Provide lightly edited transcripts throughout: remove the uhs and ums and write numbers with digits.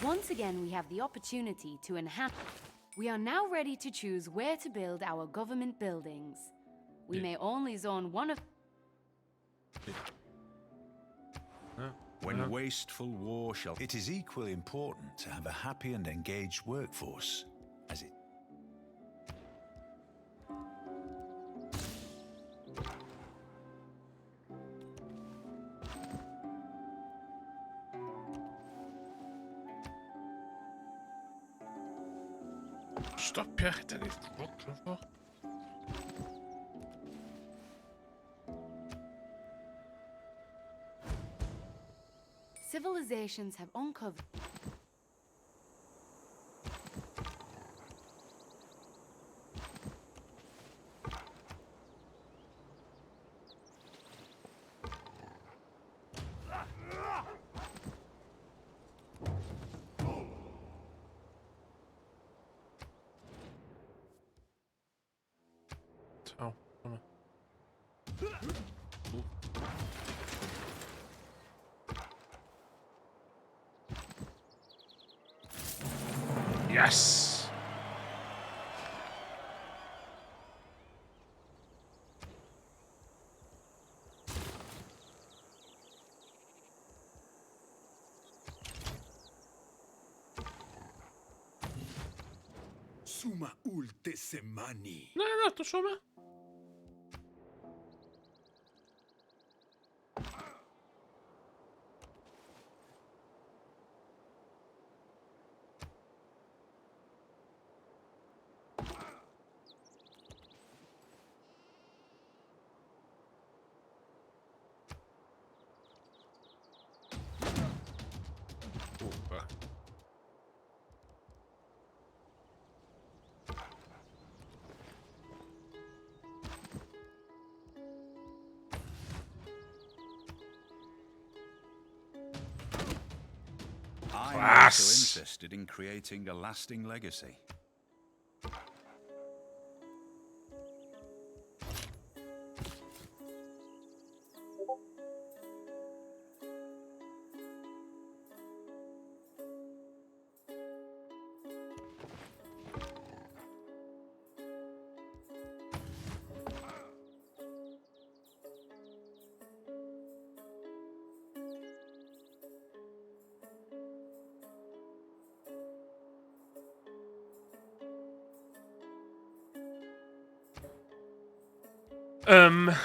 Once again, we have the opportunity to enhance. We are now ready to choose where to build our government buildings. We may only zone one of. When wasteful war shall. It is equally important to have a happy and engaged workforce, as it. Stopia rhedeg i'r drwg. Civilizations have uncovered. Taw. Hwnna. Yes! Suma ulte semani. Na, na, dwi'n siŵr ma. Ooh, ah. I'm Class. also interested in creating a lasting legacy. Yeah.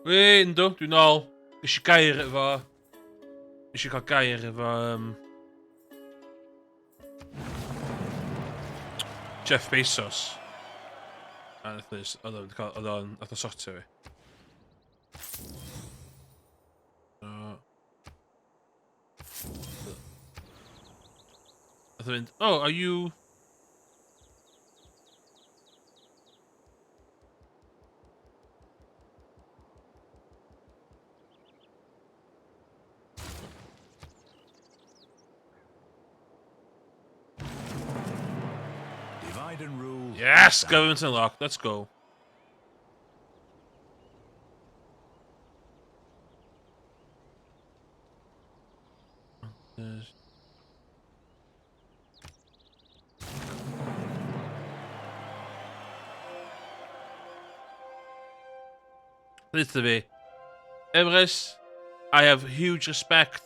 Wei, yndw, dwi'n ôl. Nes i gair efo... Nes i cael gair efo... Jeff Bezos. A nath o jyst- oedd o'n cael- oedd o'n... Nath o sortio fi. So... Nath o fynd, oh, are you... Divide and rule. Yes, government unlocked. Let's go. There's... Dweud fi, Emrys, I have huge respect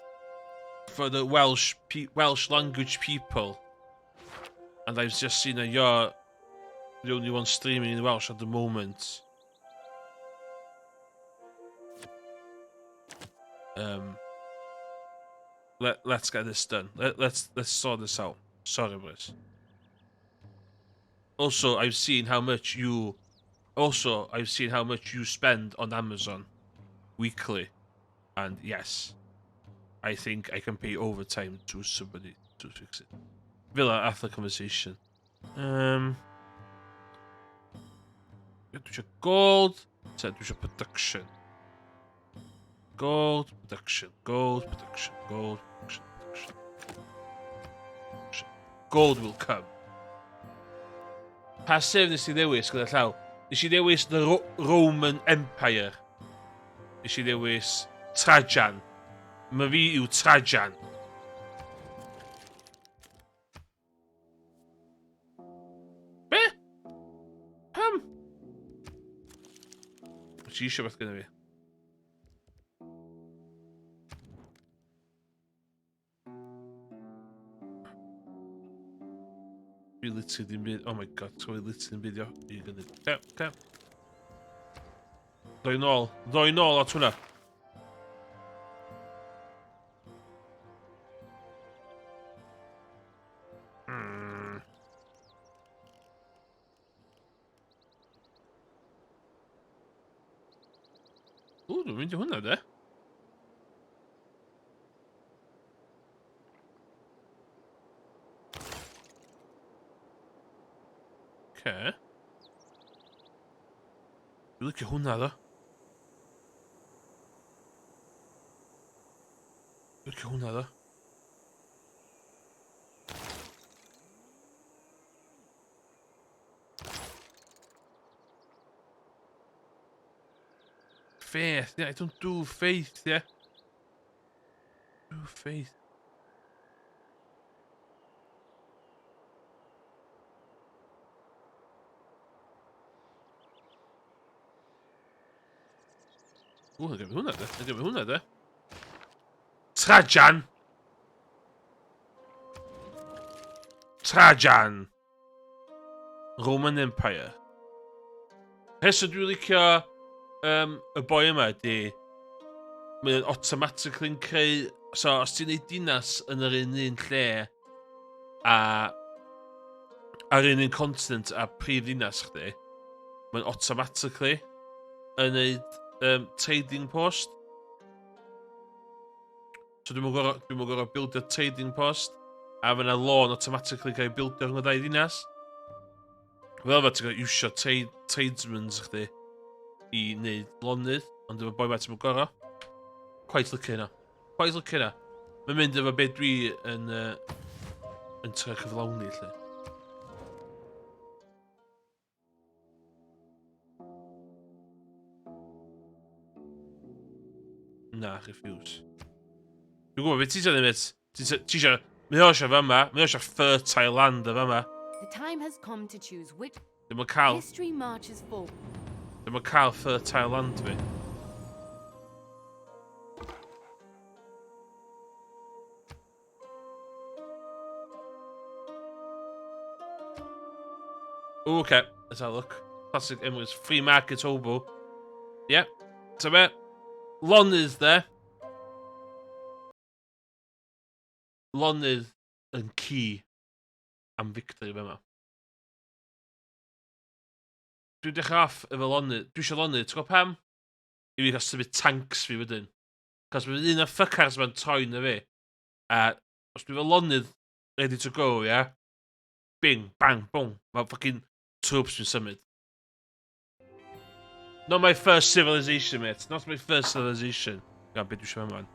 for the Welsh, Welsh language people. And I've just seen that you're the only one streaming in Welsh at the moment. Let's get this done. Let's sort this out. Sorry, boys. Also, I've seen how much you... Also, I've seen how much you spend on Amazon weekly. And yes, I think I can pay overtime to somebody to fix it. Fel after conversation. Dwi eisiau gold. Ta, dwi eisiau production. Gold, production, gold, production, gold, production, production. Gold will come. Pa sef nes i ddewis gyda llaw? Nes i ddewis the Roman Empire. Nes i ddewis Trajan. Mae fi yw Trajan. Be? Pam? Ti eisiau beth gyda fi? Dwi literally ddim byd... Oh my god, dwi literally ddim byd i gynnig. Oce, oce. Ddoi nôl. Ddoi nôl at hwnna. Ww, dwi'n mynd i hwnna, de. Ce. Dwi'n licio hwnna, ddo. Dwi'n licio hwnna, ddo. Faith, yeah, I don't do faith, yeah. Do faith. Ww, na hwnna de. Na hwnna de. Trajan! Trajan! Roman Empire. Rheswm dwi'n licio y boi yma ydy mae'n automatically'n creu... So, os ti'n neud dinas yn yr un un lle a ar un un continent a prif ddinas chdi, mae'n automatically yn neud trading post. So dwi'n gorau, dwi'n gorau buildio trading post a fyna lôn automatically cael ei buildio rhwng y ddau ddinas. Fel arfer ti'n gorau iwsio tradesmen chdi i wneud lonydd, ond efo boi ma ti'n gorau. Quite licio hynna. Quite licio hynna. Mae'n mynd efo be dwi yn trio cyflawni, lle. Na, refuse. Dwi'n gwybod beth ti eisiau mate. Ti eisiau... Mae o eisiau fama. Mae o eisiau fertile land o fama. The time has come to choose which Ddim yn cael... history marches forward. Ddim yn cael fertile land fi. Ooh, okay. Let's have a look. Classic Emirates free market hobo. Yep. So be? Lonydd there. Lonydd yn key am victory fe yma. Dwi'n dechrau off efo lonydd. Dwi eisiau lonydd. Ti'n gwybod pam? I fi gael symud tanks fi wedyn. Cos mae un o'r fuckers ma'n troi na fi. A os dwi efo lonydd ready to go, ia. Yeah? Bing, bang, boom. Mae fucking troops fi'n symud. Not my first civilization, mate. Not my first civilization. Gan, beth dwi eisiau yma?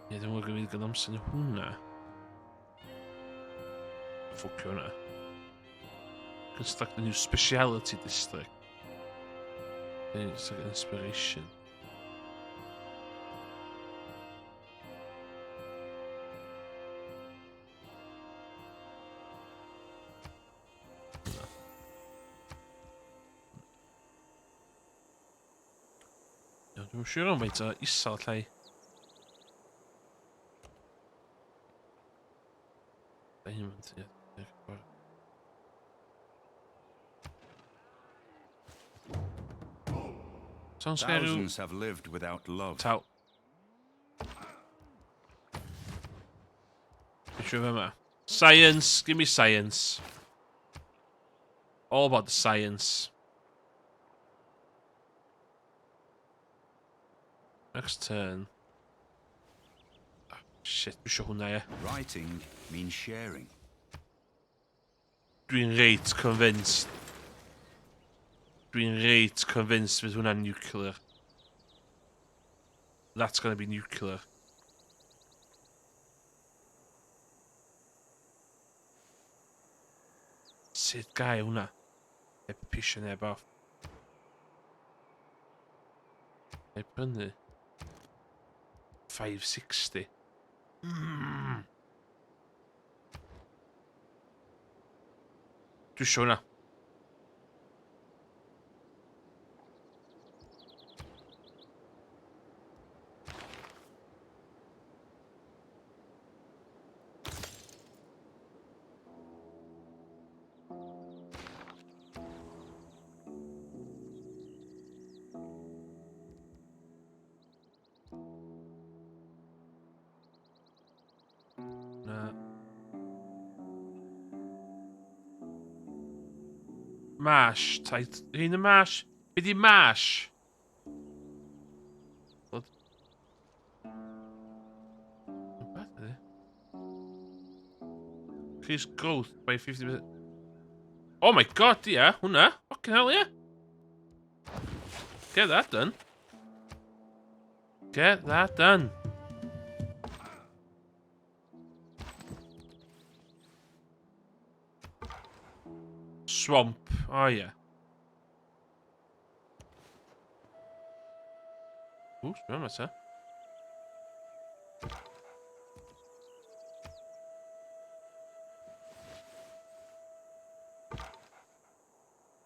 Ie, dwi'n gwybod gyda amser yn hwnna. Ffwcio hwnna. Construct a new speciality district. It's like inspiration. Iawn, dwi'n siŵr o'n faint o isel allai. Diamond, ie. Sounds scary. Thousands have lived without love. Taw. Beth yw yma? Science, give me science. All about the science. Next turn. Oh, shit, dwi eisiau hwnna, ie. Writing means sharing. Dwi'n reit convinced. Dwi'n reit convinced fydd hwnna'n nuclear. That's gonna be nuclear. Sut gai hwnna? Heb pisio neb off. Neu prynu. 560. Mm. Dwi isio hwnna. Na. Mash. Tight. Hyn y mash. Be di mash? Blood. Beth ydi? Increase growth by 50%. Oh my god, yeah, hwnna. Fucking hell, yeah. Get that done. Get that done. Swamp. Oh, yeah. Ww, sbio yma ta.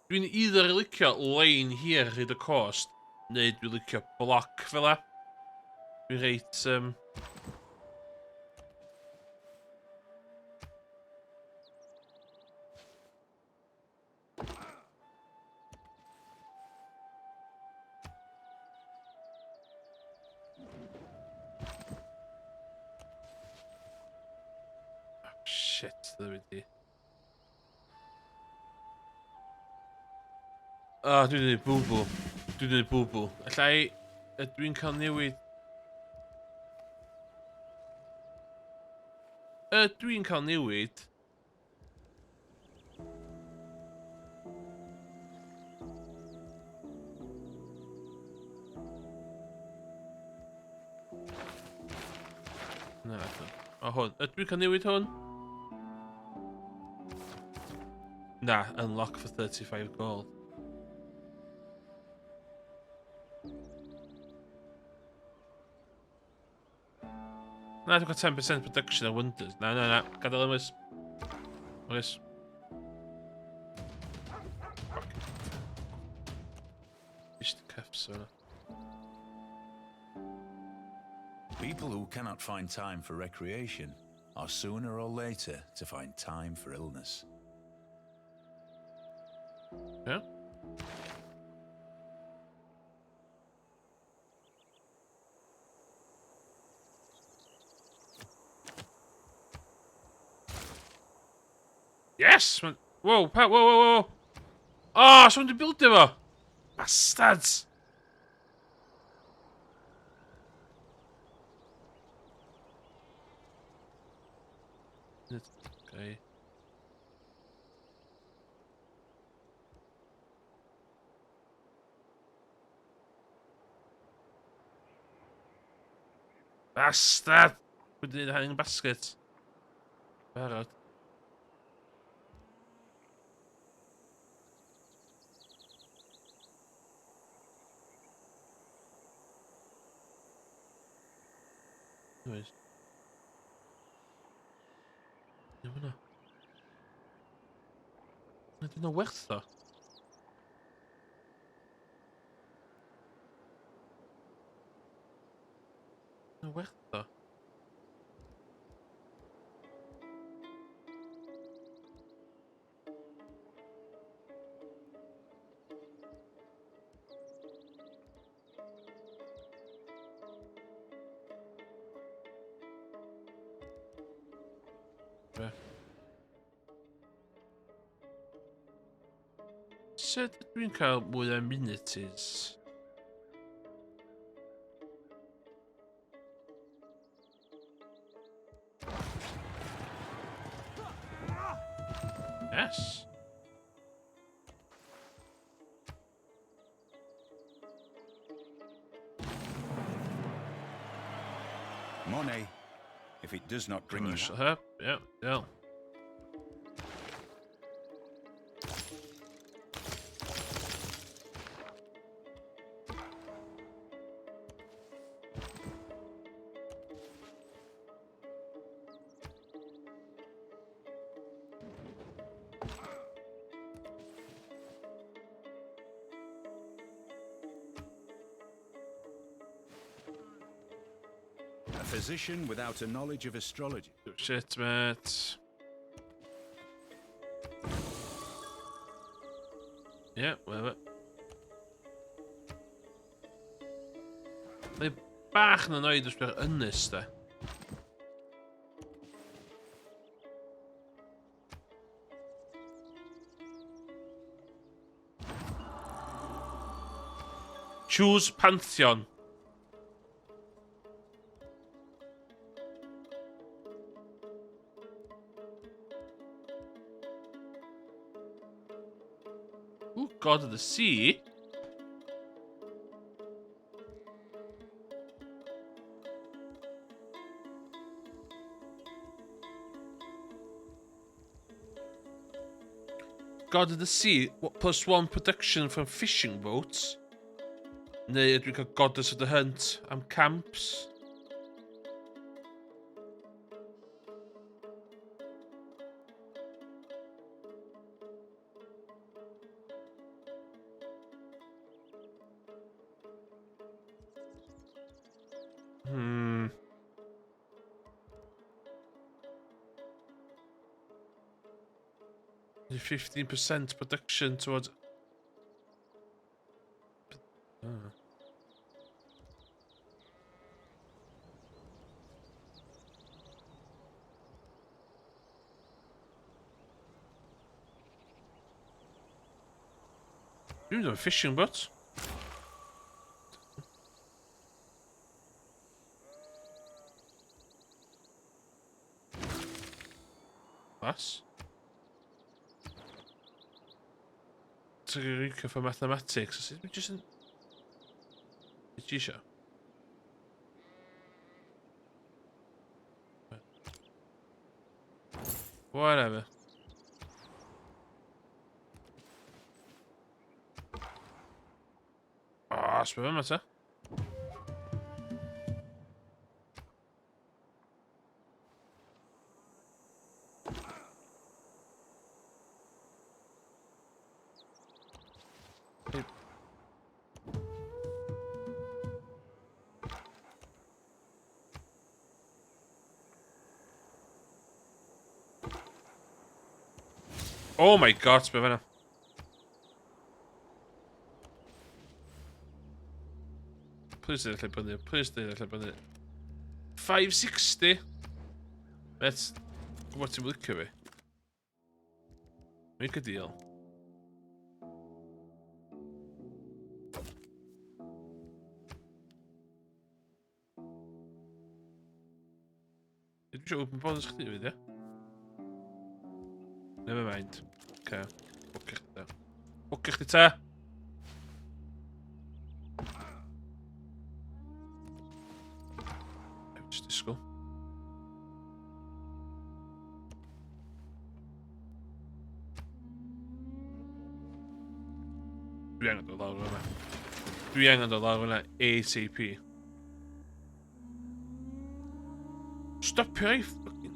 Dwi'n either licio lein hir hyd y cost, neu dwi'n licio bloc fel la. Dwi'n reit... Um... Oh, shit, dwi wedi... Ah, oh, dwi'n gwneud bw-bw. Dwi'n gwneud bw-bw. Alla i... Ydw i'n cael newid... Ydw i'n cael newid... Na, o hwn. Ydw i'n cael newid hwn? Na, unlock for 35 gold. Na, dwi'n cael 10% production o Wonders. Na, na, na. Gadael ymwys. Ymwys. Just cuffs o'na. People who cannot find time for recreation are sooner or later to find time for illness. Yeah. Yes! Whoa, pa, whoa, whoa, whoa! Oh, someone di buildio fo! Bastards! Okay. Bastard! Pwy di wneud hanging basket? Barod. Anyways. Ie, hwnna. Na, dyna werth o. Dyna werth o. Be? Sut ydw i'n cael mwy o amenities? Yes. Money, if it does not bring you Commercial hub. Yeah, yeah. A physician without a knowledge of astrology. Shit, mate. Yeah, whatever. Mae bach yn annoyed os bydd ynys, de. Choose Pantheon. Ooh, God of the Sea. God of the Sea, +1 production from fishing boats. Neu ydw i'n cael Goddess of the Hunt am camps. 15% production towards... Oh. Dwi'n mynd fishing boat. Class. Took a for mathematics. Just yn... Be ti isio? Whatever. Ah, sbio yma ta. Oh my god, sbio fan'na. Please dweud allai brynu, please dweud allai brynu. 560? Met, gwybod ti'n licio fi. Make a deal. Dwi eisiau open borders chdi hefyd, ie? Never mind. Okay. Bwcio chdi ta. Bwcio chdi ta! Just disgwyl. Dwi angen dod lawr yna. Dwi angen dod lawr yna ASAP. Stopio i fucking...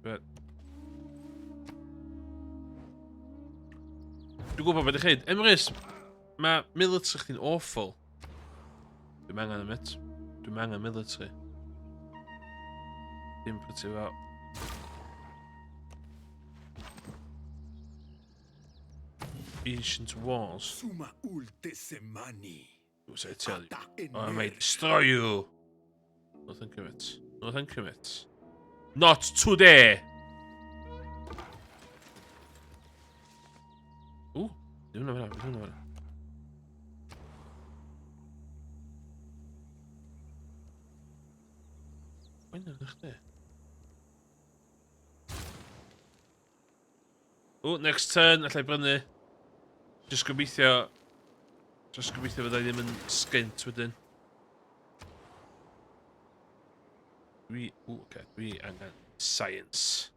But... Dwi'n gwybod beth ydych chi'n Emrys, mae military chdi'n awful. Dwi'n angen y mit. Dwi'n angen military. Dim pretty well. Ancient walls. Suma ultesemani. What's I tell you? Oh, I may destroy you. No, thank you, mate. No, thank you, mate. Not today! Ww, ddim hwnna fyna, ddim hwnna fyna. Mae'n yna chdi. O, next turn, allai brynu. Just gobeithio... Just gobeithio fyddai ddim yn sgint wedyn. Dwi... O, okay, dwi angen science.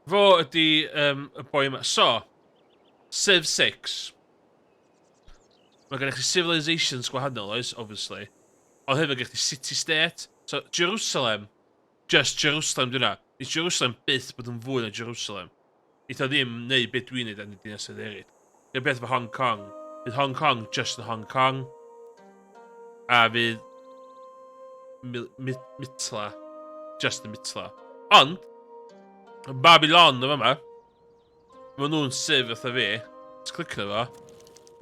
Fo ydy um, y boi yma. So, Civ 6. Mae gennych chi civilizations gwahanol, oes, obviously. Ond hefyd gennych chi city-state. So, Jerusalem, just Jerusalem dyna. Nid Jerusalem byth bod yn fwy na Jerusalem. Neith o ddim neud beth dwi'n neud yn y dinasoedd eraill. Yr beth efo Hong Kong. Fydd Hong Kong just yn Hong Kong. A fydd Mitla just yn Mitla. Ond, Babylon o fama, maen nhw'n sef fatha fi, ti'n clicio fo,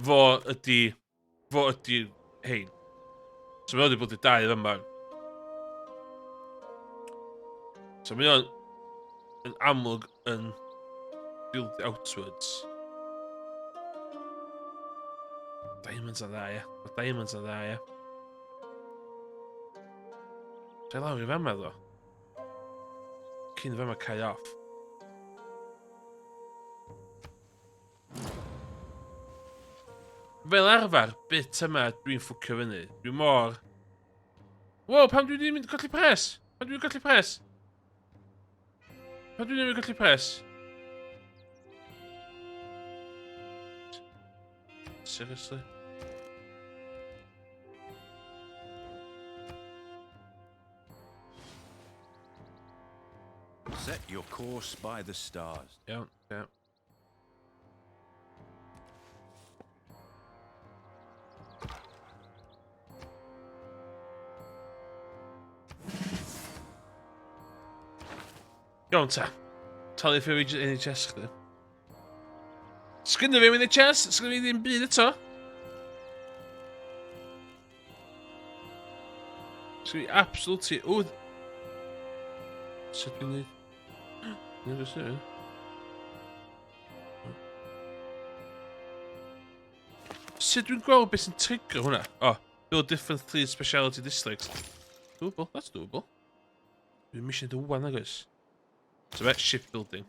fo ydi, fo ydi hein. So mae o wedi bod i dau fama. So mae o'n yn amlwg yn build outwards. Diamonds are dda, ie. Mae diamonds are dda, ie. Sa'i lawr i fama, ddo. Cyn fama cael off. Fel arfer, bit yma dwi'n ffwcio fyny. Dwi'n mor... Wow, pam dwi wedi mynd colli pres? Pam dwi'n colli pres? Pam dwi'n mynd colli pres? Seriously? Set your course by the stars. Iawn, iawn. Iawn ta. Talu ffyr i NHS chdi. Sgynna fi ddim NHS, sgynna fi ddim byd eto. Sgynna fi absolutely... O! Sut dwi'n neud? Dwi'n neud? Sut dwi'n gweld beth sy'n trigger hwnna? Oh, build different three speciality districts. Doable, that's doable. Dwi'n mission do wan, nag oes? So that's shipbuilding.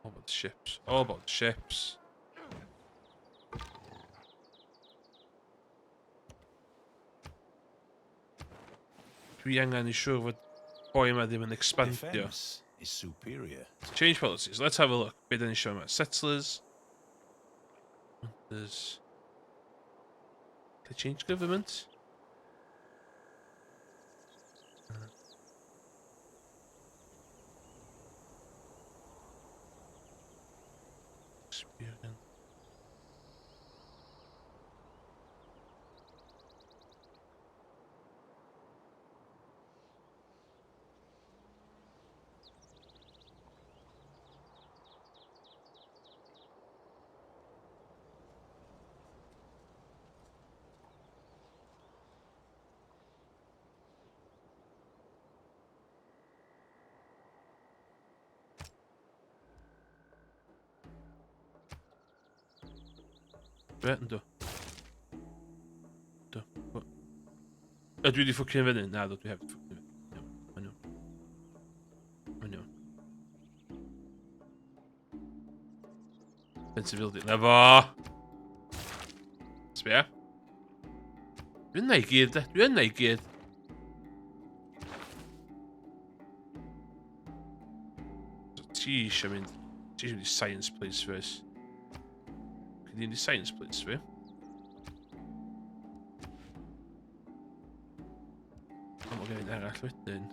All about the ships. All about the ships. Dwi angen i siŵr fod boi yma ddim yn expandio. Defense is superior. Change policies. Let's have a look. Be da ni eisiau yma? Settlers. Hunters. Can I change government? Experience. Be? Yndw. Yndw. Ydw i wedi ffwcio fyny? Na, dwi heb ffwcio fyny. Iawn, mae'n iawn. Mae'n iawn. Defensive building. Na fo! Sbia. Dwi'n yna i gyd, de. Dwi yna i gyd. So, ti eisiau mynd... Ti eisiau mynd i science place first. Cyn i mynd i science place fi. Ond mae gen i un arall wedyn.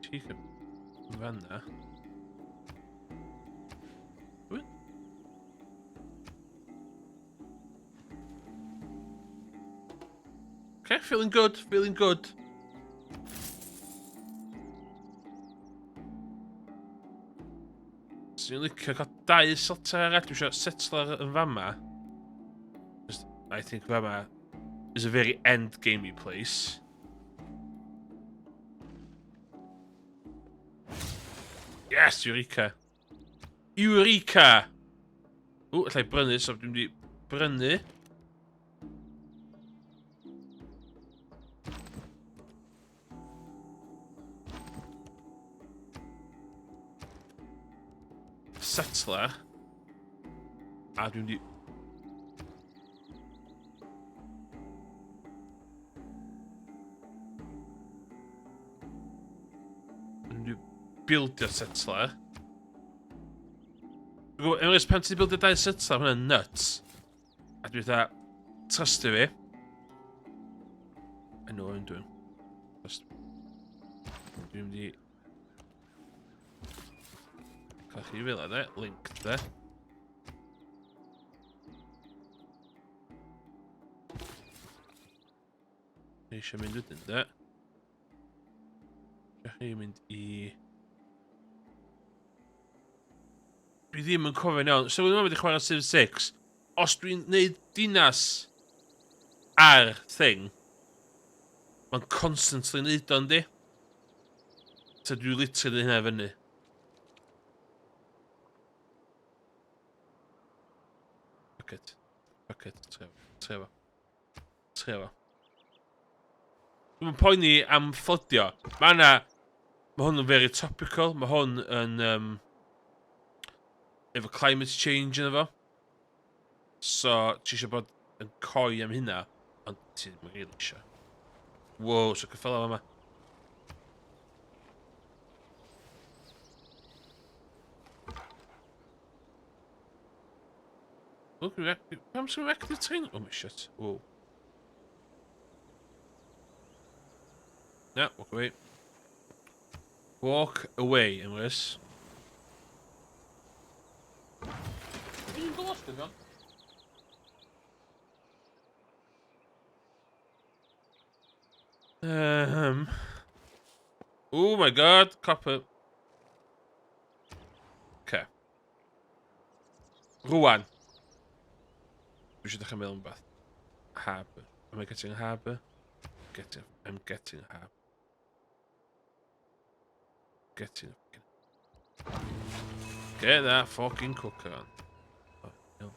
Ti yn fanna. Dwi? Okay, feeling good, feeling good. Swn i'n licio cael dau settler arall. Dwi eisiau settler yn fama. Just, I think fama is a very end-gamey place. Yes, Eureka! Eureka! Ww, allai brynu, so dwi'n mynd i brynu. Settler. A dwi'n mynd i... Dwi'n mynd i buildio settler. Dwi'n gwybod, Emrys, pan ti'n buildio dau settler, mae hwnna'n nuts. A dwi'n dda, trystio fi. I know what I'm doing. Trust. Dwi'n mynd i... Cael chi fel yna, link de. Ni eisiau mynd wedyn, de. Eisiau chi mynd i... Dwi ddim yn cofio'n iawn. So, dwi'n wedi chwarae Civ 6. Os dwi'n neud dinas ar thing, mae'n constantly neud o, yndi? So dwi literally hynna fyny. Fuck it. Fuck it. Trefo. Trefo. Trefo. Dwi'n poeni am fflydio. Mae yna... Mae hwn yn very topical. Mae hwn yn... Efo climate change yn efo. So, ti eisiau bod yn coi am hynna, ond ti ddim yn really eisiau. Wow, so cyffela yma. Look, pam sy'n active train? Oh my shit. Whoa. No, walk away. Walk away, Emrys. Dwi'n lost yma. Oh my god, copper. Okay. Rwan. Dwi eisiau dechrau meddwl am beth. Harbour. Am I getting a harbour? Getting, I'm getting a harbour. Getting a fucking... Get that fucking cooker on. Oh, no.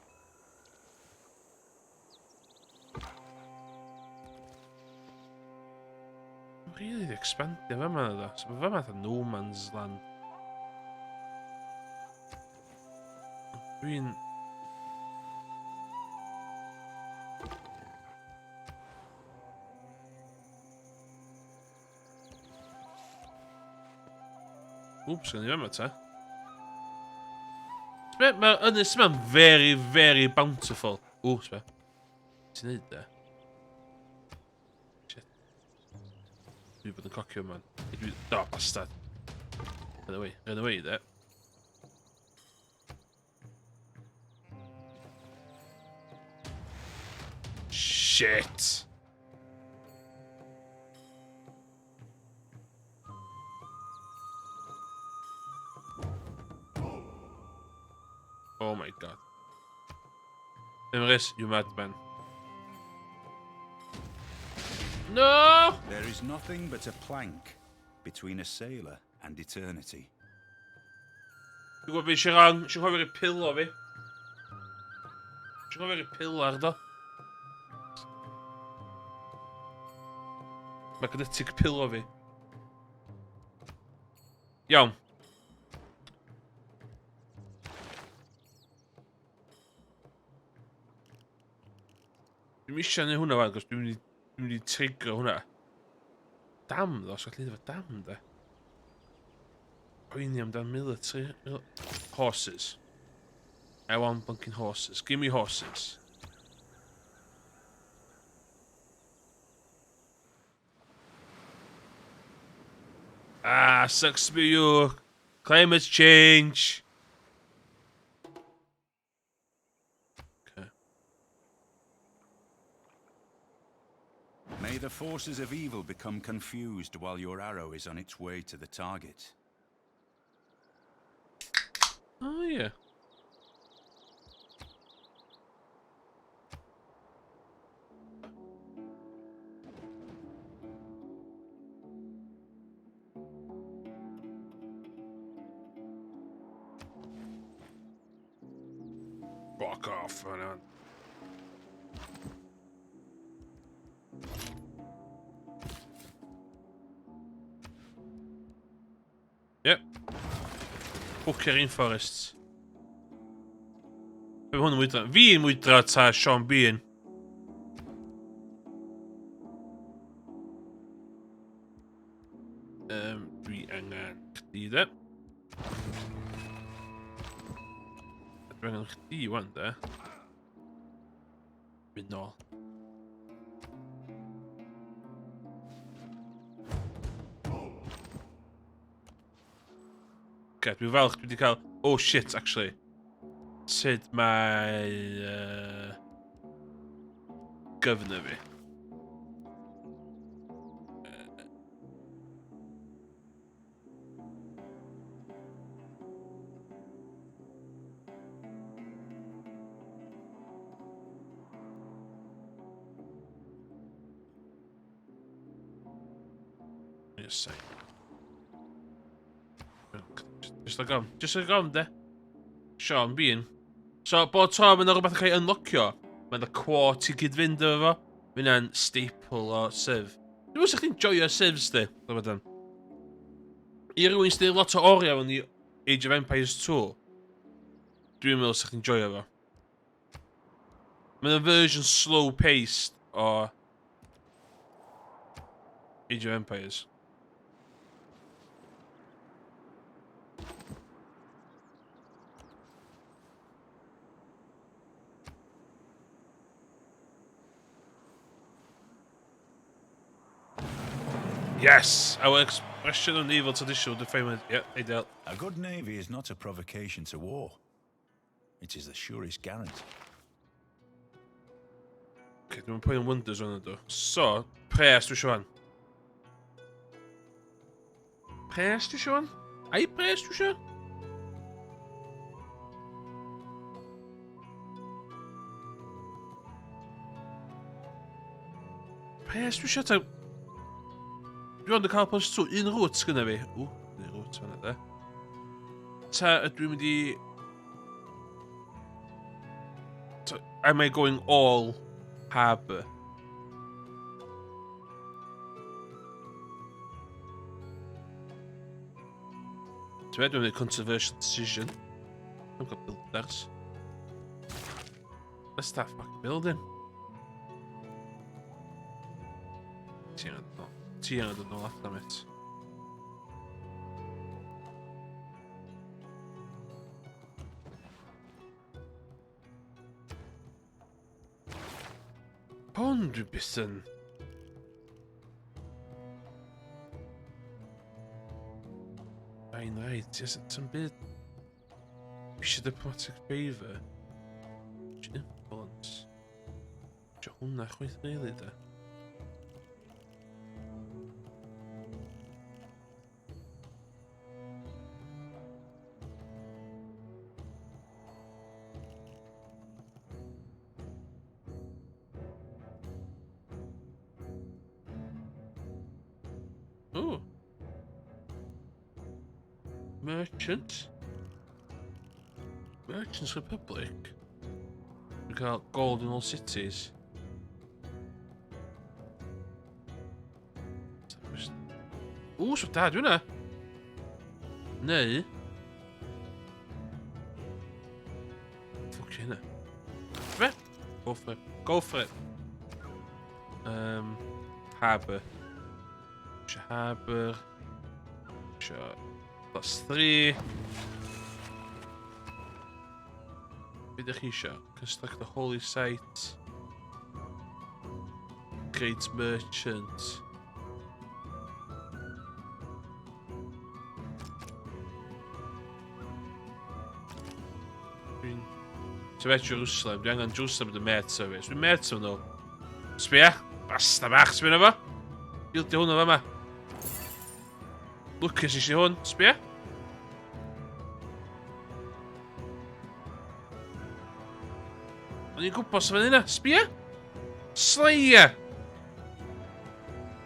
Really expandio fama ddo. So mae fama fatha no man's land. Dwi'n... Wps, gan i fama ta. Sbe, mae ynys yma'n very, very bountiful. Ww, sbe. Ti'n neud de? Shit. Dwi bod yn cocio man. Dwi... Oh, bastard. Run away, run away, de. Shit. Oh my god. Emrys, you madman. No! There is nothing but a plank between a sailor and eternity. Dwi'n gwybod beth sy'n wrong. Sy'n chofio'r pillow fi. Sy'n chofio'r pillar do. Magnetic pillow fi. Iawn. Dwi'n eisiau neud hwnna fan, cos dwi'n mynd i, dwi trigger hwnna. Dam, ddo, os gallu efo dam, de. Poeni amdan military... Mil horses. I want bunking horses. Give me horses. Ah, sucks to be you. Climate change. Okay. May the forces of evil become confused while your arrow is on its way to the target. Oh, yeah. Fuck off, man. Yep. Bwcio rainforests. Be mae hwn yn mwydro? Fi'n mwydro ta Sean Bean. Um, dwi angen chdi de. Dwi angen chdi wan de. Mynd nôl. Okay, dwi'n falch dwi wedi cael... Oh shit, actually. Sut mae... Governor fi? Yes, Just like on. Just like on, de. Sean Bean. So, bod tro mae'n rhywbeth yn cael ei unlocio, mae'n y quote i gyd fynd efo fo. Mae hynna'n staple o Civ. Dwi'n meddwl chdi'n joio Civs, di. Dwi'n I rywun sydd wedi lot o oriau yn i Age of Empires 2, dwi'n meddwl sa'ch chi'n joio fo. Mae'n version slow-paced o Age of Empires. Yes! Our expression of naval tradition will define it. Yep, ideal. A good navy is not a provocation to war. It is the surest guarantee. Okay, dwi'n pwy'n wonders o'n ydw. So, pres dwi eisiau fan. Pres dwi eisiau fan? Ai pres dwi eisiau? Pres dwi eisiau ta... Dwi ond yn cael plus 2, un root gyda fi. Ww, un root fan'na de. Ta ydw i'n mynd i... Ta, am I going all harbour? Ti'n meddwl dwi'n mynd controversial decision. I've got builders. Let's start fucking building. Ti angen dod nôl. Ti angen dod nôl allan, mate. Hwn dwi byth yn... Fine, right, yes, it's byd. Eisiau diplomatic favour. Eisiau influence. Eisiau hwnna chwaith really, de. Ooh. Merchant. Merchants Republic. Dwi'n cael gold in all cities. Ww, so da, dwi'n hwnna. Neu... Ffwc hynna. Fe? Go for it. Go for it. Harbour. Eisiau harbour. Eisiau plus 3. Be ydych chi eisiau? Construct the holy site. Great merchant. Dwi'n... Ti'n fe Jerusalem, dwi angen Jerusalem yn y met service. Dwi'n met nhw. Sbia, basta bach, sbia na fo. Bildio hwnna fama. Lwcus eisiau hwn, sbia. O'n i'n gwybod sef yna, sbia. Slayer!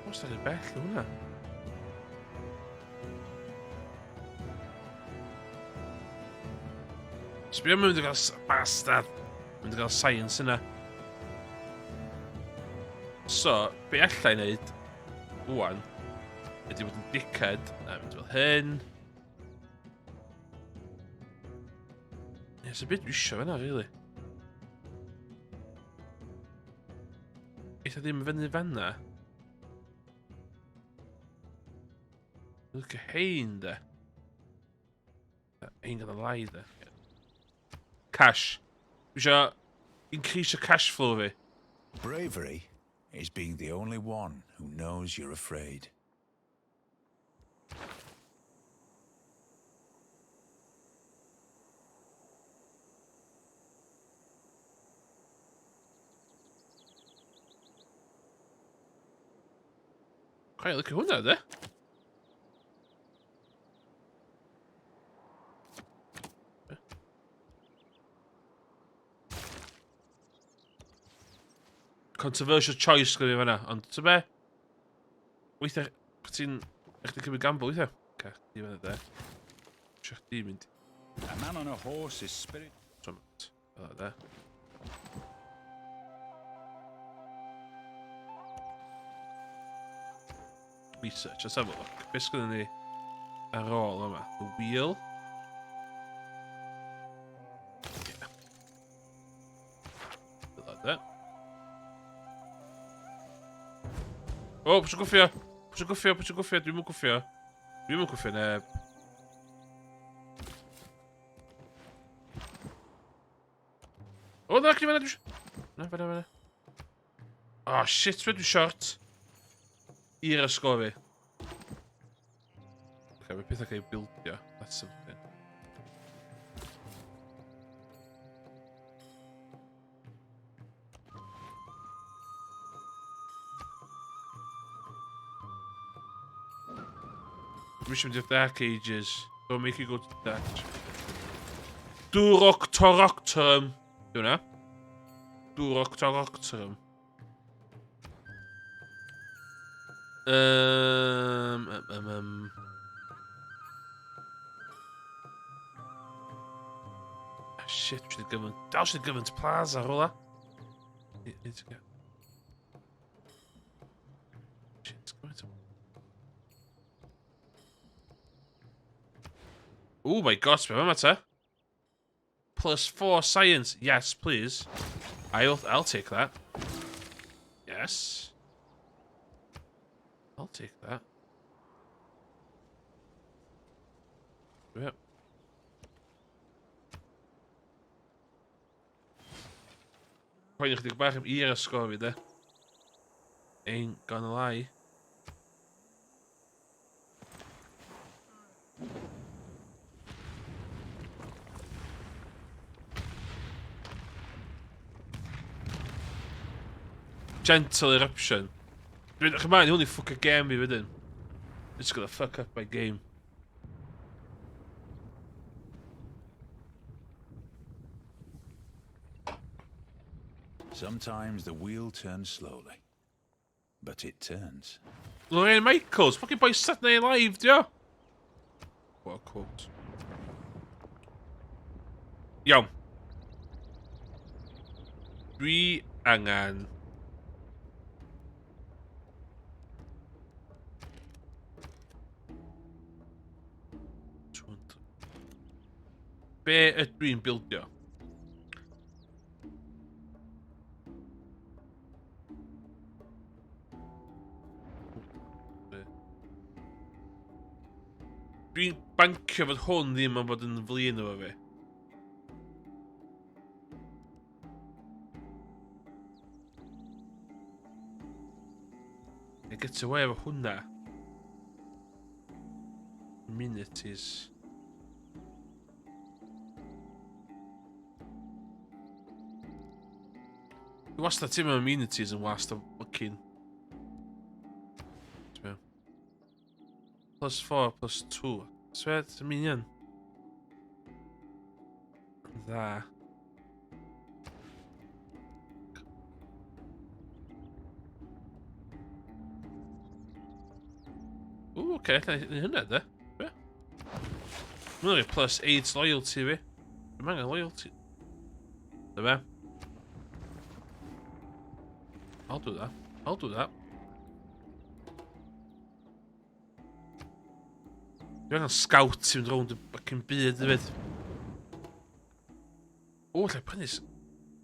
Os da chi'n bell o hwnna. Sbio, mae'n mynd i gael... Bastard! Mae'n mynd i gael science yna. So, be allai wneud wan ydy bod yn dickhead a mynd fel hyn. Ie, sy'n byd dwi eisiau fan'na, really. Eitha ddim fyny fan'na. Look at hein, de. Ain't gonna lie, de. Cash. Dwi eisiau increase y cash flow fi. Bravery is being the only one who knows you're afraid. Quite look at hwnna, de. Controversial choice gyda fi fan'na, ond ti'n be? Weithiau, ti'n... Eich di cymryd gamble weithiau? Ca, di fan'na de. Isio chdi mynd... A man on a horse is spirit... Trumpet. Fel de. Research, let's have a look. Be sgynnon ni ar ôl yma? The wheel. Yeah. Fel de. O, oh, pwysio gwffio! Pwysio gwffio, pwysio gwffio, dwi'n mwyn gwffio. Dwi'n mwyn gwffio neb. O, na, chdi fan'na, dwi... Na, fan'na, fan'na. Oh, shit, fe dwi short. I'r ysgol fi. Okay, mae pethau cael ei bildio. That's something. Dwi eisiau mynd i'r Dark Ages. Don't make you go to the Dark Ages. Durok Toroctorum. Di hwnna? Durok Toroctorum. Ah, shit, dwi eisiau gyfynt... Dal eisiau gyfynt Plaza, rola. Need to get... Shit, going to... Oh my gosh, be yma ta? Plus 4 science. Yes, please. I'll take that. Yes. I'll take that. Yep. Poeni chydig bach am i'r ysgol fi, de. Ain't gonna lie. Gentle eruption. Dwi'n edrych ymlaen i hwn i ffwc y game fi wedyn. It's gonna fuck up my game. Sometimes the wheel turns slowly, but it turns. Lorraine Michaels, fucking boy Saturday Night Live, dio! What a quote. Iawn. Dwi angen... Be ydw i'n bildio? Dwi'n bancio fod hwn ddim yn bod yn flin efo fi. I get away efo hwnna. Amenities. Dwi wastad teimlo amenities yn wast o fucking... Plus 4, plus 2. Swear, ti'n mynd yn. Dda. Ww, oce, okay, allai neud hynna, de. Be? Mae'n rhoi plus 8 loyalty fi. Dwi'n angen loyalty. Dy be? I'll do that. I'll do that. Dwi angen scout i fynd rownd y fucking byd hefyd. O, lle prynu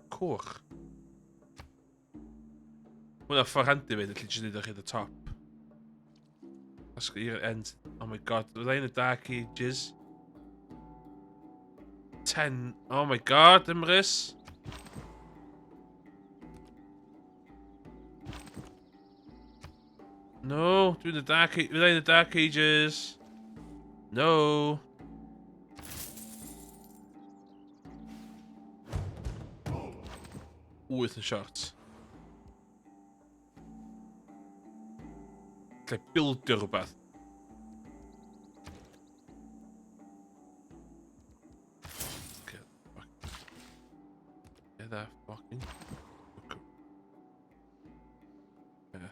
coch. Hwna ffordd handi fyd, allu jyst neud o chi the top. That's i'r end. Oh my god, fydda i'n y Dark Ages. 10. Oh my god, Emrys. No, dwi'n y Dark Ages. Fydda i'n y Dark Ages. No. Wyth yn short. Lle bildio rhywbeth. Get fuck. Get that fucking... Yeah.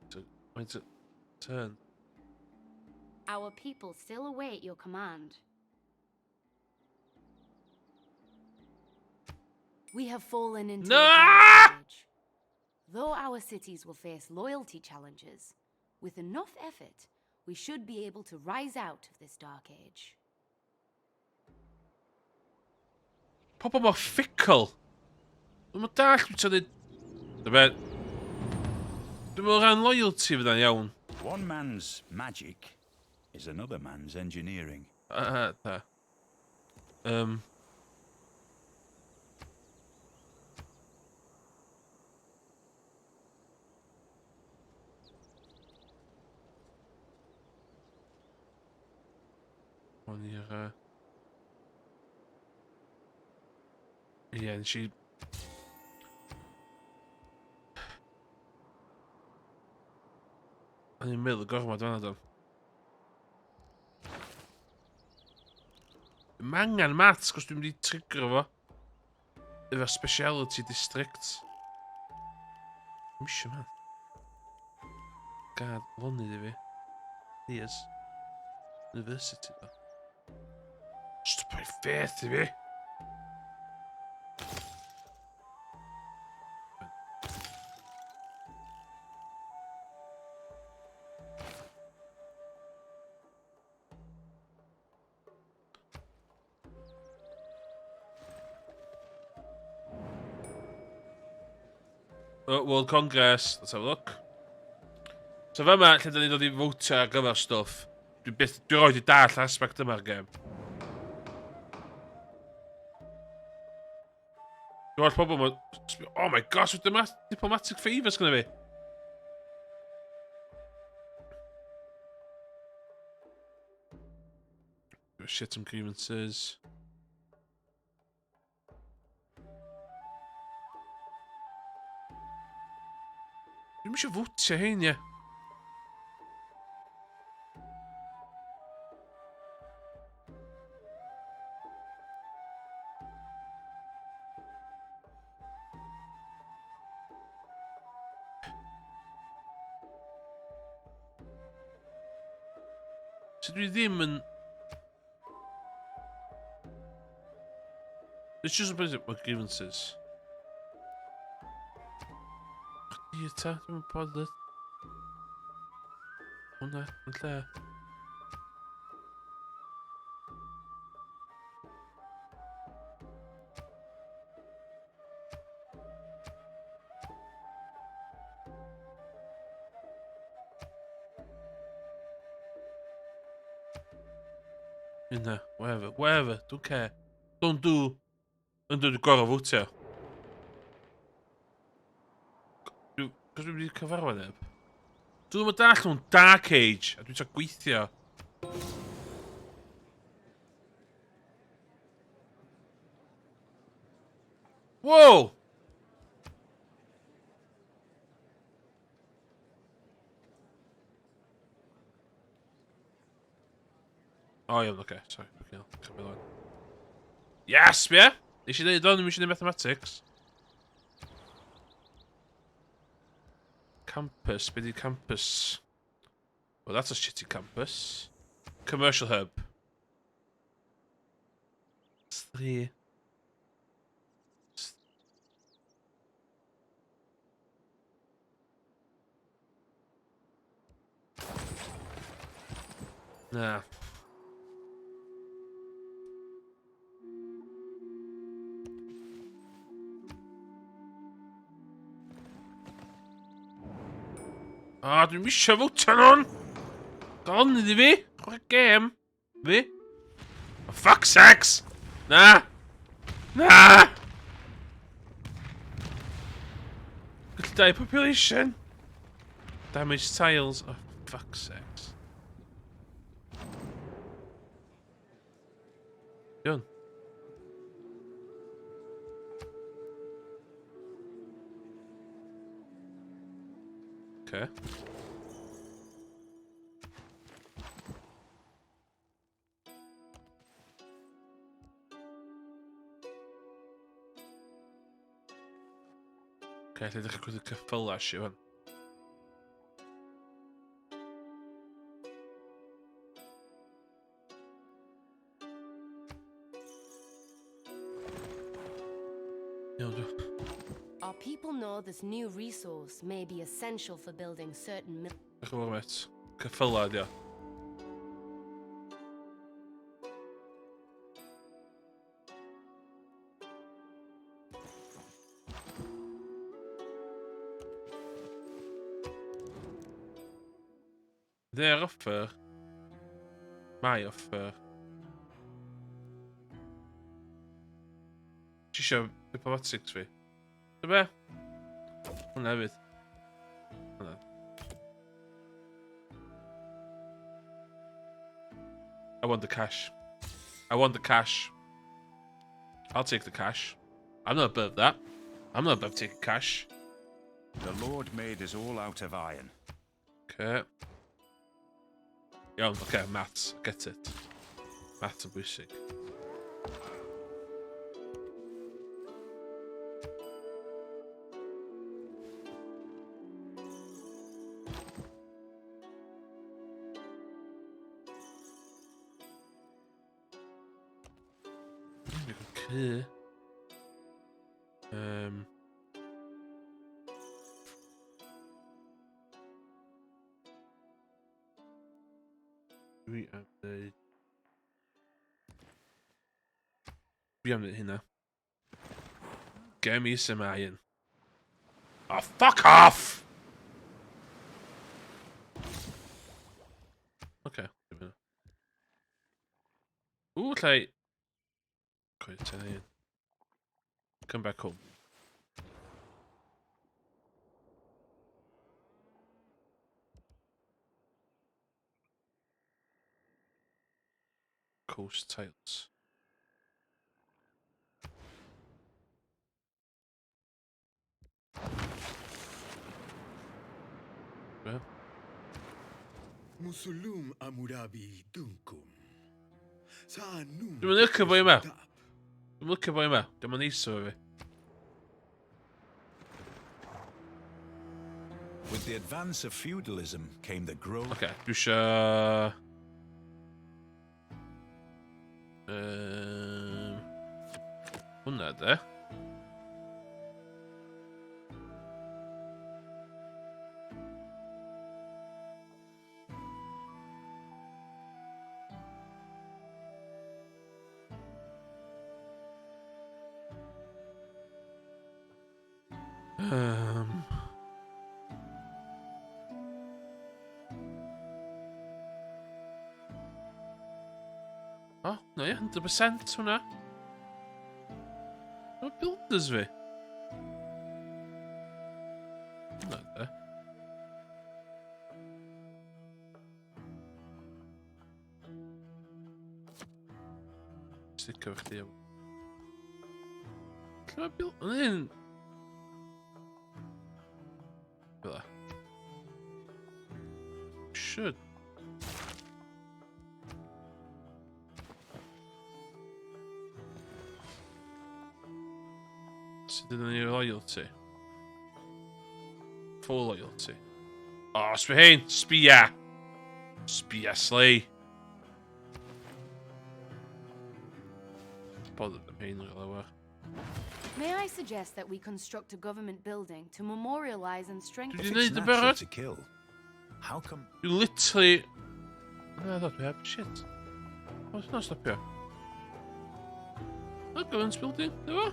So, wait a turn. Our people still await your command. We have fallen into No! a dark age. Though our cities will face loyalty challenges, with enough effort, we should be able to rise out of this dark age. Pobl mor fickle. Dwi'n meddwl dall beth ti'n dweud. Dyma. Dwi'n meddwl rhan loyalty fydda'n iawn. One man's magic is another man's engineering. Da. O'n i'r... Ie, nes i... O'n i'n meddwl gormod fan'na do. Mae angen maths, cos dwi'n mynd i trigro fo. Efo speciality district. Dwi'n eisiau math. Gad lonydd i fi. Please. University, do. Stop ei faith i fi. World Congress, let's have a look. So fe yma, lle da ni'n dod i fowtio ar gyfer stwff. Dwi byth, dwi roed i dall aspect yma'r gêm. Dwi'n holl pobl ma... Oh my gosh, dyma diplomatic favours gyda fi. Shit some grievances. Dwi'm eisiau fwtio hein, ie. So dwi ddim yn... It's just a bit of grievances. Chdi ta, dwi'n bothered. Hwna, yn lle. Hynna, whatever, whatever, don't care. Don't do. Yndw, dwi'n gorau fwtio. Cos dwi'n mynd i cyfarfod neb. Dwi'n mynd dall nhw'n Dark Age, a dwi'n trio gweithio. Wow! O, iawn, oce, sorry. Okay, yes, be? Nes i ddeud o, ddim eisiau gwneud mathematics. Campus, be di campus? Well, that's a shitty campus. Commercial hub. 3. Na. A, dwi'n misio fwta nhw'n! Don iddi fi! Chwarae gêm! Fi? Oh, fuck sakes! Na! Na! Gallu dau population! Damage tiles. Oh, fuck's sakes. Iawn. Okay. Okay, lle ddechrau gwrdd y ceffylau si fan. Iawn, dwi... Our people know this new resource may be essential for building certain... Diolch yn fawr, met. Ceffylau, ydi o. Their offer. My offer. Ti eisiau diplomatics fi? Dy be? Hwna hefyd. Hwna. I want the cash. I want the cash. I'll take the cash. I'm not above that. I'm not above taking cash. The Lord made us all out of iron. Okay. Iawn, oce, okay, maths, get it. Maths yn bwysig. Cry. Dwi am ddeud... Dwi am ddeud hynna. Get me some iron. Oh, fuck off! Okay. Ooh, llai... Quite 10 iron. Come back home. Coast tiles. Be? Musulum Amurabi Dunkum. Sa-num Dwi'm yn licio boi yma. Dwi'm yn licio boi yma. Dwi'm yn neis efo fi. With the advance of feudalism came the growth. Oce, dwi isio... Hwnna de. Oh, no ie, 100% hwnna. Mae builders fi. Hwnna, de. Sticio fo chdi. Lle mae build... Ond un... Fel Should. Sut ydyn ni'r loyalty? Full loyalty. O, oh, sbia hein! Sbia! Sbia, Slay! Bothered am hein rili well. May I suggest that we construct a government building to memorialize and strengthen... Dwi 'di neud yn barod. To kill. How come... Dwi literally... Na, ddod, dwi heb shit. O, na, stopio. O, government building, na fo?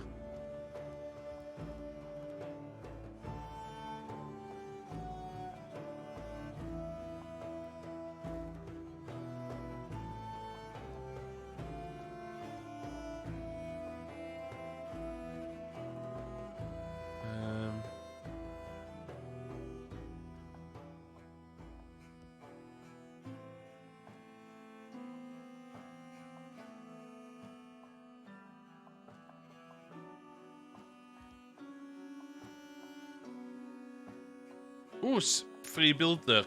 Ooh, free builder.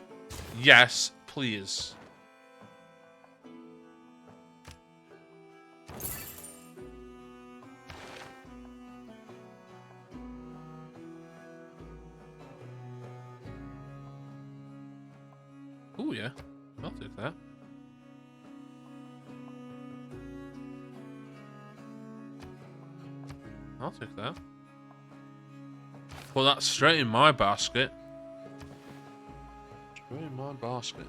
Yes, please. Ooh, yeah. I'll take that. I'll take that. Put that straight in my basket. Straight in my basket.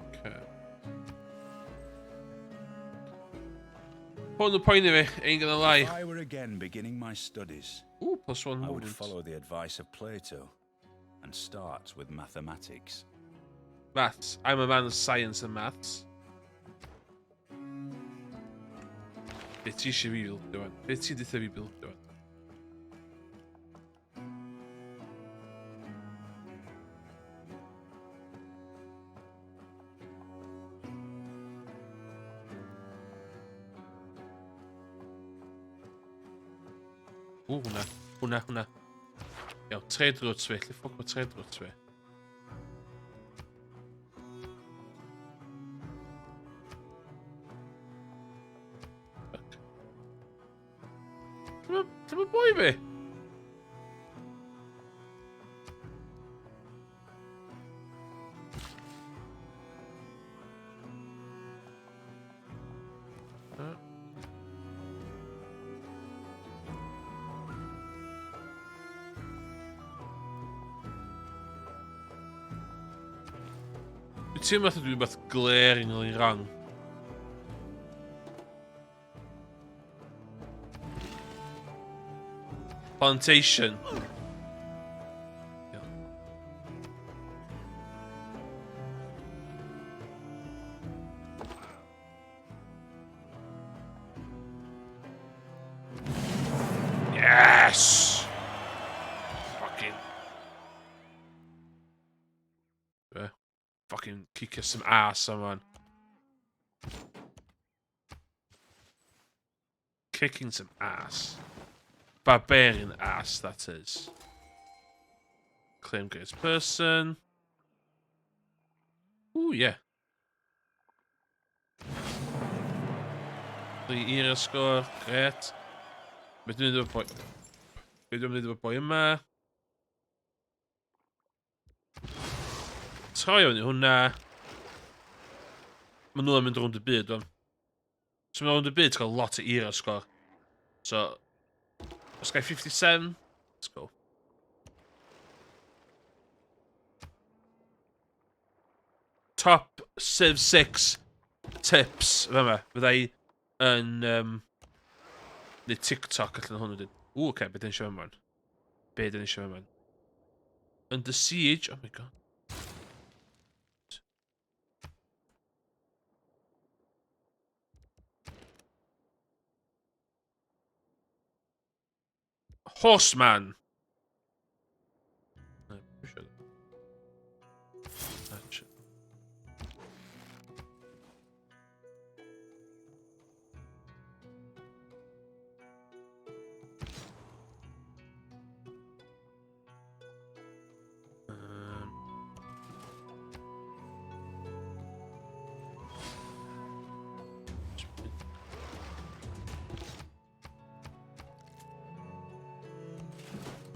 Okay. Put the point of it, ain't gonna lie. If I were again beginning my studies, Ooh, +1 I would movement. follow the advice of Plato and start with mathematics. Maths. I'm a man of science and maths. Be ti eisiau fi bildio wan? Be ti deutha fi bildio wan? Ww, hwnna. Hwnna, hwnna. Iawn, trade routes fi. Lle ffwc mae trade routes fi? Fuck. Lle mae boi fi? Dwi'n teimlo fatha dwi'n beth glaringly wrong. Plantation. Yes! Fucking. Fucking kick some ass, someone. Kicking some ass. Barbarian ass, that is. Claim greatest person. Ooh, yeah. 3 era score, great. Be dwi'n neud efo boi? Be dwi'n neud efo boi yma? Troi o'n i hwnna. Mae nhw'n mynd rownd y byd, o'n. So mae'n rownd y byd, ti'n cael lot o era score. So, os gael 57, let's go. Top Civ 6 tips, fe yma. Fydda i yn neu TikTok allan o hwn wedyn. Ww, oce, okay, beth dyn eisiau yma? Be dyn eisiau yma? Under siege. Oh my God. Horseman.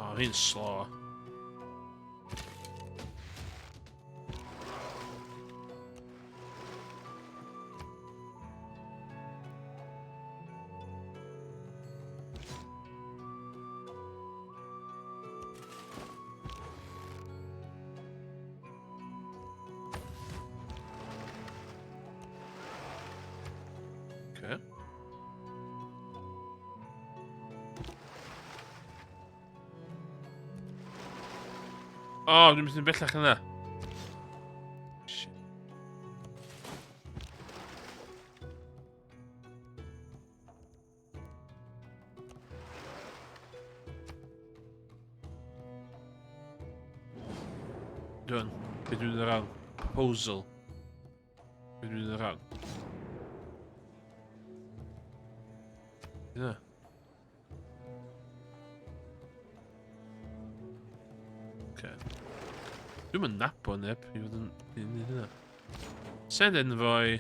Oh, hi'n slow. Okay. Oh, dwi'n mynd yn bellach yna. Shit. Dwi'n, be dwi'n wrong? Proposal. Be dwi'n wrong? Dyna. Okay. Dwi'n mynd nabo neb i fod yn i wneud hynna. Send envoy.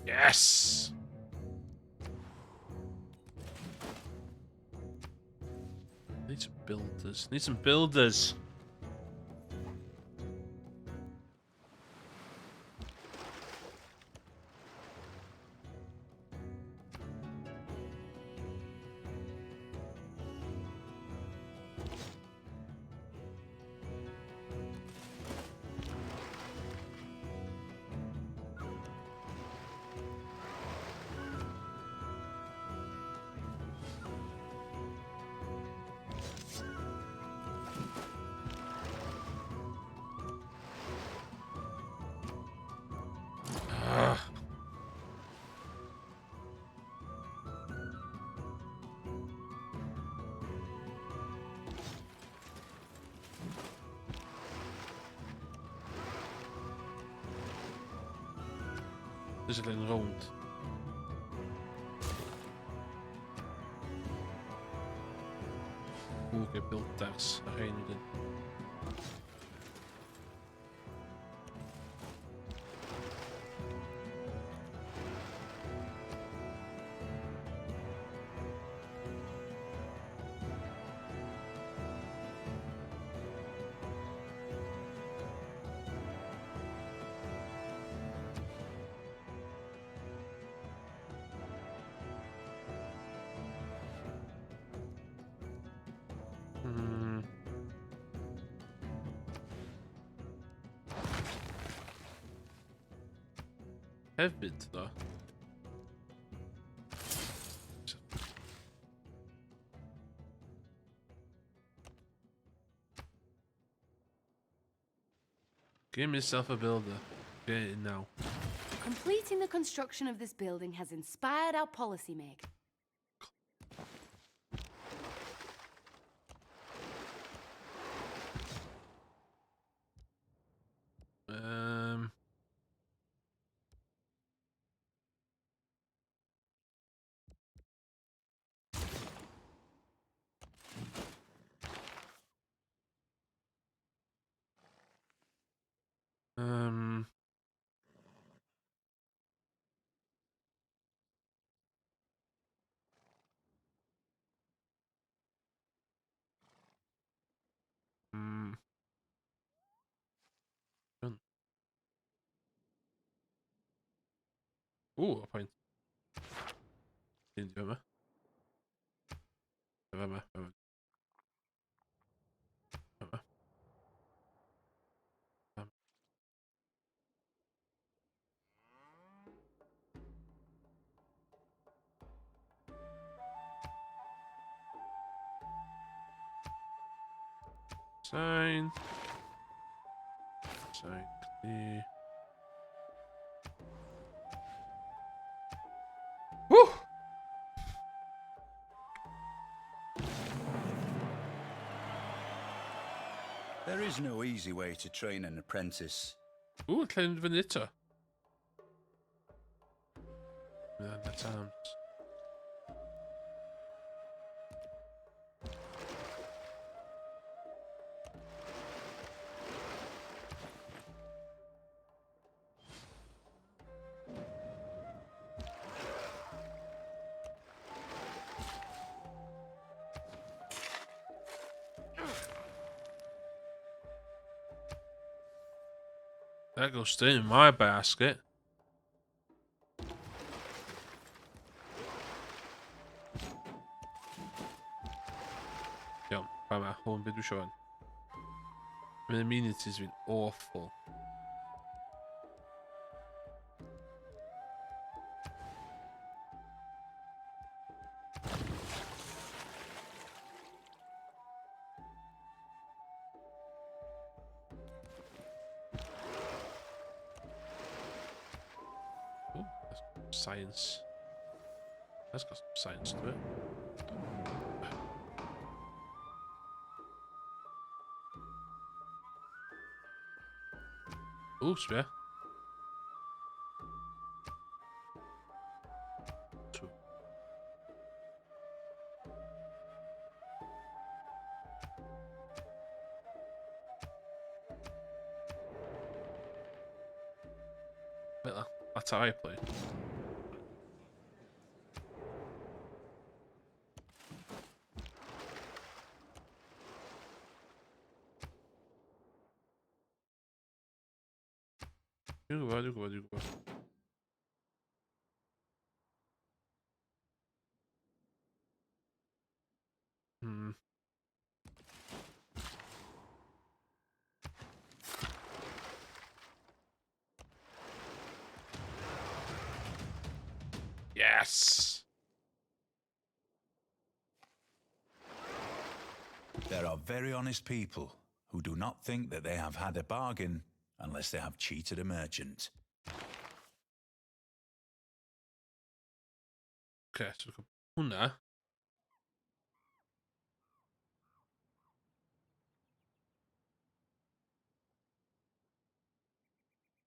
Yes! Need some builders. Need some builders. Ah. This is like rownd. Ooh, get builders ar rhain wedyn. Hefyd, ddo. Give yourself a builder. Get it now. Completing the construction of this building has inspired our policymakers. Done. Ooh, a point. Didn't do it. Fama, fama. Fama. Fama. Sign. Sign clear. Woo! There is no easy way to train an apprentice. Ooh, lle yn fyny eto? That's arms. That goes straight in my basket. Iawn, pa ma, hwn beth dwi eisiau fan. Mae'n amenities fi'n awful. Ooh, that's science. That's got some science to it. Ooh, sbia. Two. Well, that's how I play. Dwi'n gwybod, dwi'n gwybod, dwi'n gwybod. Yes! There are very honest people who do not think that they have had a bargain unless they have cheated a merchant. Okay, so hwnna.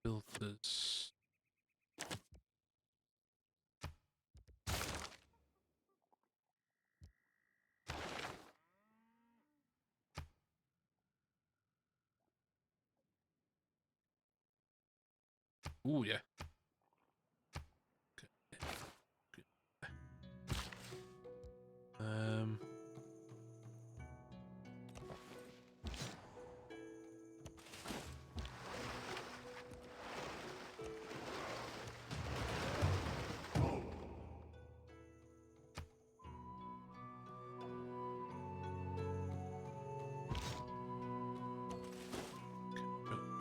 Filters. Ooh, yeah. Okay. Okay.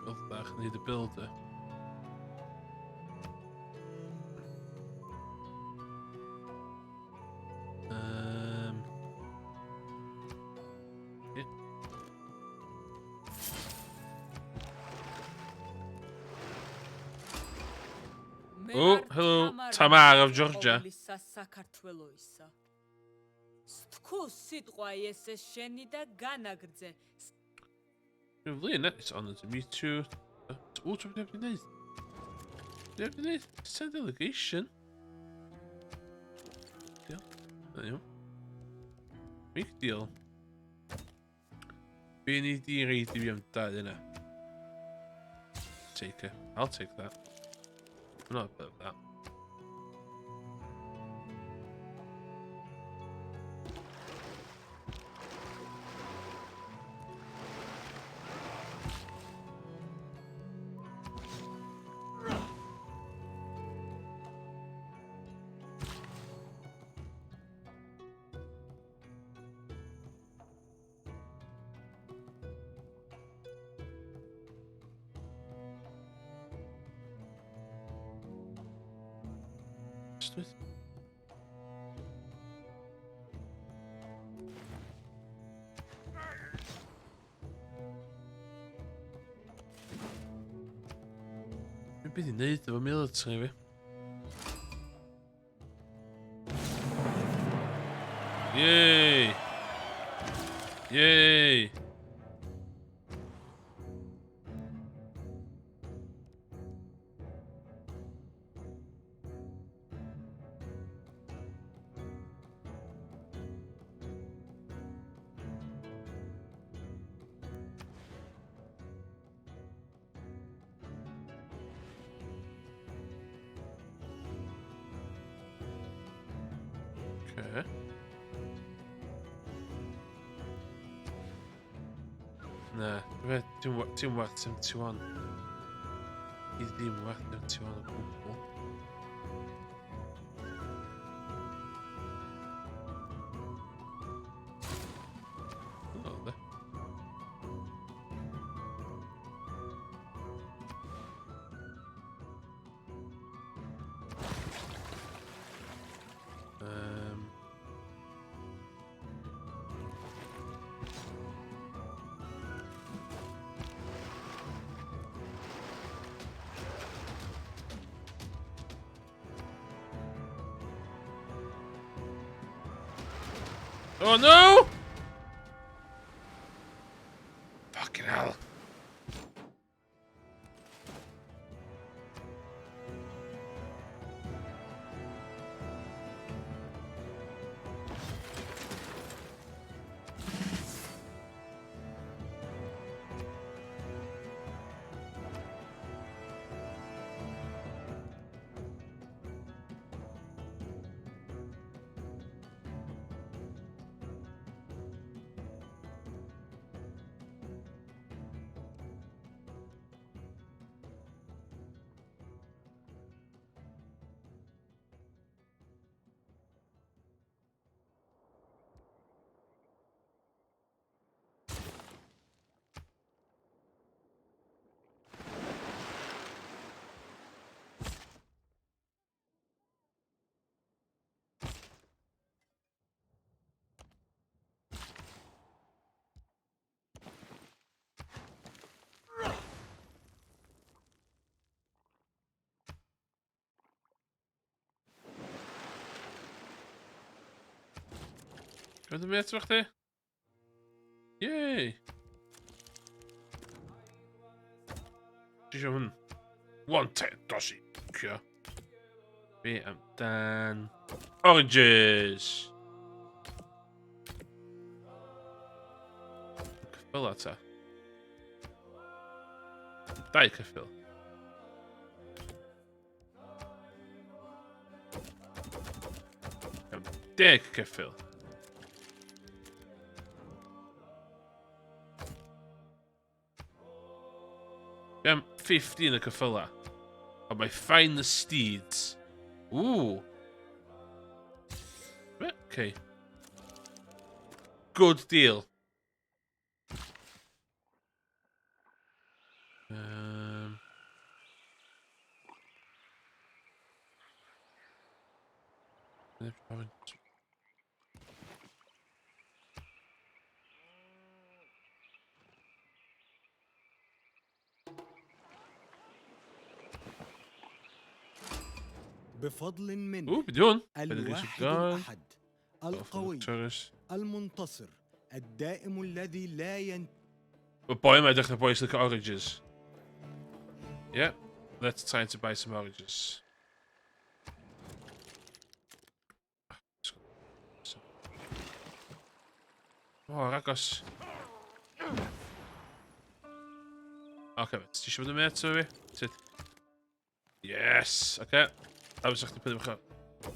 Build bach, need a builder. Yeah. Oh, hello, Tamar of Georgia. Lovely, isn't it? It's honoured to meet you. Oh, do we have any? Do we have any? Send delegation. Yeah, there you go. Big deal. Be ni di reid i fi am dau yna? Take it. I'll take that. I'm not above that. Be byd i wneud efo military fi? Yay! Yay! Okay. Na, ti'n werth 71. I ddim werth 71 o gwbl. Oh no! Fucking hell. Gwyd yn met chdi? Yay! Ti eisiau hwn? 110 dosi. Cio. Be amdan... Oranges! Ceffyl ta. Dau ceffyl. 10 ceffyl. Am 15 y ceffyla. Ond mae find the steeds. Ooh. Okay. Good deal. بفضل من Ooh, beth hwn? الواحد الأحد القوي المنتصر الدائم الذي لا ينتهي. Y boi yma edrych na boi sy'n licio oranges. Yeah, let's try to buy some oranges. Oh, agos. Oce, ti eisiau bod yn met o fi? Sut? Yes, oce. A fysa chdi prynu bach o...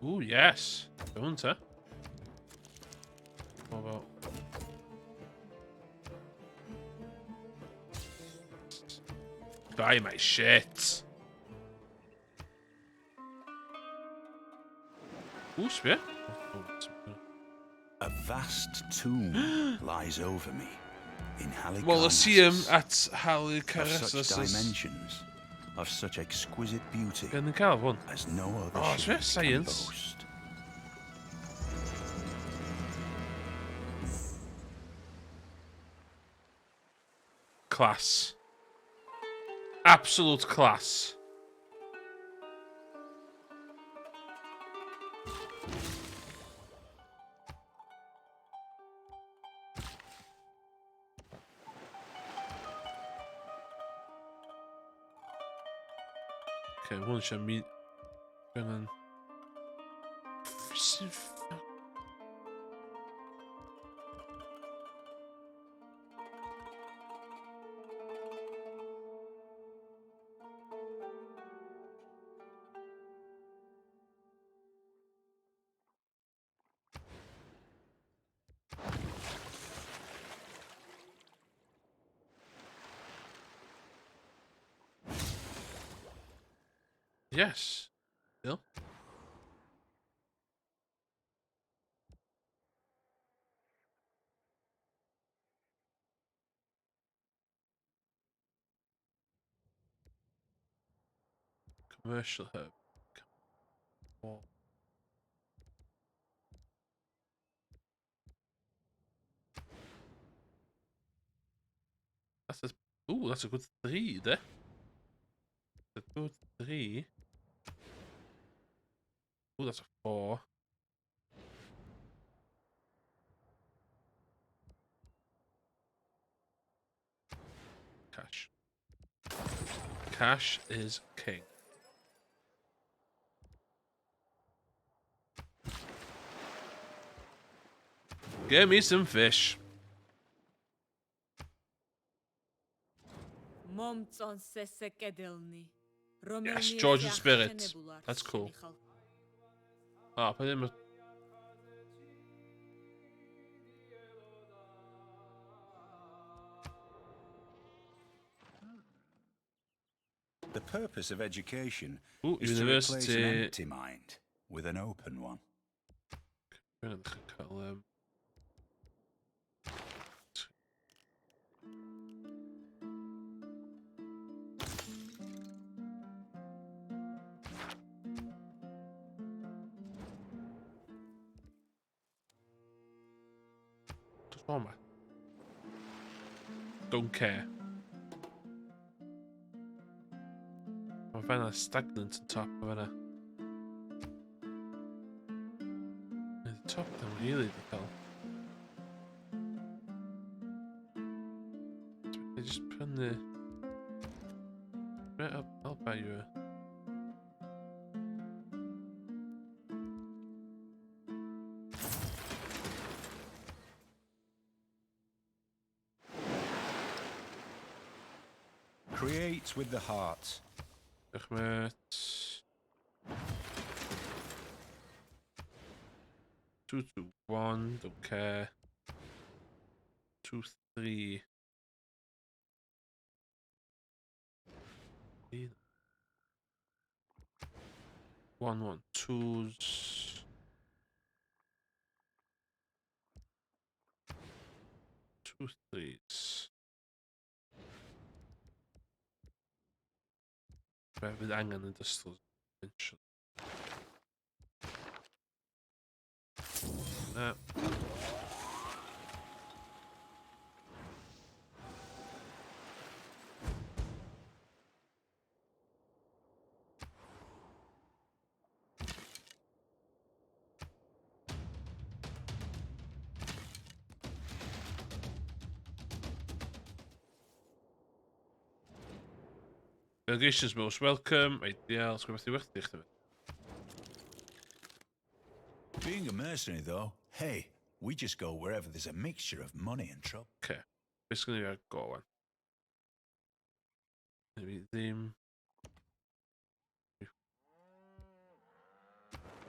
Ooh, yes. Be hwn ta? O, fel... Buy my shit. Ooh, sbia. A vast tomb lies over me in Halicarnassus. Well, let's see him at Of such Halicarnassus. dimensions, of such exquisite beauty, Be yn cael hwn? as no other Oh, shape can science. boast. Class. Absolute class. Okay, hwn eisiau mi... Angen... Yes. Bill. Commercial hub. That's a, ooh, that's a good 3 there. A good 3. Ooh, that's a 4. Cash. Cash is king. Give me some fish. Yes, Georgian spirit. That's cool. Ah, put him. The purpose of education Ooh, is to replace an university. empty mind with an open one. Don't care. Mae fanna stagnant yn top o fanna. The top ddim really di cael. Dwi just prynu... Right, I'll buy you a... Create with the heart. Diolch 2, 2, 1, don't care. 2, 3. 1, 1, 2s. 2, 3s. Fe fydd angen industrial eventually. Na. Delegations most welcome. Ideal. Sgwyd beth i werthu chdi. Being a mercenary, though, hey, we just go wherever there's a mixture of money and trouble. Okay. Beth sgynny fi ar go wan? Maybe ddim.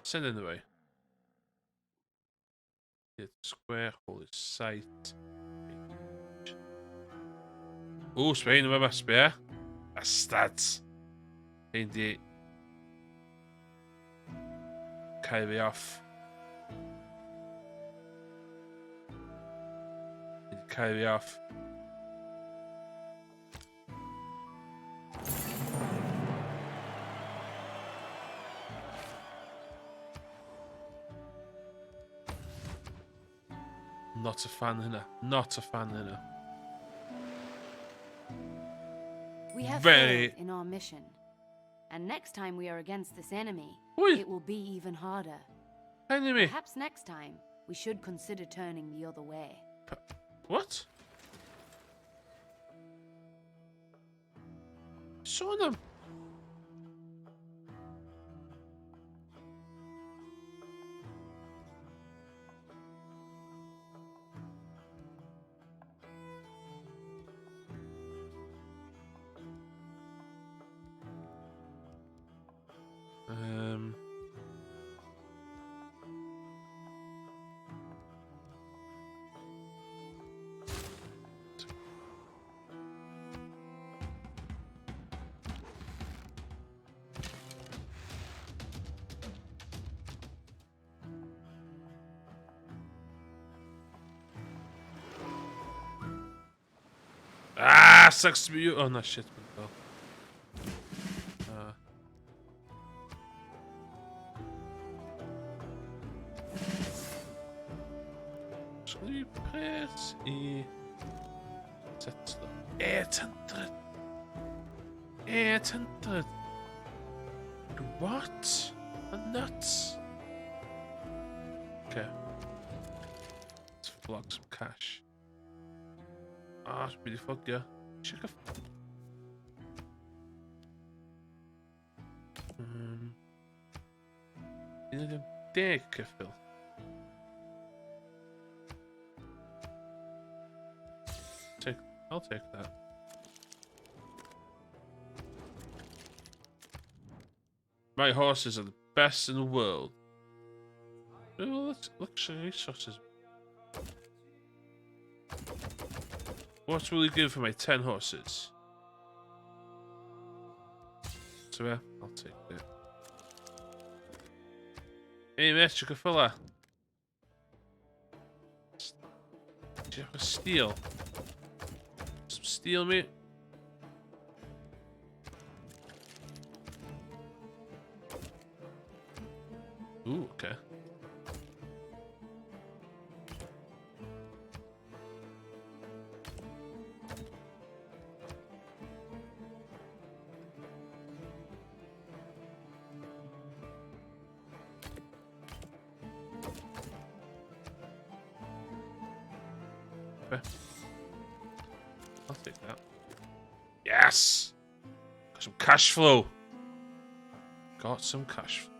Send in the way. Square, holy site. Ooh, Spain yma, sbia. Bastards. Ein di... Cael fi off. Ein di cael fi off. Not a fan hynna. Not a fan hynna. We We have Very... failed in our mission. And next time we are against this enemy, Pwy? it will be even harder. Enemy? Perhaps next time we should consider turning the other way. What? Sôn am... Ah, sucks to be you. Oh, no, shit. Oh. Sgwn i pres i setlo. 800! 800! What? I'm nuts! Okay. Let's flog some cash. Ah, oh, really ffogio. Check a... 10 ceffyl. I'll take that. My horses are the best in the world. Well, let's luxury resources. What will you give for my 10 horses? So yeah, I'll take it. Hey mate, you fella. Do you have a steel? Some steel, mate. Ooh, okay. I'll take that. Yes! Got some cash flow. Got some cash flow.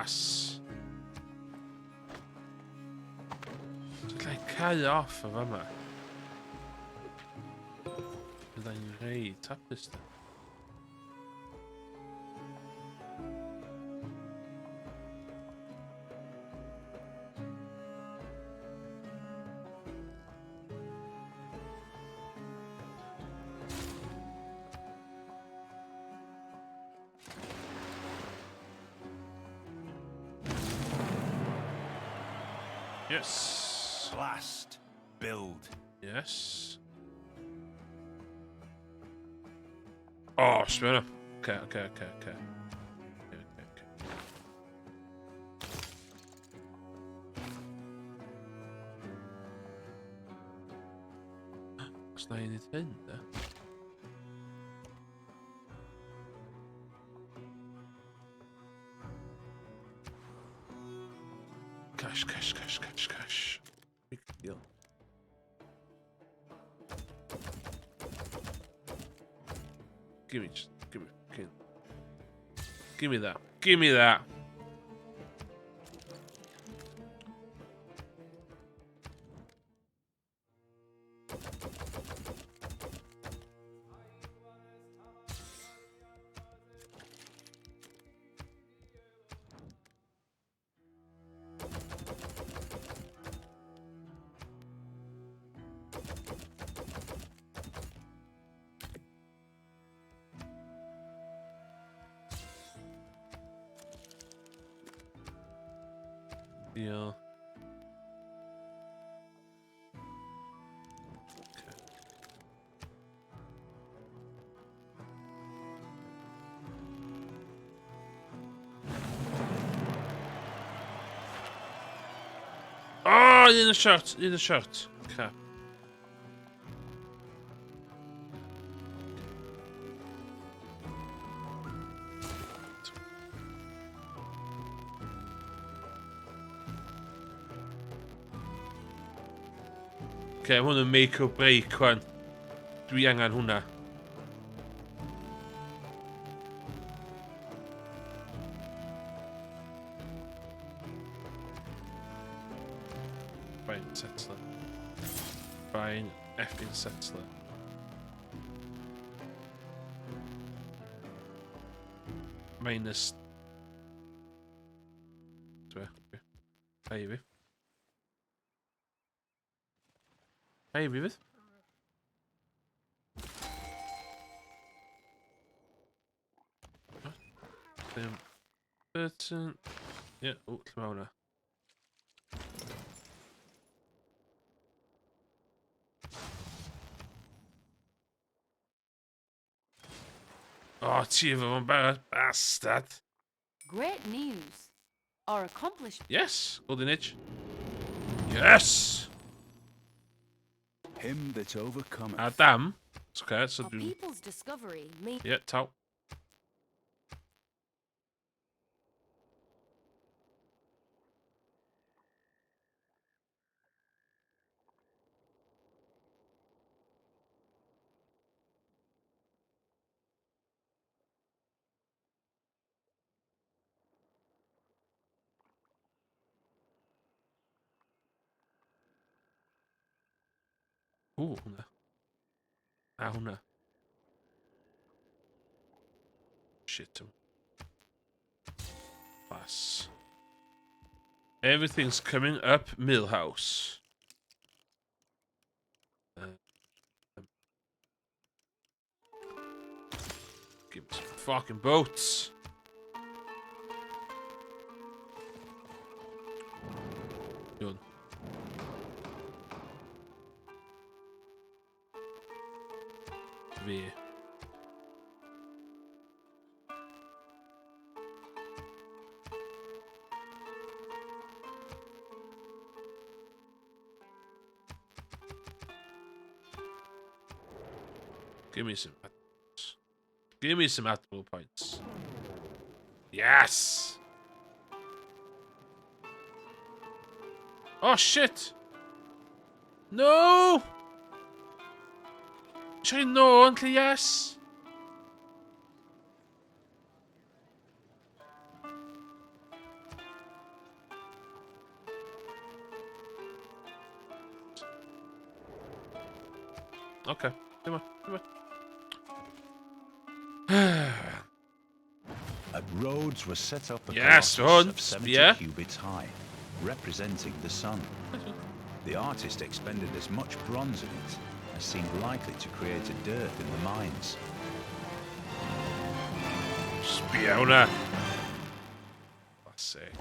Class. Dwi'n cau off o fama. Byddai'n reit hapus da. Yes. Blast. Build. Yes. Oh, spinner. Okay. Okay. Os na i wneud hyn, de? Cash, cash, cash, cash, cash. Big deal. Give me, just, give me, okay. Give me that. Give me that. Deal. Oh, un y shot, un y shot. Crap. Okay, mae hwn yn make or break, wan. Dwi angen hwnna. Fine settler. Fine effing settler. Minus... Dwi, okay. Hei fi. Hei fi fydd. Ddim... Burton... Ie, o, lle mae hwnna? O, ti efo fo'n barod, bastard. Great news. Our accomplished Yes, Golden Age. Yes! Him that overcometh. A dam. It's okay, so our dwi'n... people's discovery may Ie, taw. Ww, hwnna. A hwnna. Shit. Pass. Everything's coming up Millhouse. Give me some fucking boats. Done. Fi. Give me some. Give me some admiral points. Yes! Oh shit! No! Sorry, no, uncle, yes! Okay, come on, come on. At Rhodes was set up a Yes, colossus hon, of 70 yeah. cubits high, representing the sun. The artist expended as much bronze in it as seemed likely to create a dearth in the mines. Sbia hwnna. Classic.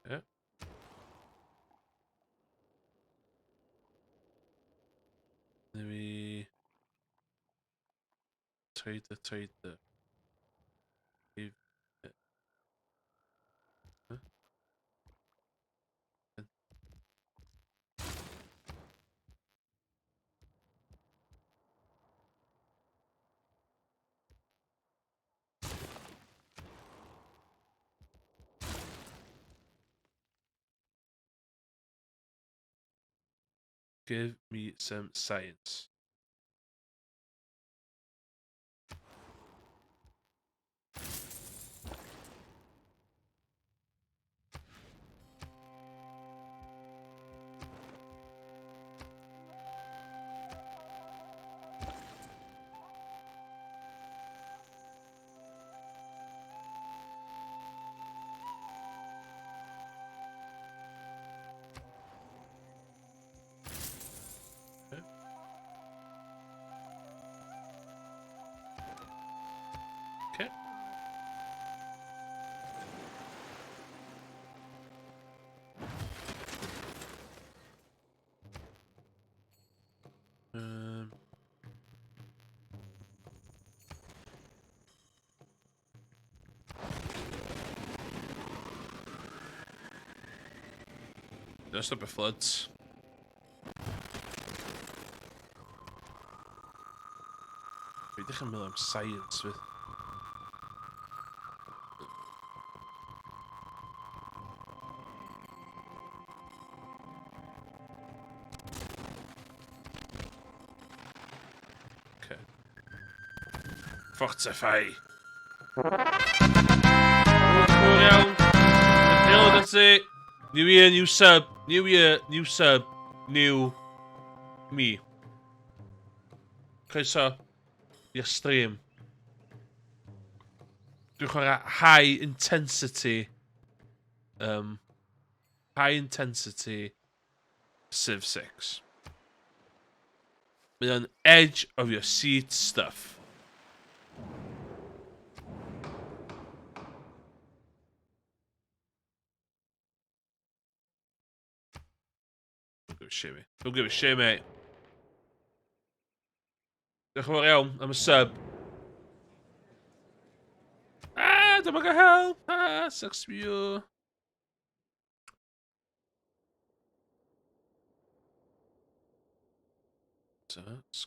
Yeah. Maybe trade the. Give it. Huh? Give me some science. Okay. Don't stop the floods. Fi dechrau meddwl am science fydd. Okay. Fortify. Cool iawn. Helo ti. New year, new sub. New year, new sub. New me. Croeso i'r stream. Dwi'n chwarae high intensity high intensity Civ 6. Mae o'n edge of your seat stuff. Don't give a shit, mate. Don't give a shit, mate. Diolch yn fawr iawn am y sub. Ah, dyma gael help. Ah, sucks for you. Nice.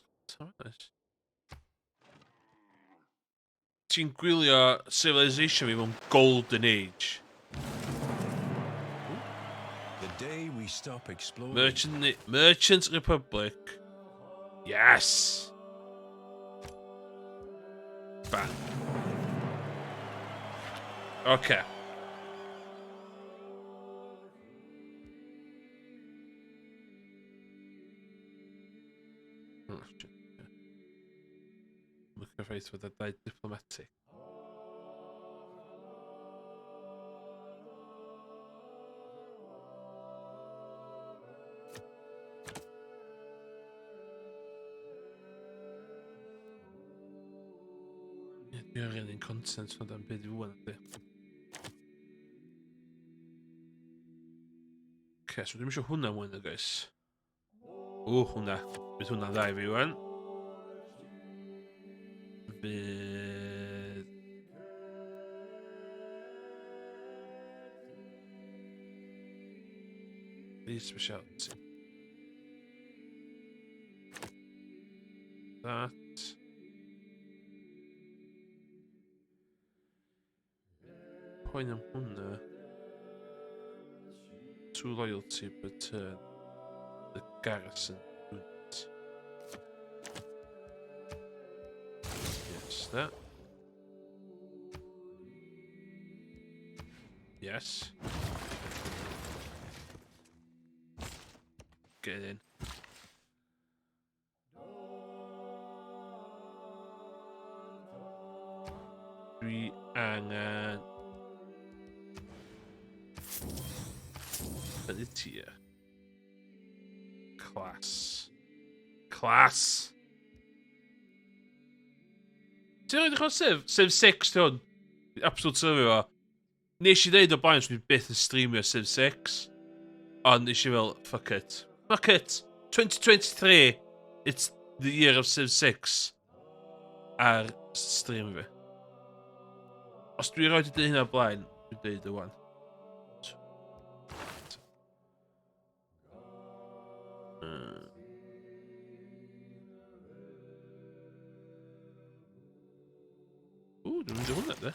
Ti'n gwylio Civilization fi mewn Golden Age. The day we stop exploring. Merchant Republic. Yes! Bang. Okay. Oh, shit. Look at face with a diplomatic. Dwi'n angen un content o dan byd i wan, ydy. Okay, so dwi'n eisiau hwnna mwy na, guys. O, hwnna. Bydd hwnna'n dda i fi wan. Bydd... These speciality. That. Poen am hwnna. 2 loyalty per turn. The garrison unit. Yes, that. Yes. Get in. Dwi angen Fyny tir. Class. Class! Ti'n rhaid i chwarae Civ? Civ 6 ti hwn. Absolute sylwi fo. Nes i ddeud o blaen, swn i byth yn streamio Civ 6. Ond nes i fel, fuck it. Fuck it! 2023! It's the year of Civ 6. Ar stream fi. Os dwi roed i dweud hynna o blaen, dwi'n dweud y wan. Ww, dwi'n mynd i hwnna, de.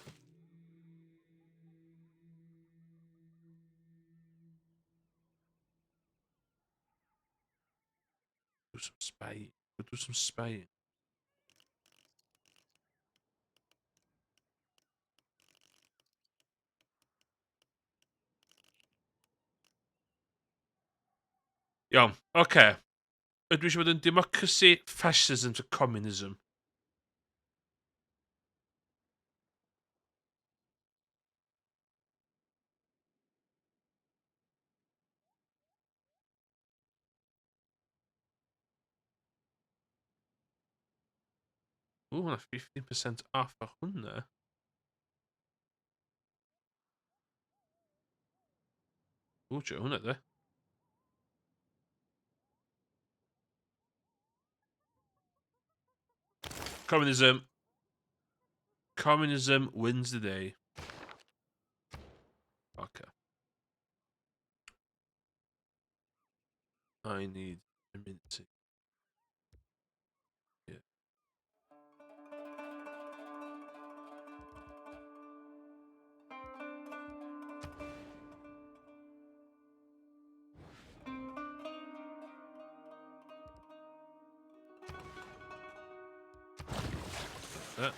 Do some spying. Go do some spying. Iawn, oce. Okay. Ydw i eisiau bod yn democracy, fascism to communism? Ww, hwnna 15% off ar hwnna. Ww, trio hwnna, de. Communism. Communism wins the day. Okay. I need a minute. Yeah. That.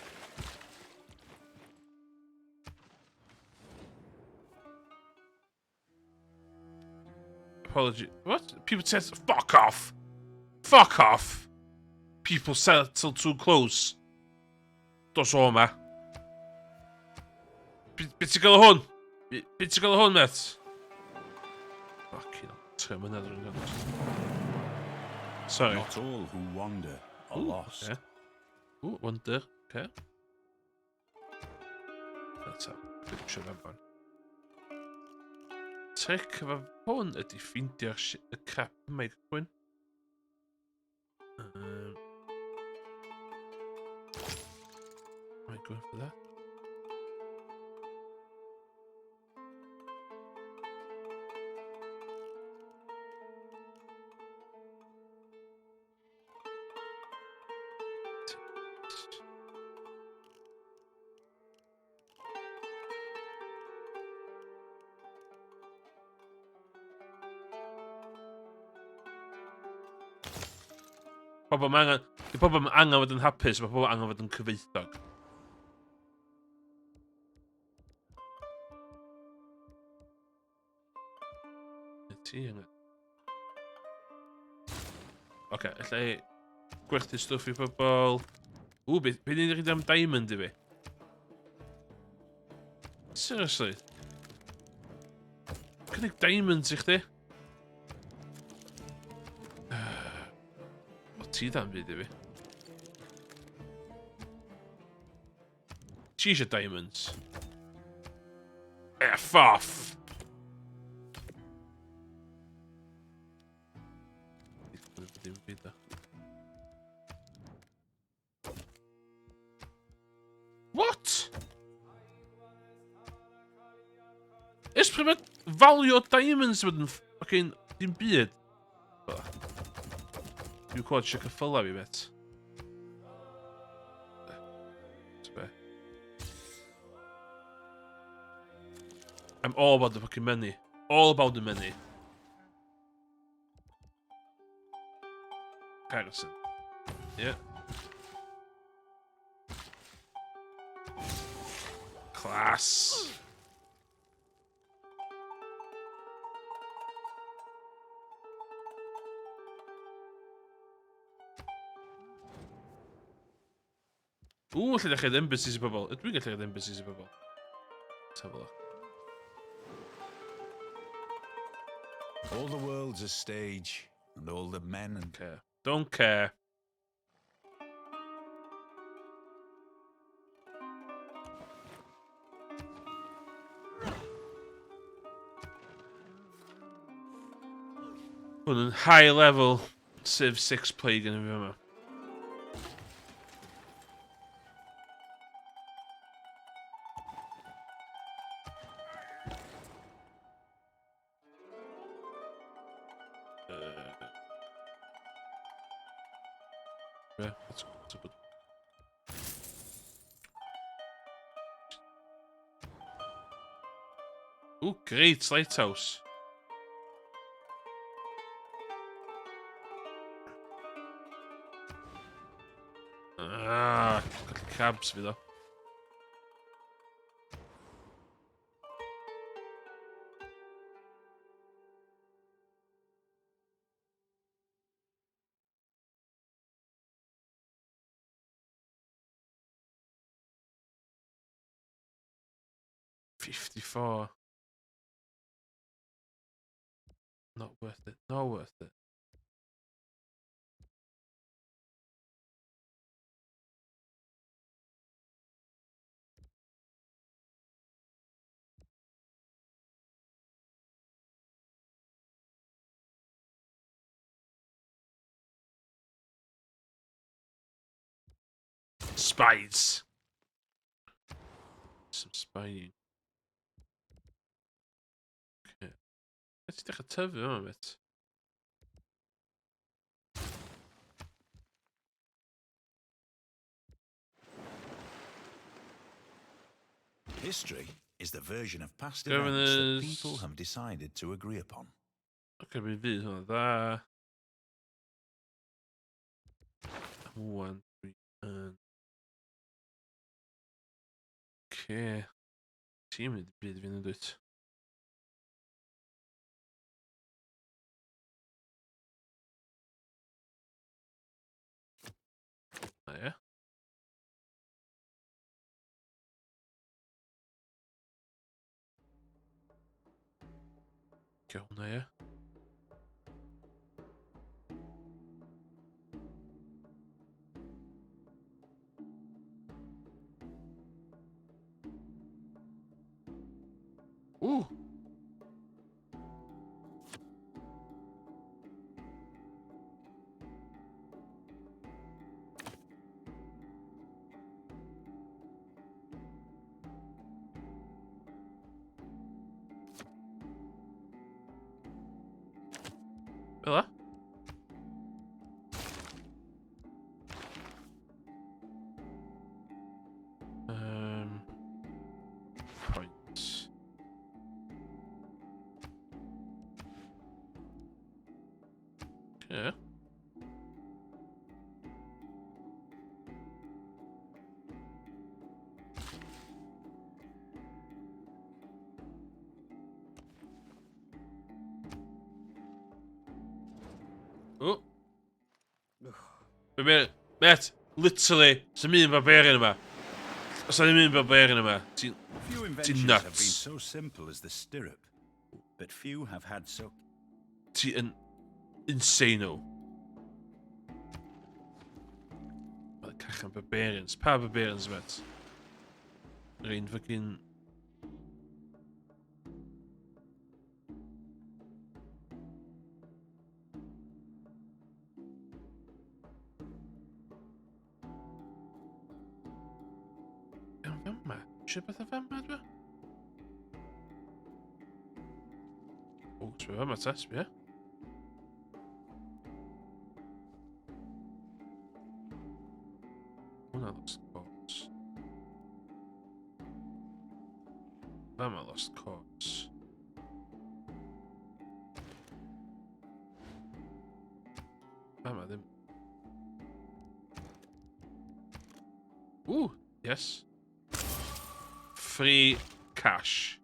Apology. What? People said, fuck off. Fuck off. People settle too close. Dos o yma. Be ti'n gael o hwn? Be ti'n gael o hwn, met? Fucking hell. Tre mlynedd rwy'n gael. Sorry. Not all who wander are Ooh, lost. Okay. Ooh, wonder. Okay. Let's have a picture of that one. Trick efo hwn ydy ffeindio'r y crap yma i gychwyn. Am I going for that? Pobl ma angen... Di pobl ma angen fod yn hapus, mae pobl angen fod yn cyfoethog. Ti angen... Oce, alla i gwerthu stwff i pobl. Ww, be ni'n rhaid am diamond i fi? Seriously? Cynnig diamonds i chdi? O, ti dan byd i fi. Ti eisiau diamonds? F off! Dim byd da. What? Ys pryd mae value o diamonds fod yn fucking dim byd? Dwi'n clywed eisiau cyffyla fi, bet. Be? I'm all about the fucking money. All about the money. Harrison. Yeah. Class. Ww, lle ddechrau embassies i bobl. Ydw i'n gallu gael embassies i bobl? Let's have a look. All the world's a stage, and all the men and Care. Don't care. Hwn yn high level Civ 6 play gen i fi yma. Yeah, that's a good. Ooh, great lighthouse. Ah, got the cabs fi ddo. 54. Not worth it. Not worth it. Spies! Some spying. Okay. Beth ti'n dechrau tyfu yma, met? History is the version of past events that people have decided to agree upon. Okay, mi fydd hwnna dda. One, three, and... Okay. Ti'n mynd i byd i fynd yn dwyt. Na ie. Licio hwnna, ie. Ww! Fel 'a? Points. Okay. Oh. Be, mate, literally, sy'n mynd barbarian yma. Os yna ddim un barbarian yma, ti'n Few ti inventions have been nuts. so simple as the stirrup, but few have had so Ti yn insane o. Mae cachan barbarians. Pa barbarians, mate? Yr un fucking... Iawn fama? Eisiau beth o fama, dwi? O, sbio fama ta, sbio. Hwna lost cause. Fama lost cause. Fama ddim. Ooh, yes. Free cash.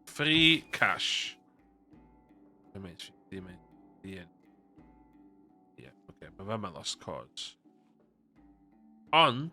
Free cash. Ddim ddim ddim. Ie, oce, mae fama lost cause. Ond...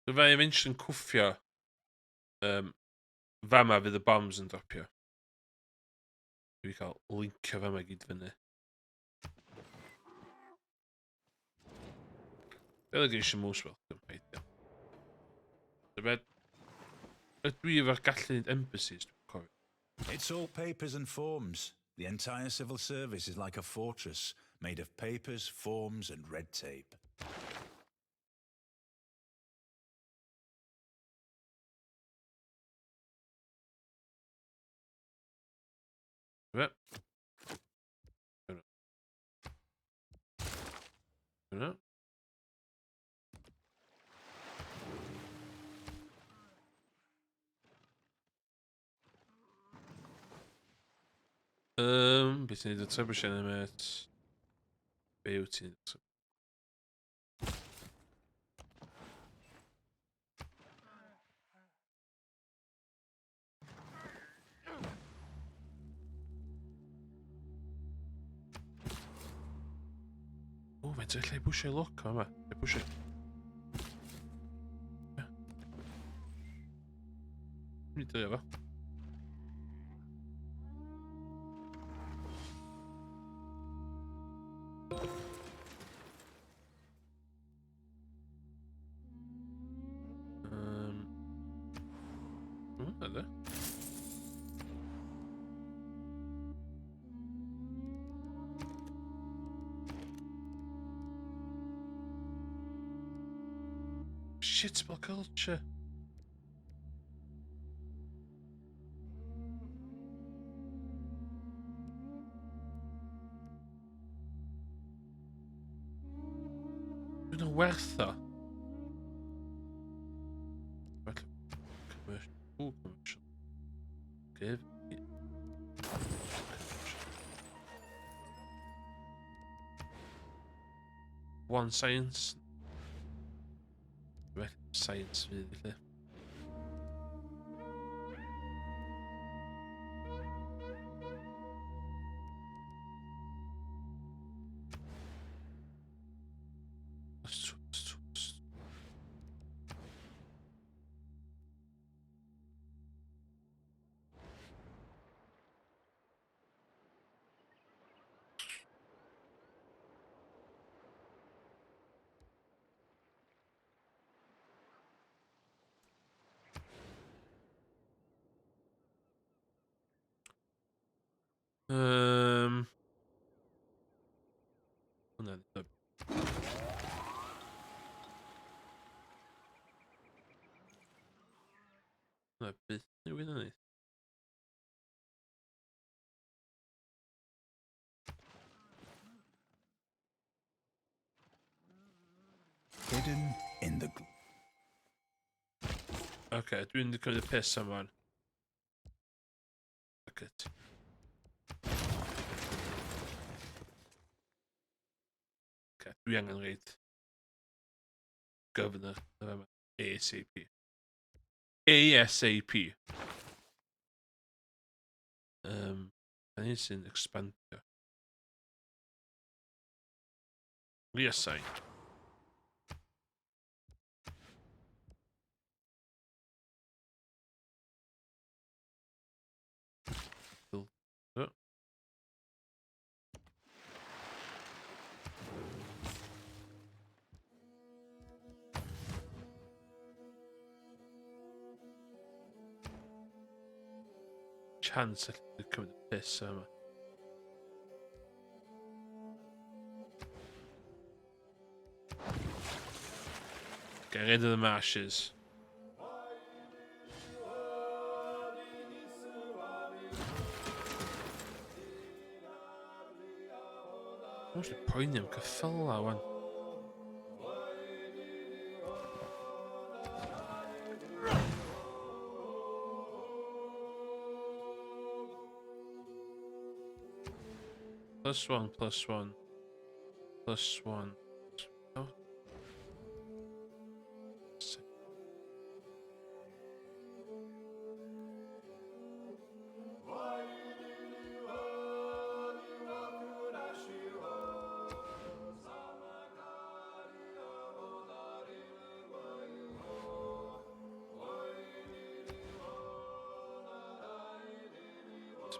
Fydda i eventually yn cwffio fama fydd y bombs yn dropio. Dwi cael lincio fama gyd fyny. Delegation most welcome, ideal. Tybed, ydw i efo'r gallu neud embassies, dwi'n cofio. It's all papers and forms. The entire civil service is like a fortress made of papers, forms, and red tape. Tybed? Hwnna. Beth ti'n neud y trebuchet yna, mate? Be wyt ti'n neud? Right, lle i bwysio i look yma. Lle bwysio. Dwi'n drio fo. Hwnna de. Shit, spell culture. Dwi'n werth o. Commercial. Ooh, commercial. Give. One science. Well, science fydd felly. Hwnna ddim. Hwnna byth newid yn ei. Hidden in the Oce, dwi'n mynd i cymryd y piss am fan. Fuck it. Oce, dwi angen reid governor y fama. ASAP. ASAP. Da ni sy'n expandio. Reassign. Cool. Chance allan cymryd y piss yma. Get rid of the marshes. Dwi'n gallu poeni am ceffyla wan. +1, +1, +1. Oh.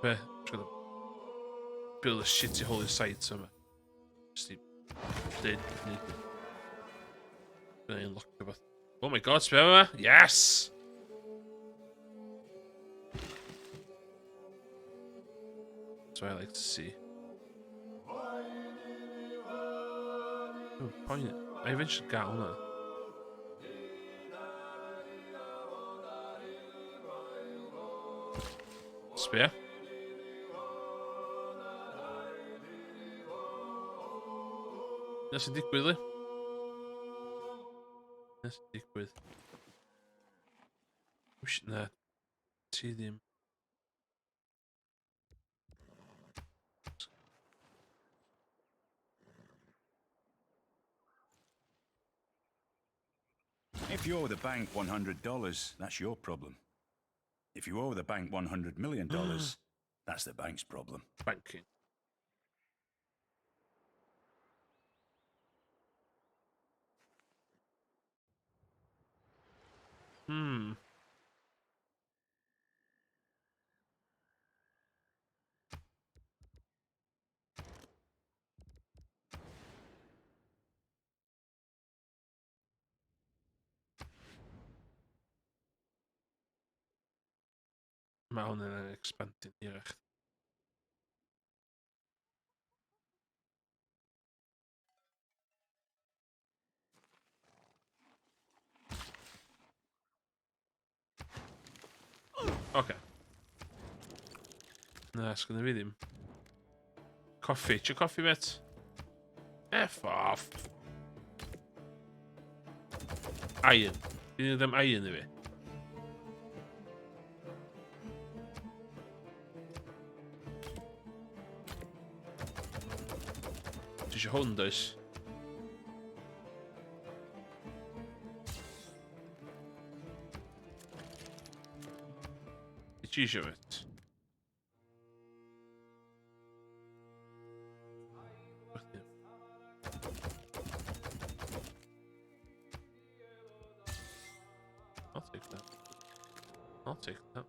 Be? Just gonna build a shitty holy site yma. Just i deud nid. Bydd ni'n lock beth. Oh my god, sbio yma! Yes! That's what I like to see. Oh, point. I eventually gael hwnna. Sbio. Na sy'n digwydd, li. Na sy'n digwydd. Wsh, na. Ti ddim. If you owe the bank $100, that's your problem. If you owe the bank $100 million, that's the bank's problem. Banking. Mae hwn yn expanding hirach. Oce. Na, sgynna fi ddim. Coffi. Ti coffi, mate? F off. Iron. Dyn ddim iron i fi. Ti eisiau hwn, does? Ti eisiau fet? I'll take that. I'll take that.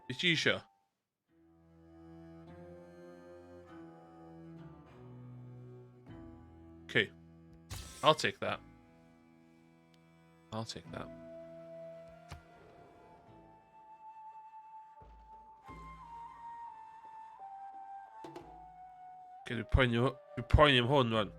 Be ti isio? Okay. I'll take that. I'll take that. Okay, dwi'n poeni, dwi'n poeni am hwn, rwan.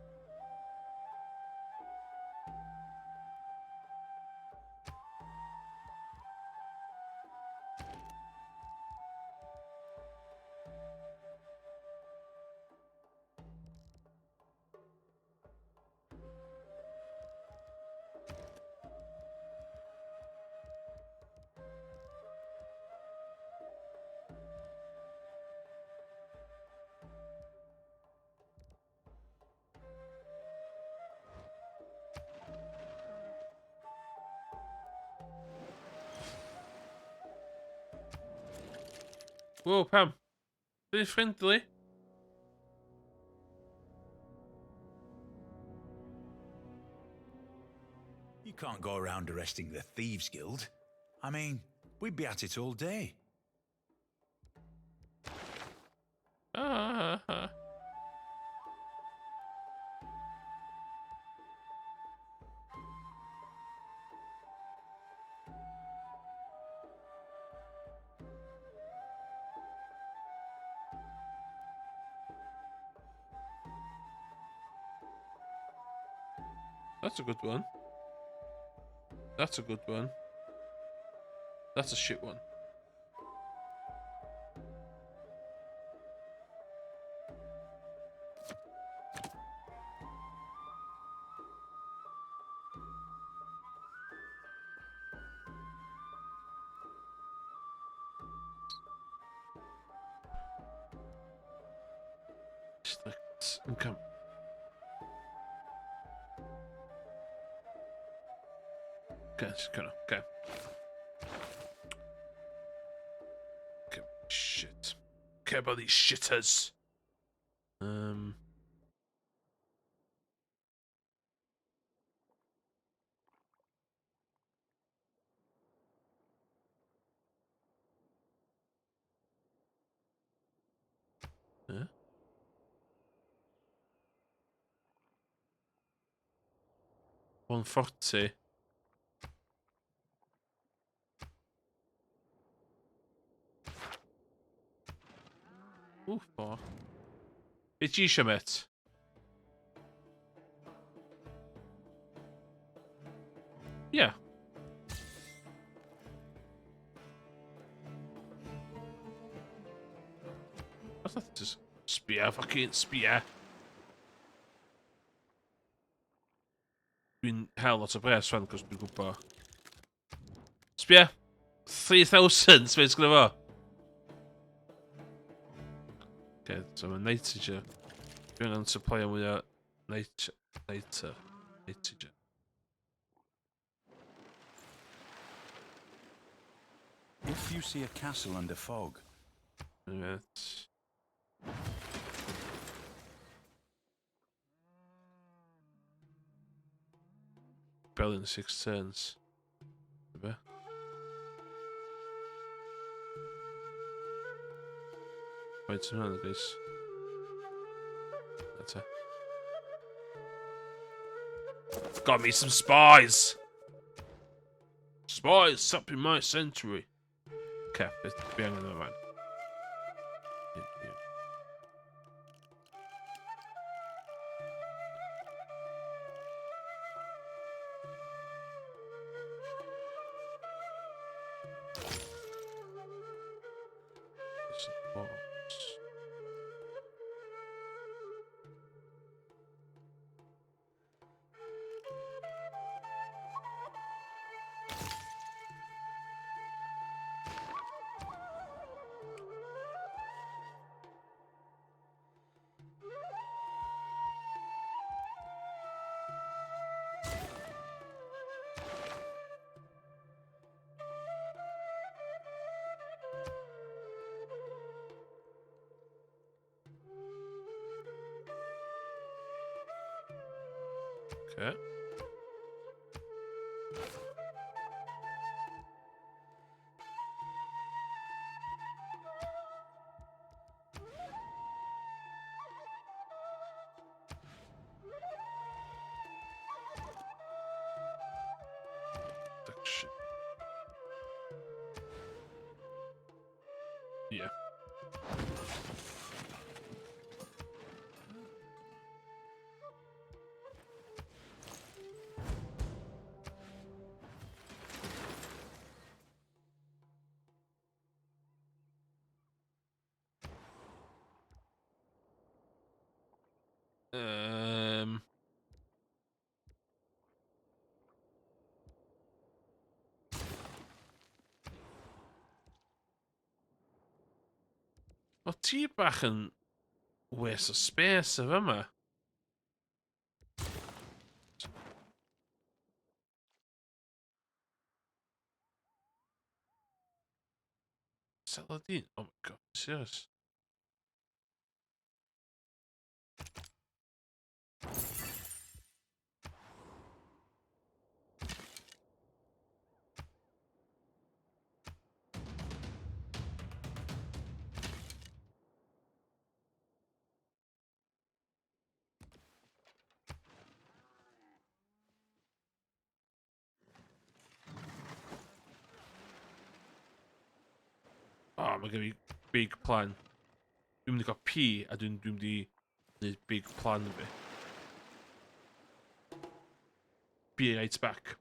Whoa, pam? Dwi'n friendly. You can't go around arresting the Thieves Guild. I mean, we'd be at it all day. Ah. That's a good one. That's a good one. That's a shit one. District income. Okay, just kind of okay. Okay, shit. Care about these shitters. Huh? 140. Ooh, four. Be ti eisiau, mate? Yeah. I thought this is spear, fucking spear. Dwi'n hel lot o bres fan, cos dwi'n gwybod. Spear! 3,000, beth sgynno fo? Okay, so mae knight eisiau. Dwi angen supply mwy o niter. Nitrogen. If you see a castle under fog, Minute. Rebellion 6 turns. Be? Wait a minute, guys. That's it. Got me some spies! Spies up in my century. Okay, let's be angen yma fan. Okay. Protection. Yeah. O ti bach yn waste of space efo yma. Saladin? Oh my god, serious? Oh, mae gen i big plan. Dwi'n mynd i gael P a dwi'n dwi mynd i gwneud big plan fi. Be right back.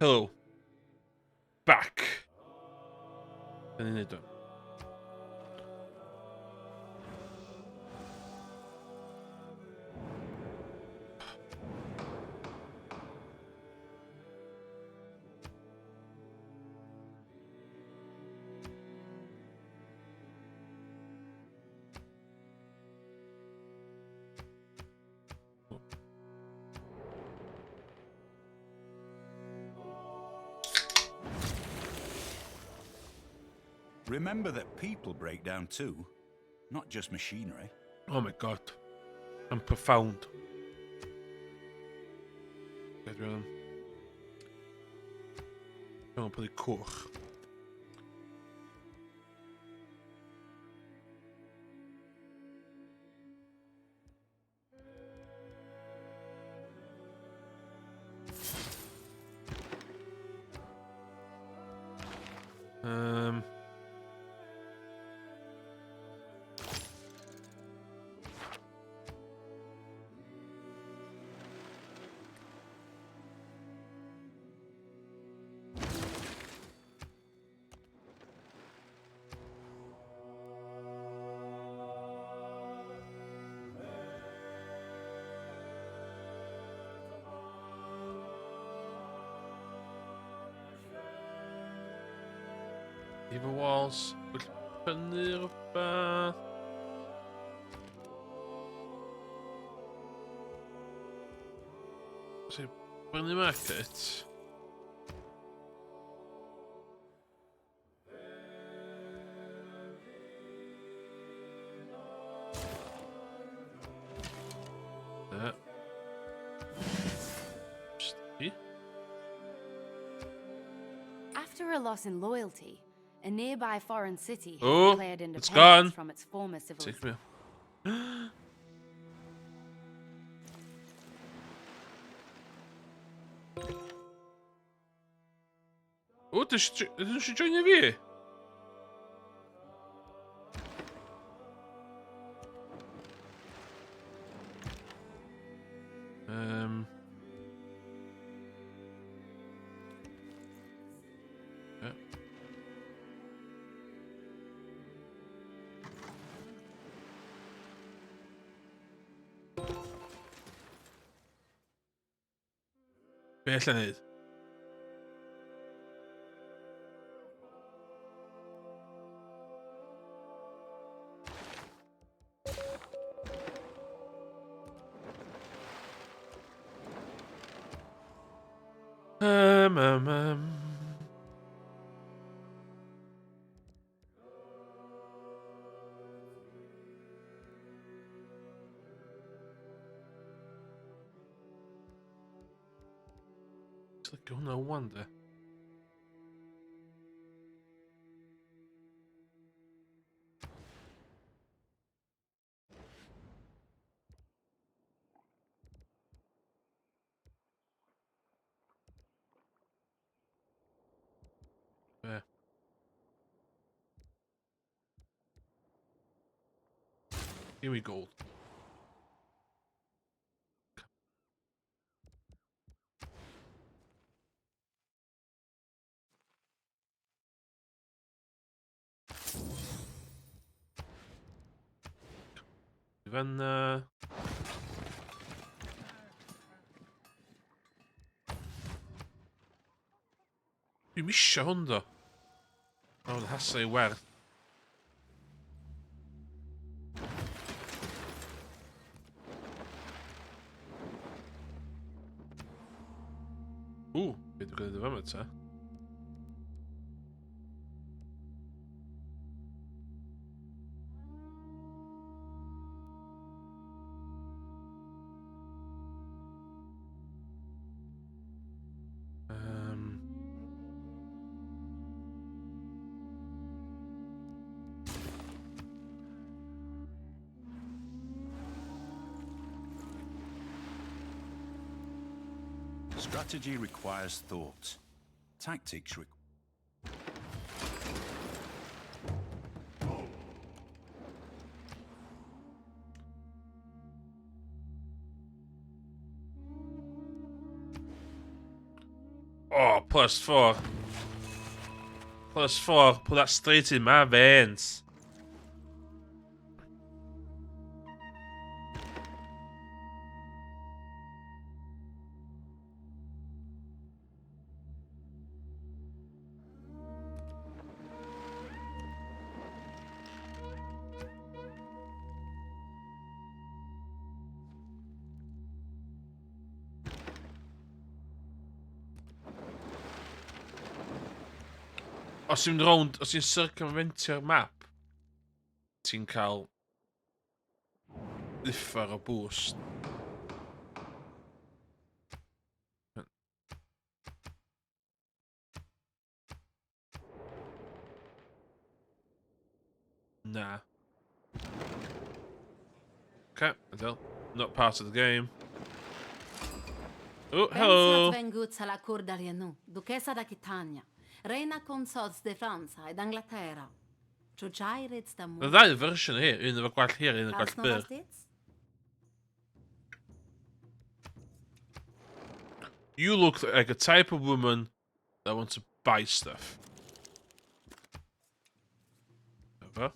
Hello. Back. Da ni'n neud o. Remember that people break down too, not just machinery. Oh my God. I'm profound. Dwi'n Dwi'n prynu cwch. Efo walls, well prynu rhywbeth. So, prynu market. Na. Just i. After a loss in loyalty, a nearby foreign city had Oh, declared it's independence gone. from its former civilization. Take me. O, ydyn nhw eisiau joinio fi? Yeah. Be allai neud? It's like hwnna wan de. Be? Give me gold. Fan. Dwi'm isio hwn do. O, mae'n hasau i werth. Ww, be dwi'n gwneud efo yma ta? Strategy requires thought. Tactics require. Oh, +4. +4. Put that straight in my veins. Os ti'n mynd rownd, os ti'n circumventio'r map, ti'n cael uffar o boost. Na. Okay, Adele. Not part of the game. Oh, hello. Venguts alla Cour d'Arianou, duchessa d'Aquitania, reina consorts de Franza ed Anglaterra. Trojaired Y ddau fersiwn hi, un efo gwallt hir, un efo gwallt byr. You look like a type of woman that wants to buy stuff. Over.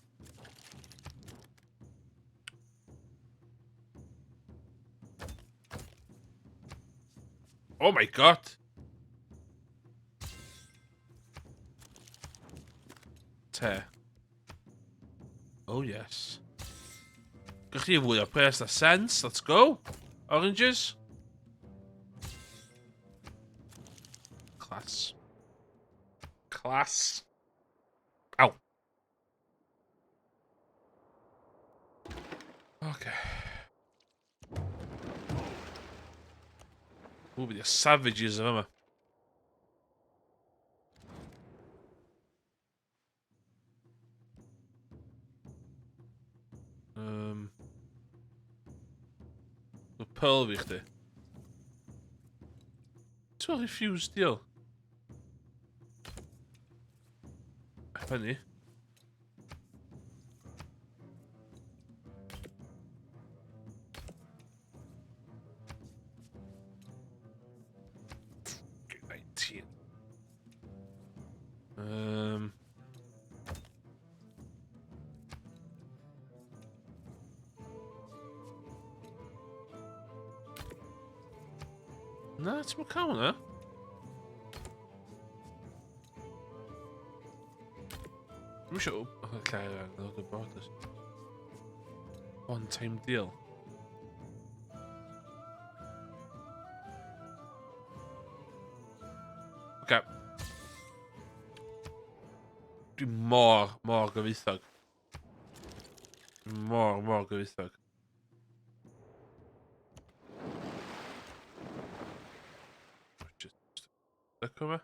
Oh my god! Te. Oh yes. Gwych chi fwy o pres na sense, let's go. Oranges. Class. Class. Ow. Okay. Ww, bydd y savages yn yma. Y pearl fi chdi. Ti'n refuse deal? Funny. Okay, 19. Na, ti'n cael hwnna? Dwi'n eisiau... Oh, lle, look at borders. One time deal. Okay. Dwi'n mor, mor gyfoethog. Mor, mor gyfoethog. Just... Yma.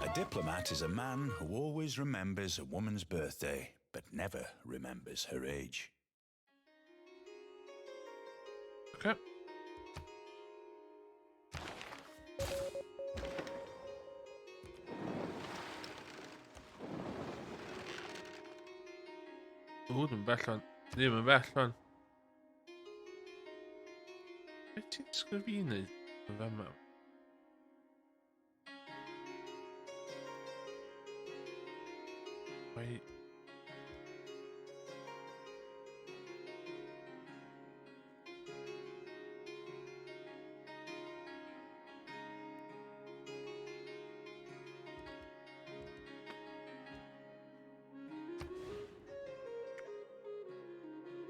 A diplomat is a man who always remembers a woman's birthday, but never remembers her age. Okay. O, dwi'n bell fan. Ddim yn bell fan. Be ti'n sgrifennu yn fama? Wait.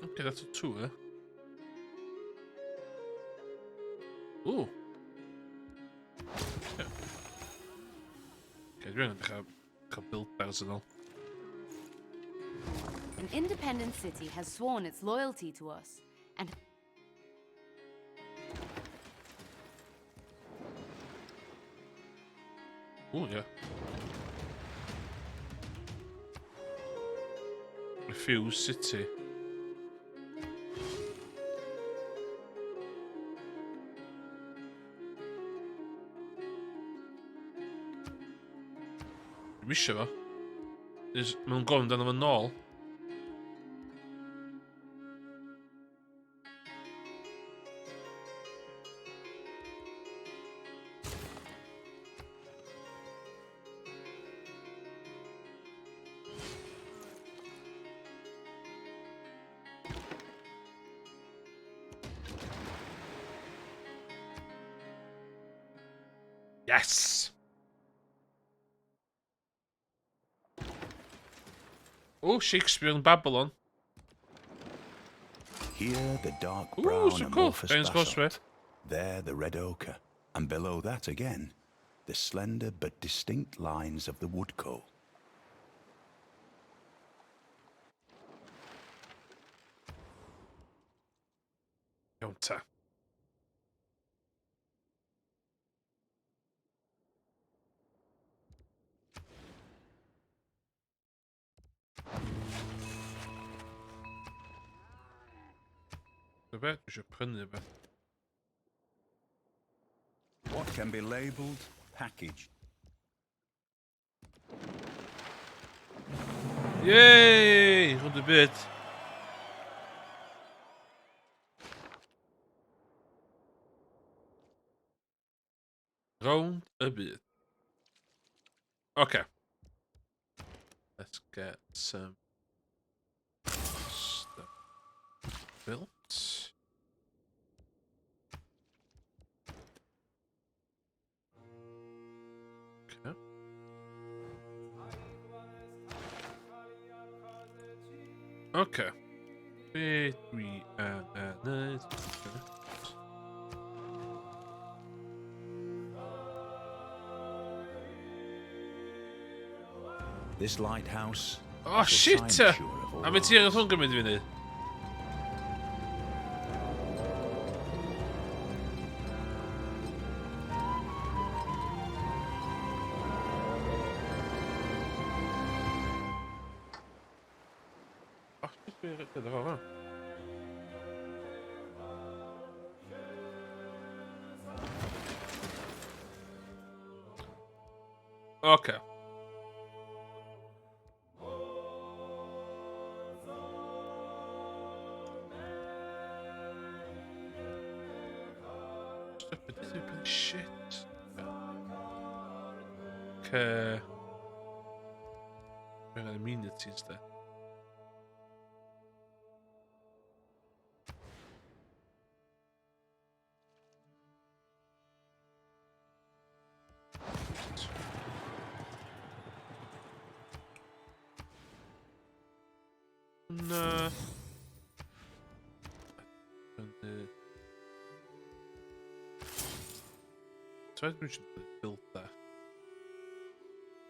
Okay, that's a 2, eh? Ooh. Yeah. Okay, dwi'n edrych ar cael builders yn ôl. An independent city has sworn its loyalty to us, and Ooh, yeah. Refuse city. Dwi'm isio fo. Maen nhw'n gofyn amdano fo nôl. Yes! Oh, Shakespeare in Babylon. Here the dark Ooh, brown so cool. amorphous Giant's Causeway. basalt. There the red ochre, and below that again, the slender but distinct lines of the wood coal. Iawn ta. Be, dwi eisiau prynu beth. What can be labelled, packaged? Yay! Rownd y byd. Rownd y byd. Okay. Let's get some stuff built. Okay. Okay. Be dwi yn wneud? This lighthouse. Oh is a shit! cynosure of all A fe ti angen arts. hwn gymryd i fyny? Oh, shit, dwi'n rhaid efo hwnna. Okay. Stupid, stupid shit. Okay. Dwi'n angen amenities de. Na. Prynu. So dwi eisiau build that.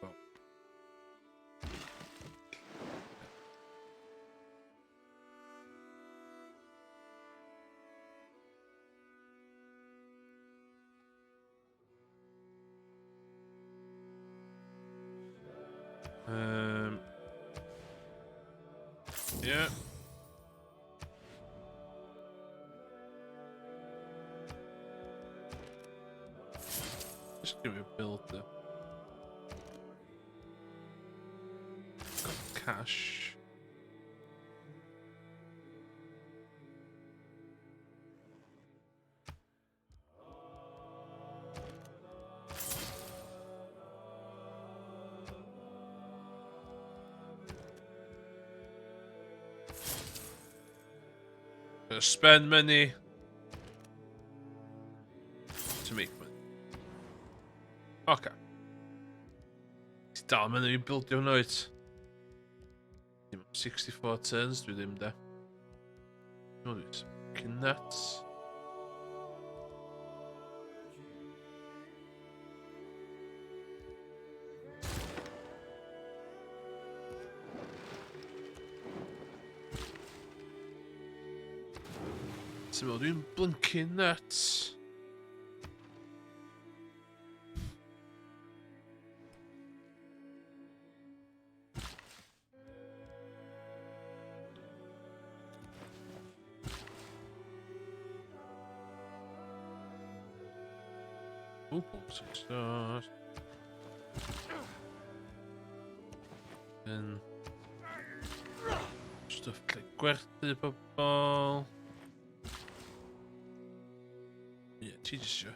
Oh. Yeah. Just give me a build though. Got cash. Gonna spend money to make money. Okay. Ti dal mynd i bildio hwnna wyt? Dim 64 turns, dwi ddim de. Dwi'n fucking nuts. Ti'n meddwl dwi'n blinking nuts? Ooh, 6 stars. Then stuff like gwerthu pobl. Ie, yeah, ti jyst isio.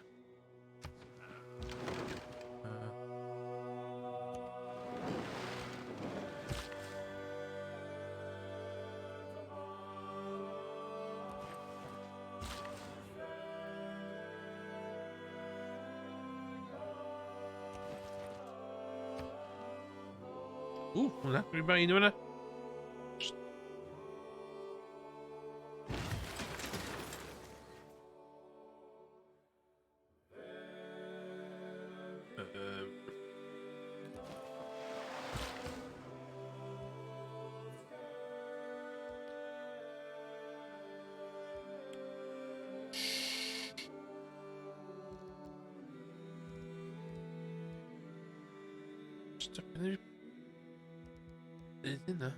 Ww, hwnna, dwi'n ba un yma. Stop yn Deud hynna.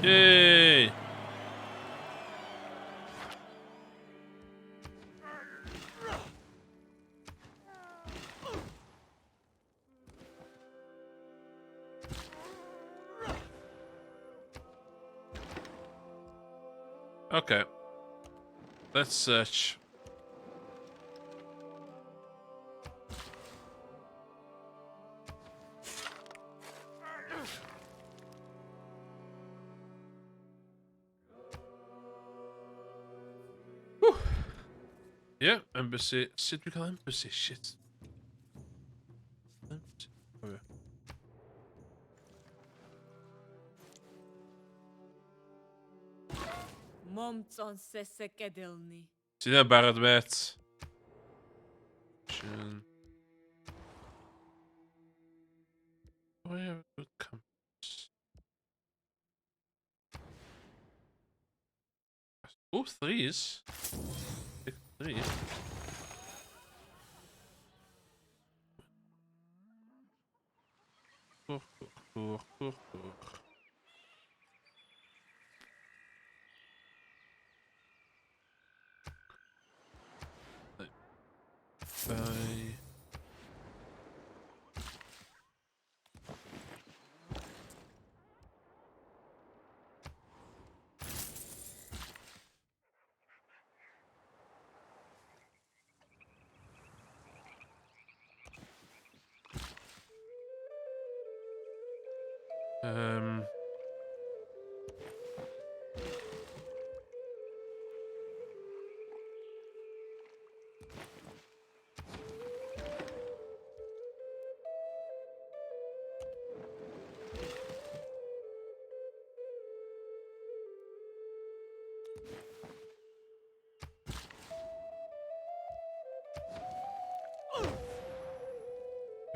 Yay! Okay. Let's search. Whew. Yeah, embassy. Sut dwi'n cael embassy? Shit. Embassy. Oh, yeah. მომწონს ესე კედელნი. Ti ddim yn barod, mêt. Shin. Oh, yeah, good campus. Oh, threes. Pick three. Coch, coch, coch, coch, coch. Bye.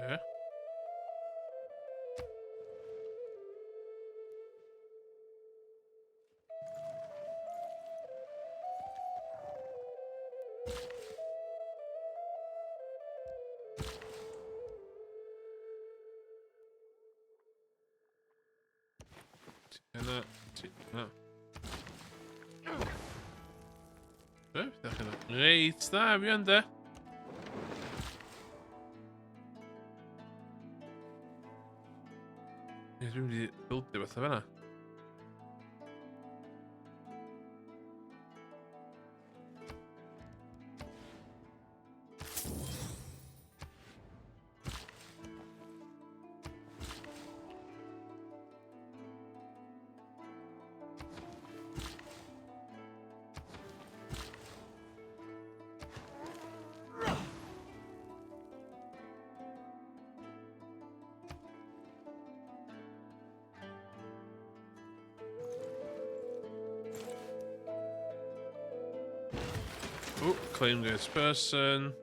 Okay. Yna, ti, yna. Reit, da, fi yn de. Ie, dwi'n mynd i bildio bethau fan'na. Oh, claim this person.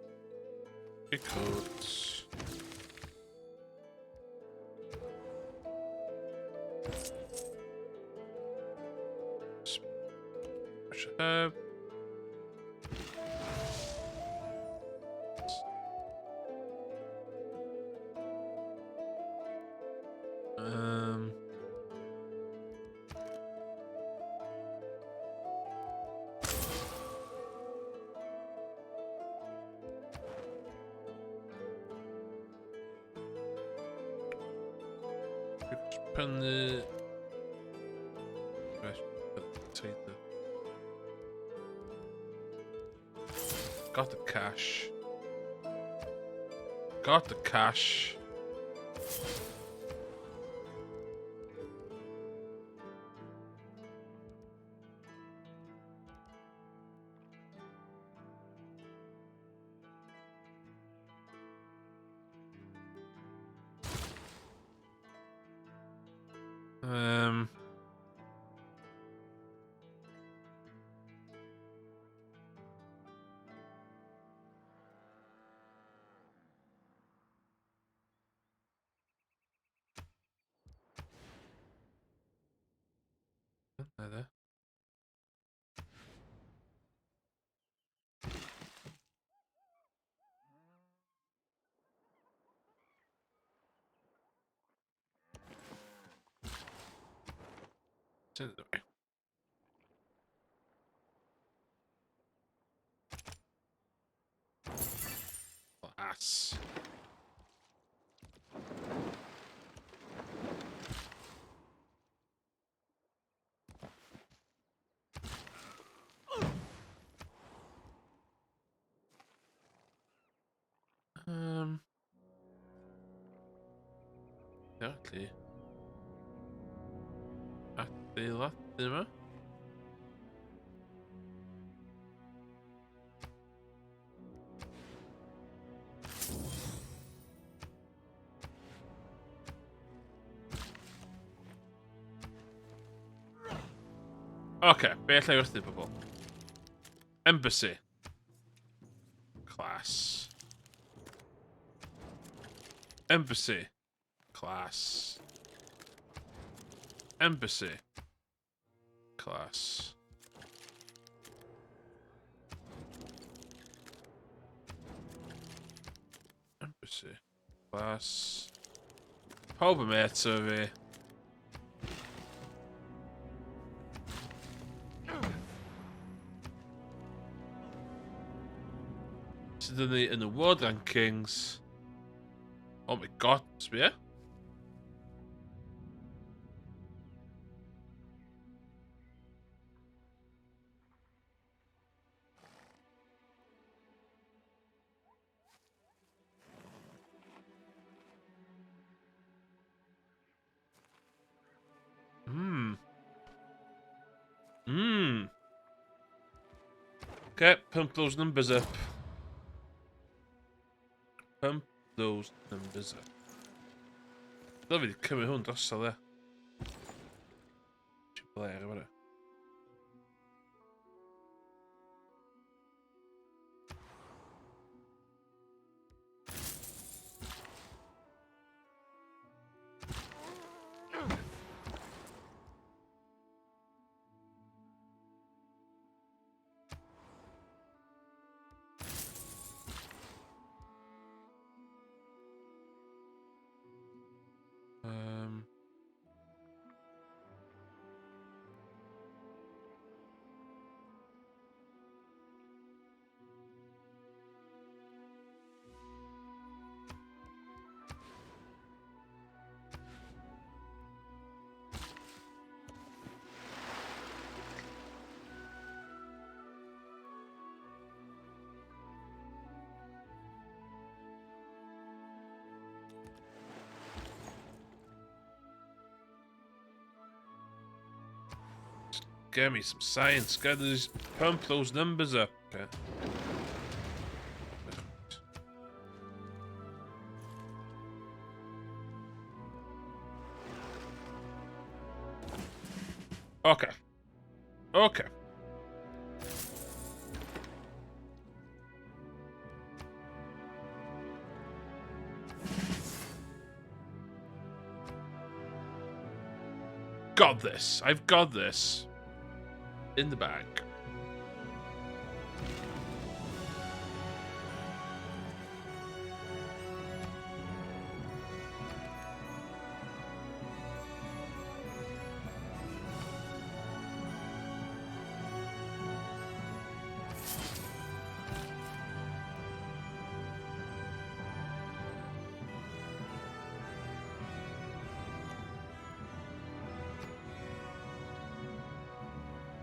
Get codes. Have. Prynu... Got the cash. Got the cash. There. Ass. Exactly. Adeiladu yma. Oce, be allai werthu bobl? Embassy. Class. Embassy. Class. Embassy. Class. Embassy. Class. Pawb yn mêt efo fi. Sydd yn ni yn y world rankings. Oh my god, sbia. Okay, pump those numbers up. Pump those numbers up. Dyle fi wedi cymryd hwn drosodd, e. Ti'n bler efo e. Get me some science. Get these, pump those numbers up. Okay. Okay. Okay. Got this. I've got this. In the bag.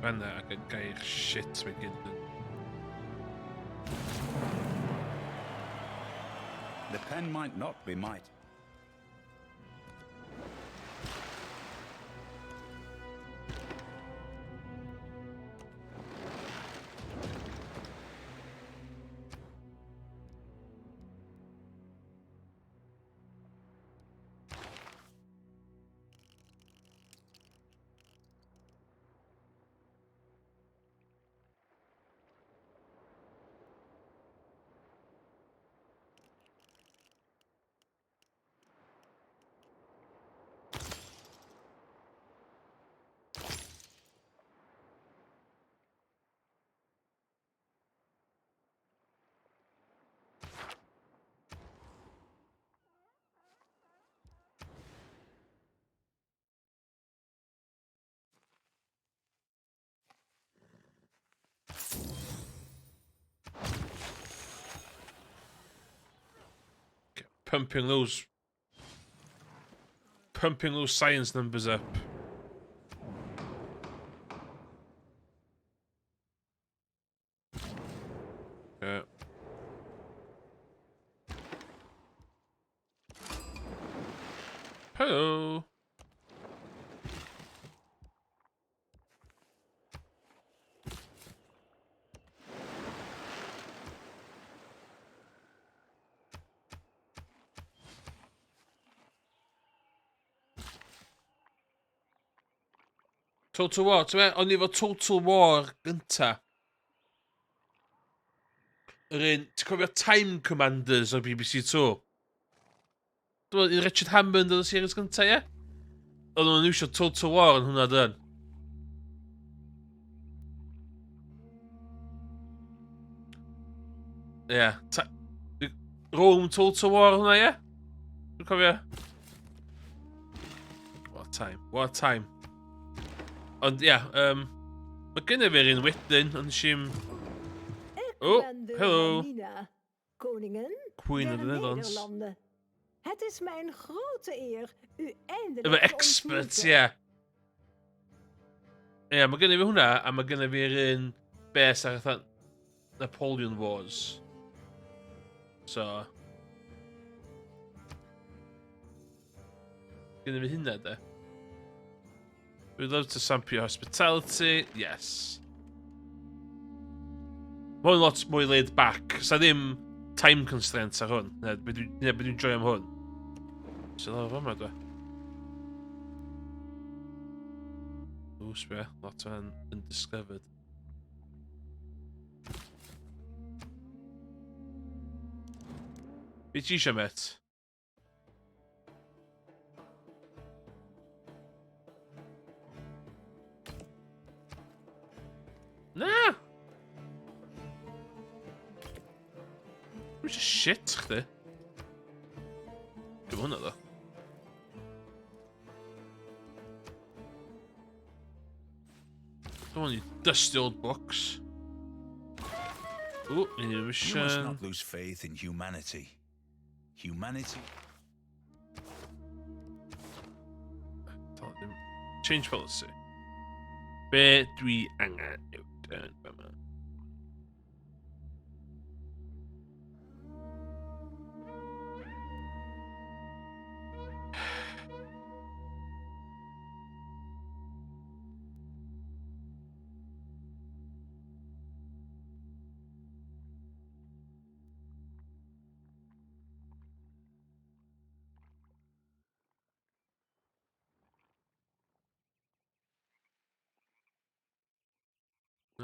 Fanna ac yn gair shit mae gyd yn. pen might not be might. Pumping those science numbers up. Yeah. Hello. Total War, ti'n meddwl, o'n i efo Total War gynta. Yr un, ti'n cofio Time Commanders o'r BBC 2? Dwi'n meddwl, un Richard Hammond oedd y series gynta, ie? Oedd nhw'n iwsio Total War yn hwnna, dyn. Ie. Rome Total War hwnna, ie? Dwi'n cofio. What a time, what a time. Ond ie, mae gynna fi'r un wedyn, ond nes i'm... Oh, hello. Koningin Queen of the der Netherlands. Nederlanden. Het is mijn grote eer u eindelijk Efo te experts, ontmoeten. ie. Ie, mae gynna fi hwnna, a mae gynna fi'r un bes ar fatha Napoleon Wars. So... Gynna fi hynna, de. We'd love to sample your hospitality. Yes. Mae hwn lot mwy laid back. Sa ddim time constraints ar hwn. Ne, be dwi'n joio am hwn. So lawr fama, dwi. Ww, sbia. Lot o hyn undiscovered. Be ti eisiau, mate? Na! Dwi'n eisiau shit, chdi. Dwi'n hwnna, ddo. Don't want any dusty old books. Ooh, new You must mission. not lose faith in humanity. Humanity. Change policy. Be dwi angen newid yn fama?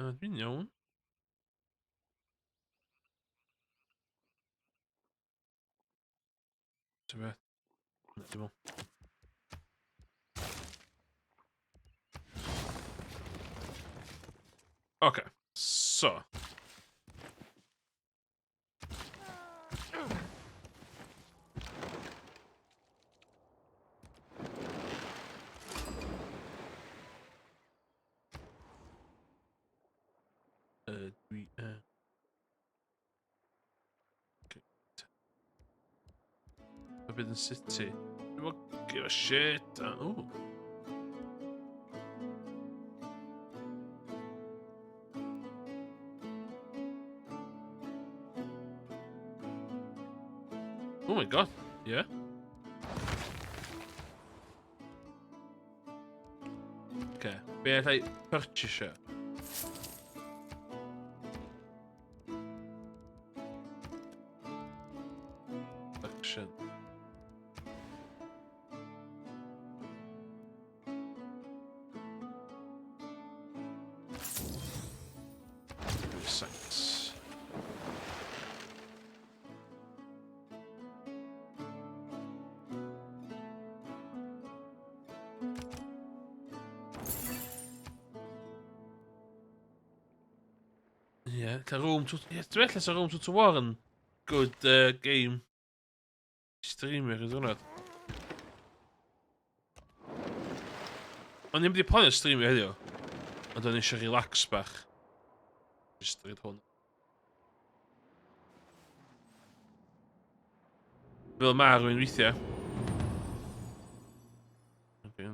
Na, dwi'n iawn. Ta beth? Na, dim ond. Okay, so. Dwi... Okay. Forbidden City. Dwi'n give a shit. Oh. Oh, god, yeah. Okay, be allai purchase? Action. Sites. Ie, yeah, cael Rome to... Ie, dwi'n meddwl sa Rome Total War yn good game. Streamer i ddwrnod. O'n i'n mynd i planio streamio heddiw. Ond o'n i eisiau relax bach. Just read hwn. Fel ma rwy'n weithiau. Okay,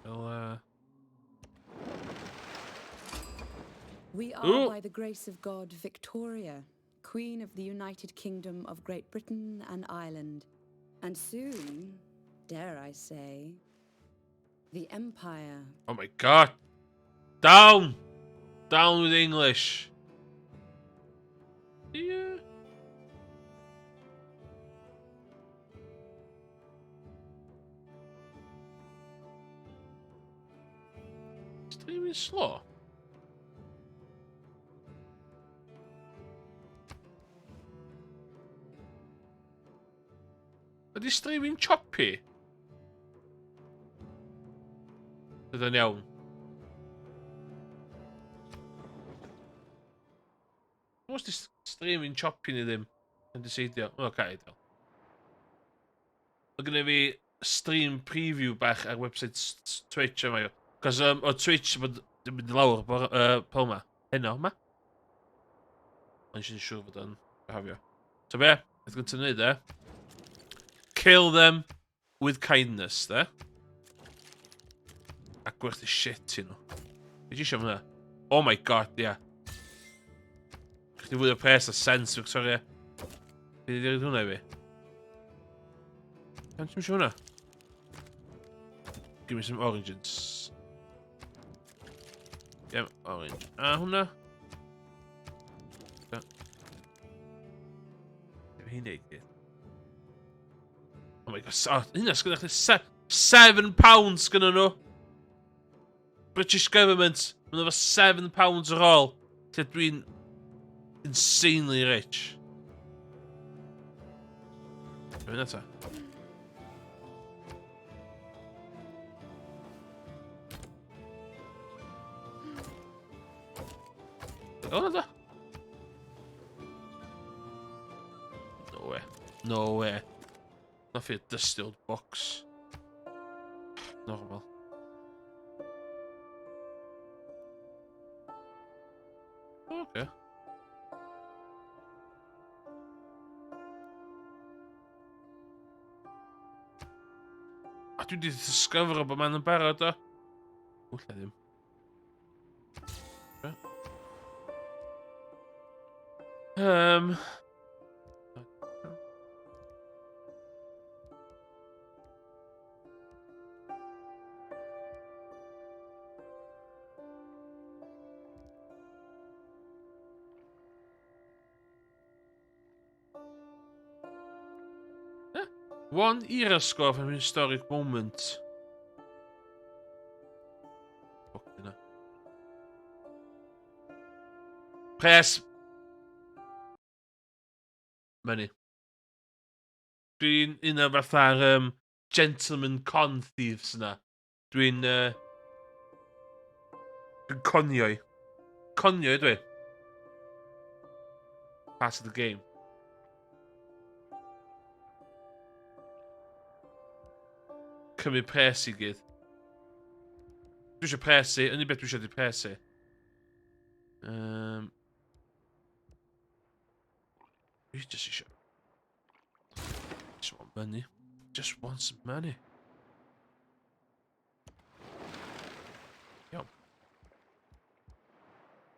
Fel, We are, Ooh. by the grace of God, Victoria, Queen of the United Kingdom of Great Britain and Ireland. And soon, dare I say, the Empire. Oh my god! Down! Down with English! Yeah. Streaming slow? Ydy streaming choppy? Ydy'n iawn. Os di streaming choppy neu ddim yn diseidio. O, okay, ideal. Mae gennym fi stream preview bach ar website Twitch yma. Cos o Twitch bod yn mynd i lawr bore, pel ma. Heno yma. Ond eisiau siŵr bod o'n behafio. So be, beth gyntaf wneud e? Kill them with kindness, de. A gwerthu shit i nhw. Be ti eisiau am hwnna? Oh my god, ia. Yeah. Chdi fwy o pres a sense, Victoria. Be di hwnna i fi? Pam ti'n eisiau hwnna? Give me some oranges. Yeah, orange. A hwnna? Da. Dim hi'n deud gyd. Oh my god, oh, hynna sgynna chdi £7 sgynna nhw. British government, maen nhw efo £7 ar ôl. Lle dwi'n insanely rich. Be hynna ta? O, na da. No way. No way. Not for your dusty old box. Normal. Okay. A dwi wedi discover bod ma'n yn barod o. Wlla ddim. Okay. One era score from historic moment. Fucking hell. Press. Money. Dwi'n un o fatha'r gentleman con thieves yna. Dwi'n dwi'n conio i. Conio i dwi. Part of the game. Cymryd pres i gyd. Dwi eisiau pres i. Unig beth dwi eisiau di pres i. Dwi just eisiau... Just want money. Just want some money. Iawn.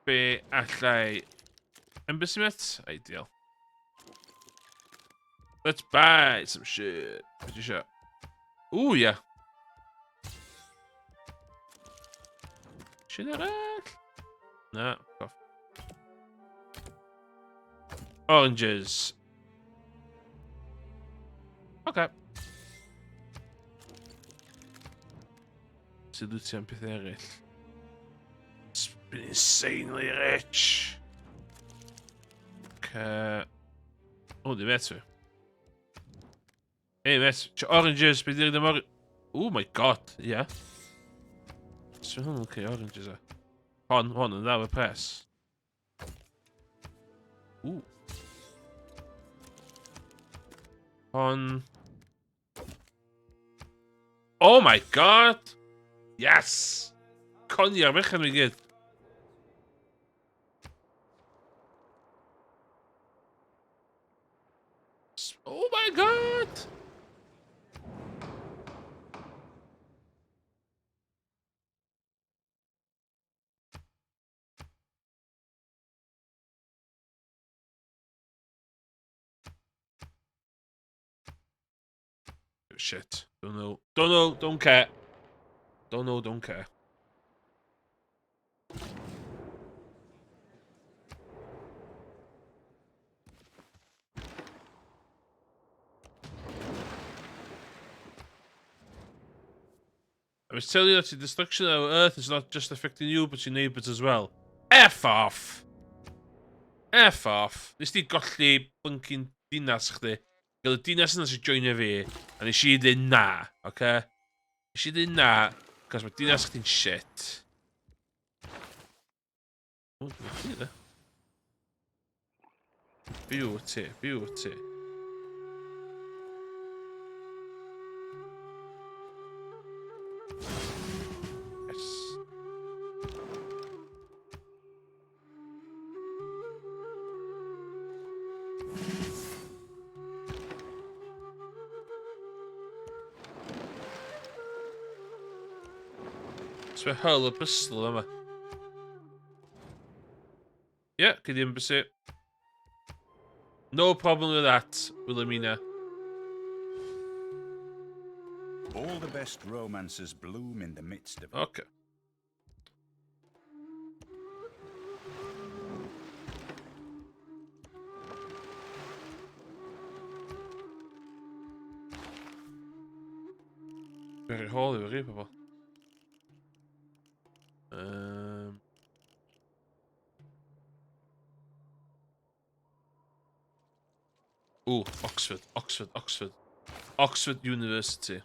Be allai... Embassy mate? Ideal. Let's buy some shit. Be ti eisiau? Ooh, yeah. Shit arall? Na, off. Oranges. Okay. Sydd wyt ti am pethau eraill? It's been insanely rich. Okay. O, di met fi. Hey, met. Oranges, beth yw'r ddim oranges? Oh my god, yeah. So hwn yn okay, oranges e. Hon, hon yn dda efo pres. Ooh. Hon. Oh my god! Yes! Conio'r mechan fi gyd. Oh my god! Shit. Don't know. Don't know. Don't care. Don't know. Don't care. I was telling you that the destruction of our Earth is not just affecting you, but your neighbours as well. F off! F off. Nes di golli blinking dinas chdi. Gael y dinas yna sy'n joinio fi, a nes i ddweud na, oce? Okay? Nes i ddweud na, cos mae dinas chdi'n shit. O, dwi'n chdi, de. Beauty, beauty. Yes. So Hull a Bristol yma. Yeah, gei di embassy. No problem with that, Wilhelmina. All the best romances bloom in the midst of... Okay. Very hall efo chi, pobl. Ooh, Oxford, Oxford, Oxford. Oxford University.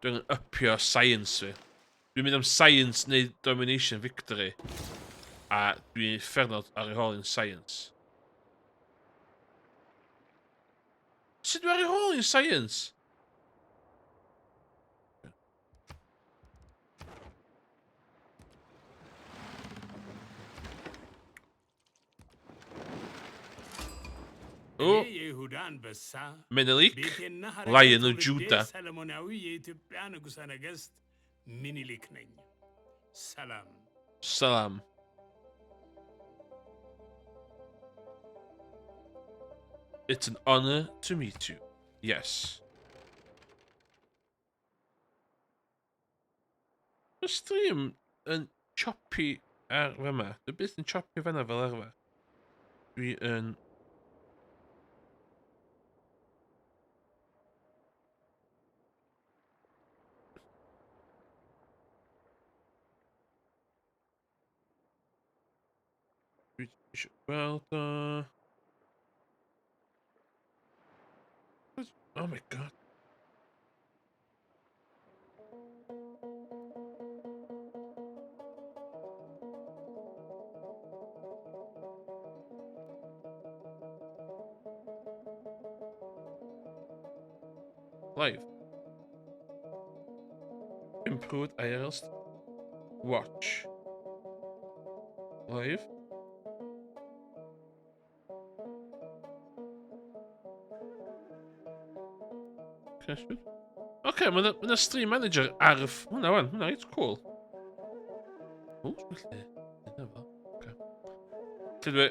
Dwi'n upio science fi. Dwi'n mynd am science neu domination victory. A dwi'n uffernol ar ei hôl yn science. Sut dwi ar ei hôl yn science? O! Menelik, Lion of Judah. Salam. It's an honor to meet you. Yes. Y stream yn choppy ar fyma. Dwi byth yn choppy fanna fel arfer. Dwi yn... Dwi eisiau gweld o... Oh my god. Live. Improved IRL Watch. Live. Oce, okay, mae yna stream manager ar y... Hwna wan, hwnna reit cool. O, felly. Efo. Okay. Lle dwi?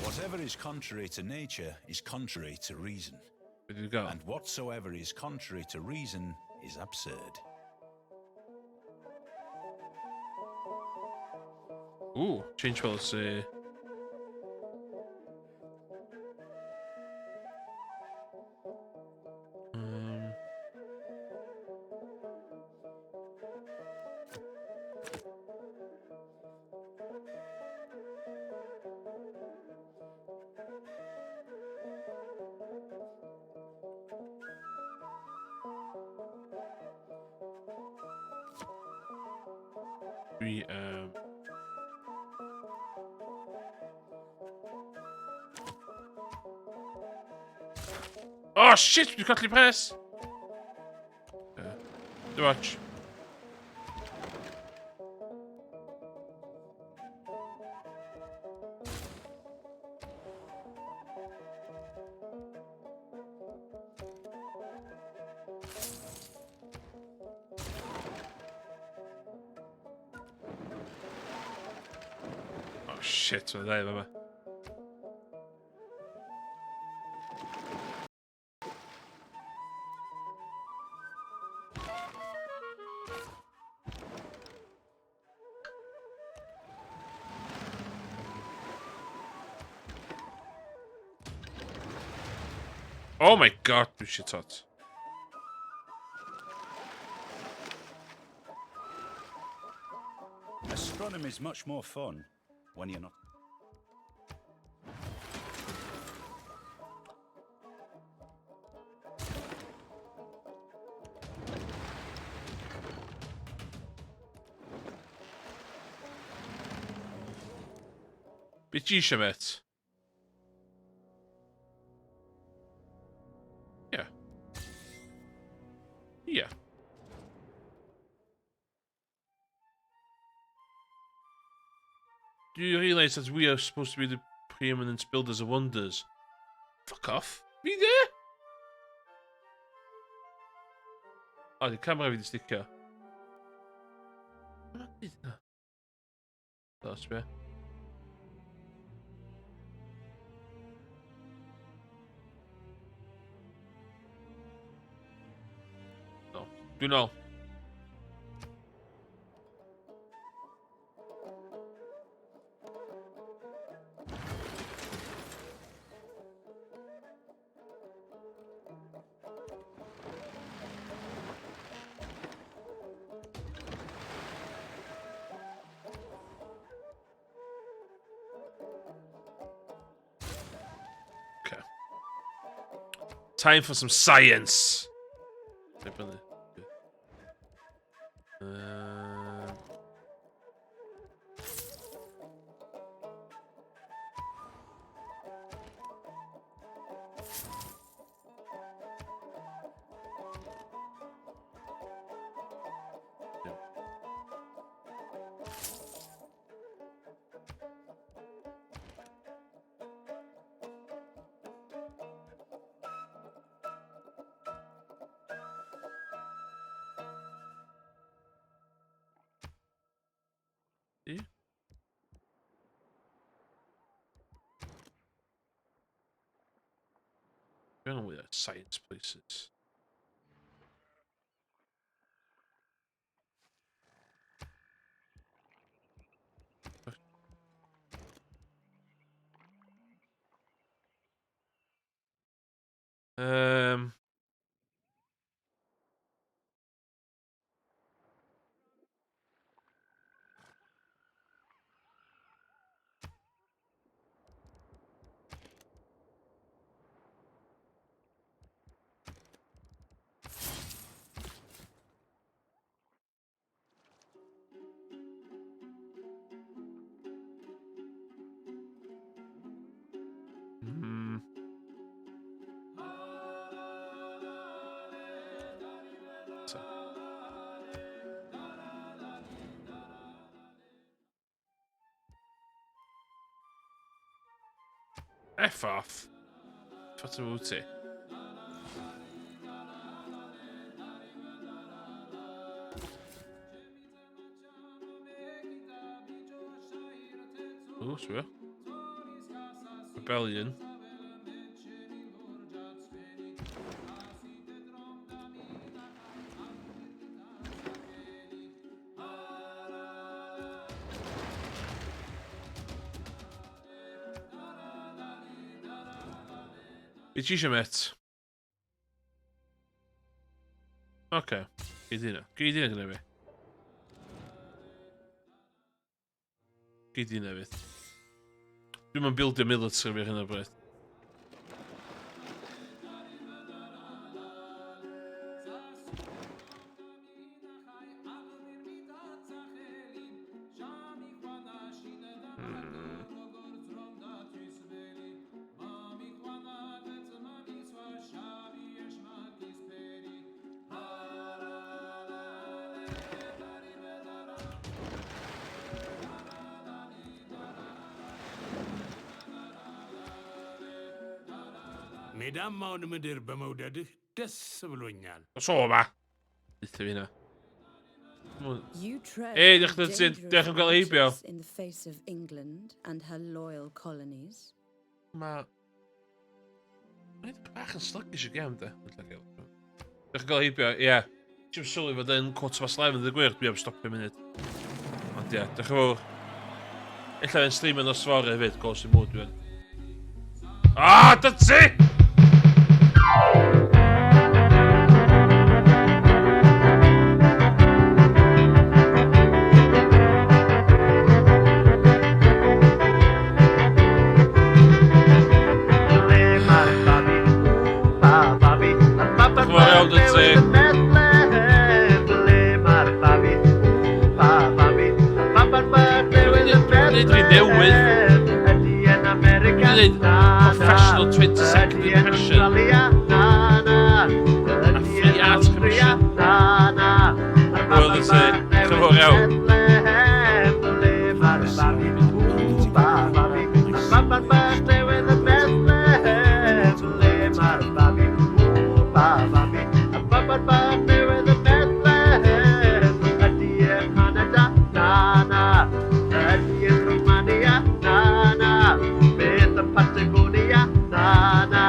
Whatever is contrary to nature is contrary to reason. Be dwi'n gael? And whatsoever is contrary to reason is absurd. Ooh, change policy. Dwi... Um... Oh shit, dwi'n colli pres! Dim ots. Oh shit, mae'n ddau fama. Oh my god, dwi shit hot. Astronomy is much more fun when you're not. Be ti eisiau, met? Ie. Ie. Do you realise that we are supposed to be the preeminent builders of wonders? Fuck off. Fi de? O, di camera fi di sticio. Dos, be? No. Dwi'n ôl. Okay. Time for some science. See? I don't know where that science place is. So. F off. Ffater wyt ti? O, sbio. Rebellion. Be ti eisiau, met? Oce. Okay. Gei di hynna. Gei di hynna gyda fi. Gei di hynna fydd. Dwi'n mynd bildio military fi ar hyn o bryd. ሜዳማውን ምድር በመውደድህ ደስ ብሎኛል። Soma! Deutha fi hynna. You tread Ei, on diolch yn dangerous diolch am gael heibio. waters in the face of England and her loyal colonies. Mae... Mae'n bach yn sluggish y gem, de. Diolch yn gael heibio, ie. Yeah. Ti'n sylwi fod yn 11:15, dweud gwir, dwi am stopio munud. Ond ie, diolch yn fawr. Ella yn stream yn nos fory hefyd, gos i mwyd dwi'n. Ah, dy ti! Diolch yn fawr iawn, dy ti. Dwi'n neud newydd. Dwi'n neud professional 20 second impression. A free art commission. Hwyl dy ti. Diolch yn fawr iawn. Dwi'n dechrau gwario. Dwi'n dechrau gwario. Na, na.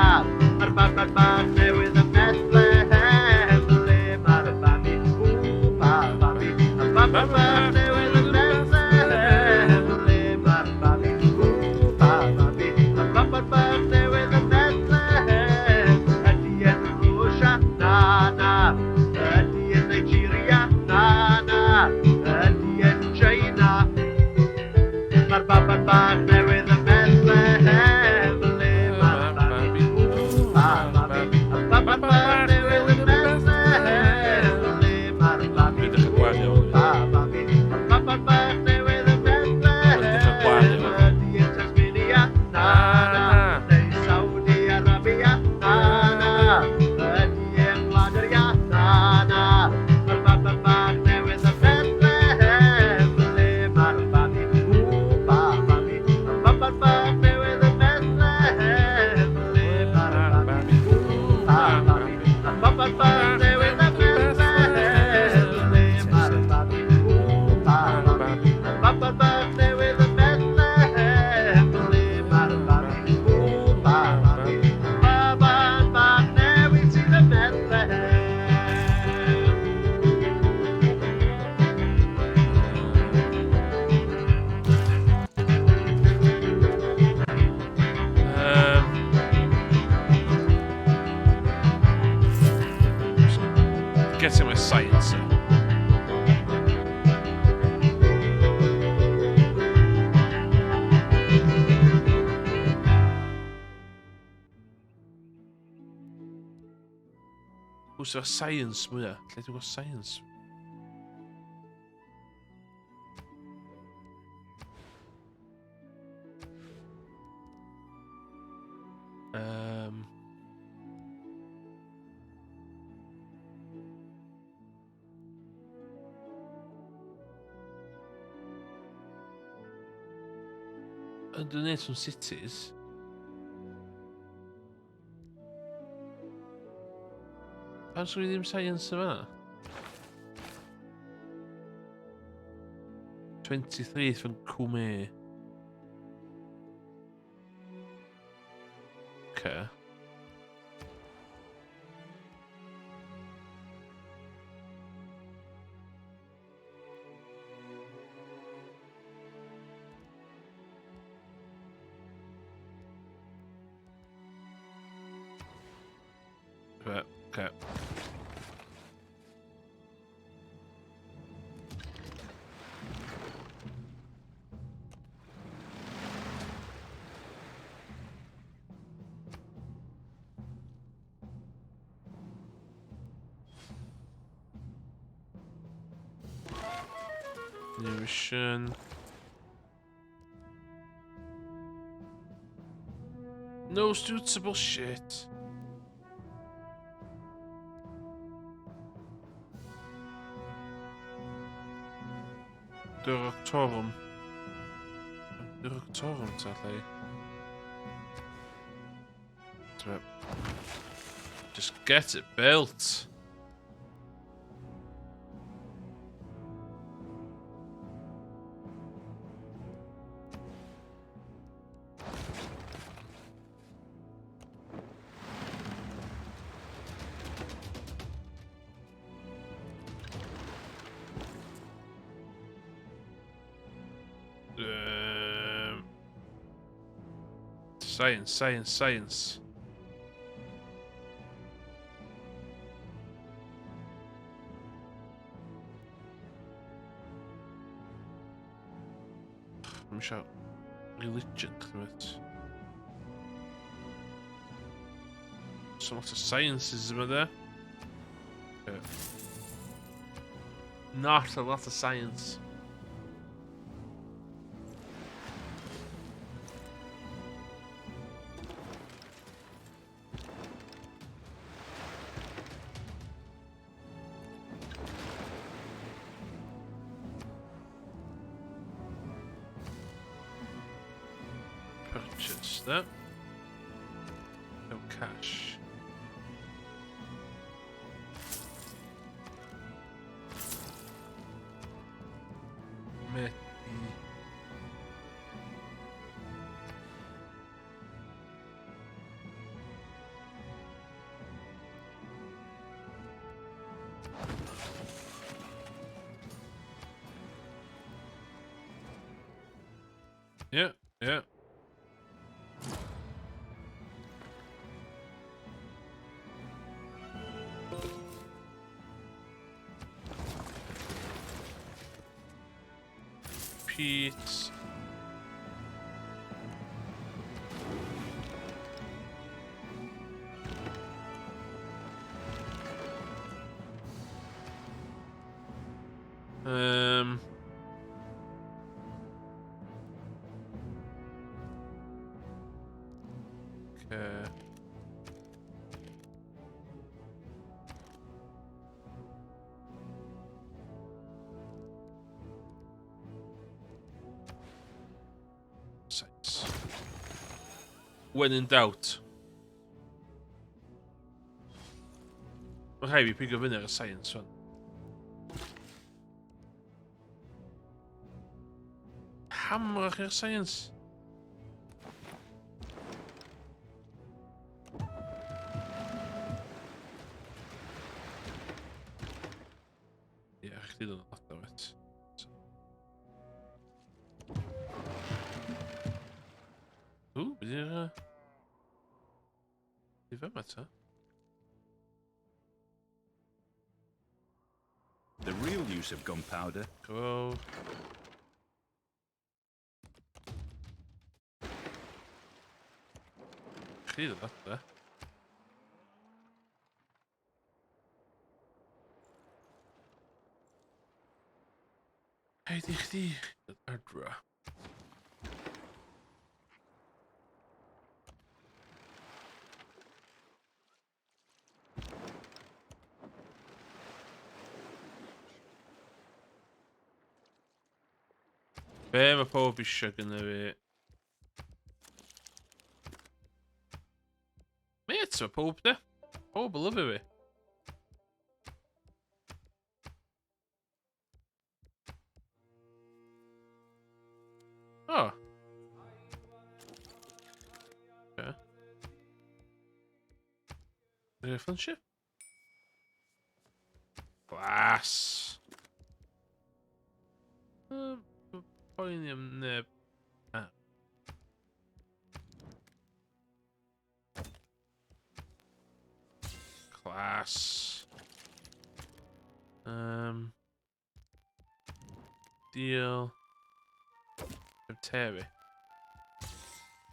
Getting my science. Pwy sy'n science mwyaf? Lle dwi'n gweld science? Underneath some cities. Pan swn i ddim science yma? 23 from Kume. Okay. Right, okay. New mission. No suitable shit. Durotorum. Durotorum, ta lle. Just get it built. Science, science, science. Dwi'n eisiau religion, chdi. So lot of sciences yma there. Yeah. Not a lot of science. Purchase that. No cash. Met. Yeah, yeah. Pete. Okay. Six. When in doubt. Mae rhaid fi pigo fyny ar y science fan. Hamrach i'r science. Ie, yeah, chdi ddod lot o it. Ww, beth yw'r... Di fe yma ta? The real use of gunpowder. Go. Chdi ddod adre. Hei di chdi ddod adra. Be mae pob eisiau gyda fi? Mate, mae pob de. Pob yn lyfio fi. Friendship? Class. Poeni am neb. Ah. Class. Deal. Terry.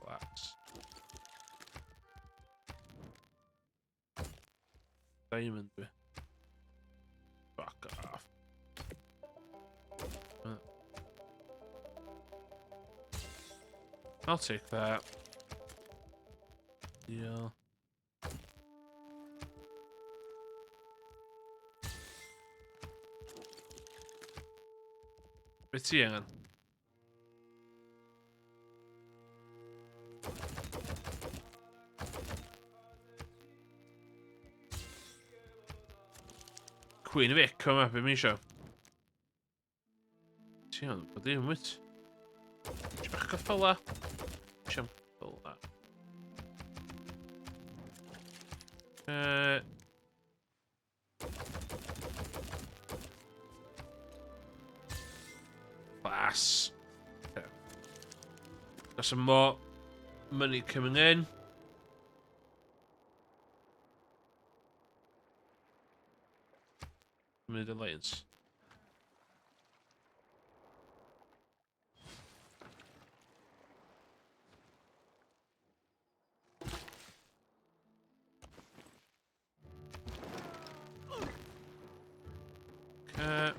Class. Diamond. Fuck off. I'll take that. Deal. Be ti angen? Queen of Ick, yma, be mi eisiau? Ti angen bod dim, wyt? Ti bach ceffyla? Ti am ceffyla. Class. Okay. Got some more money coming in. Mid alliance. Okay.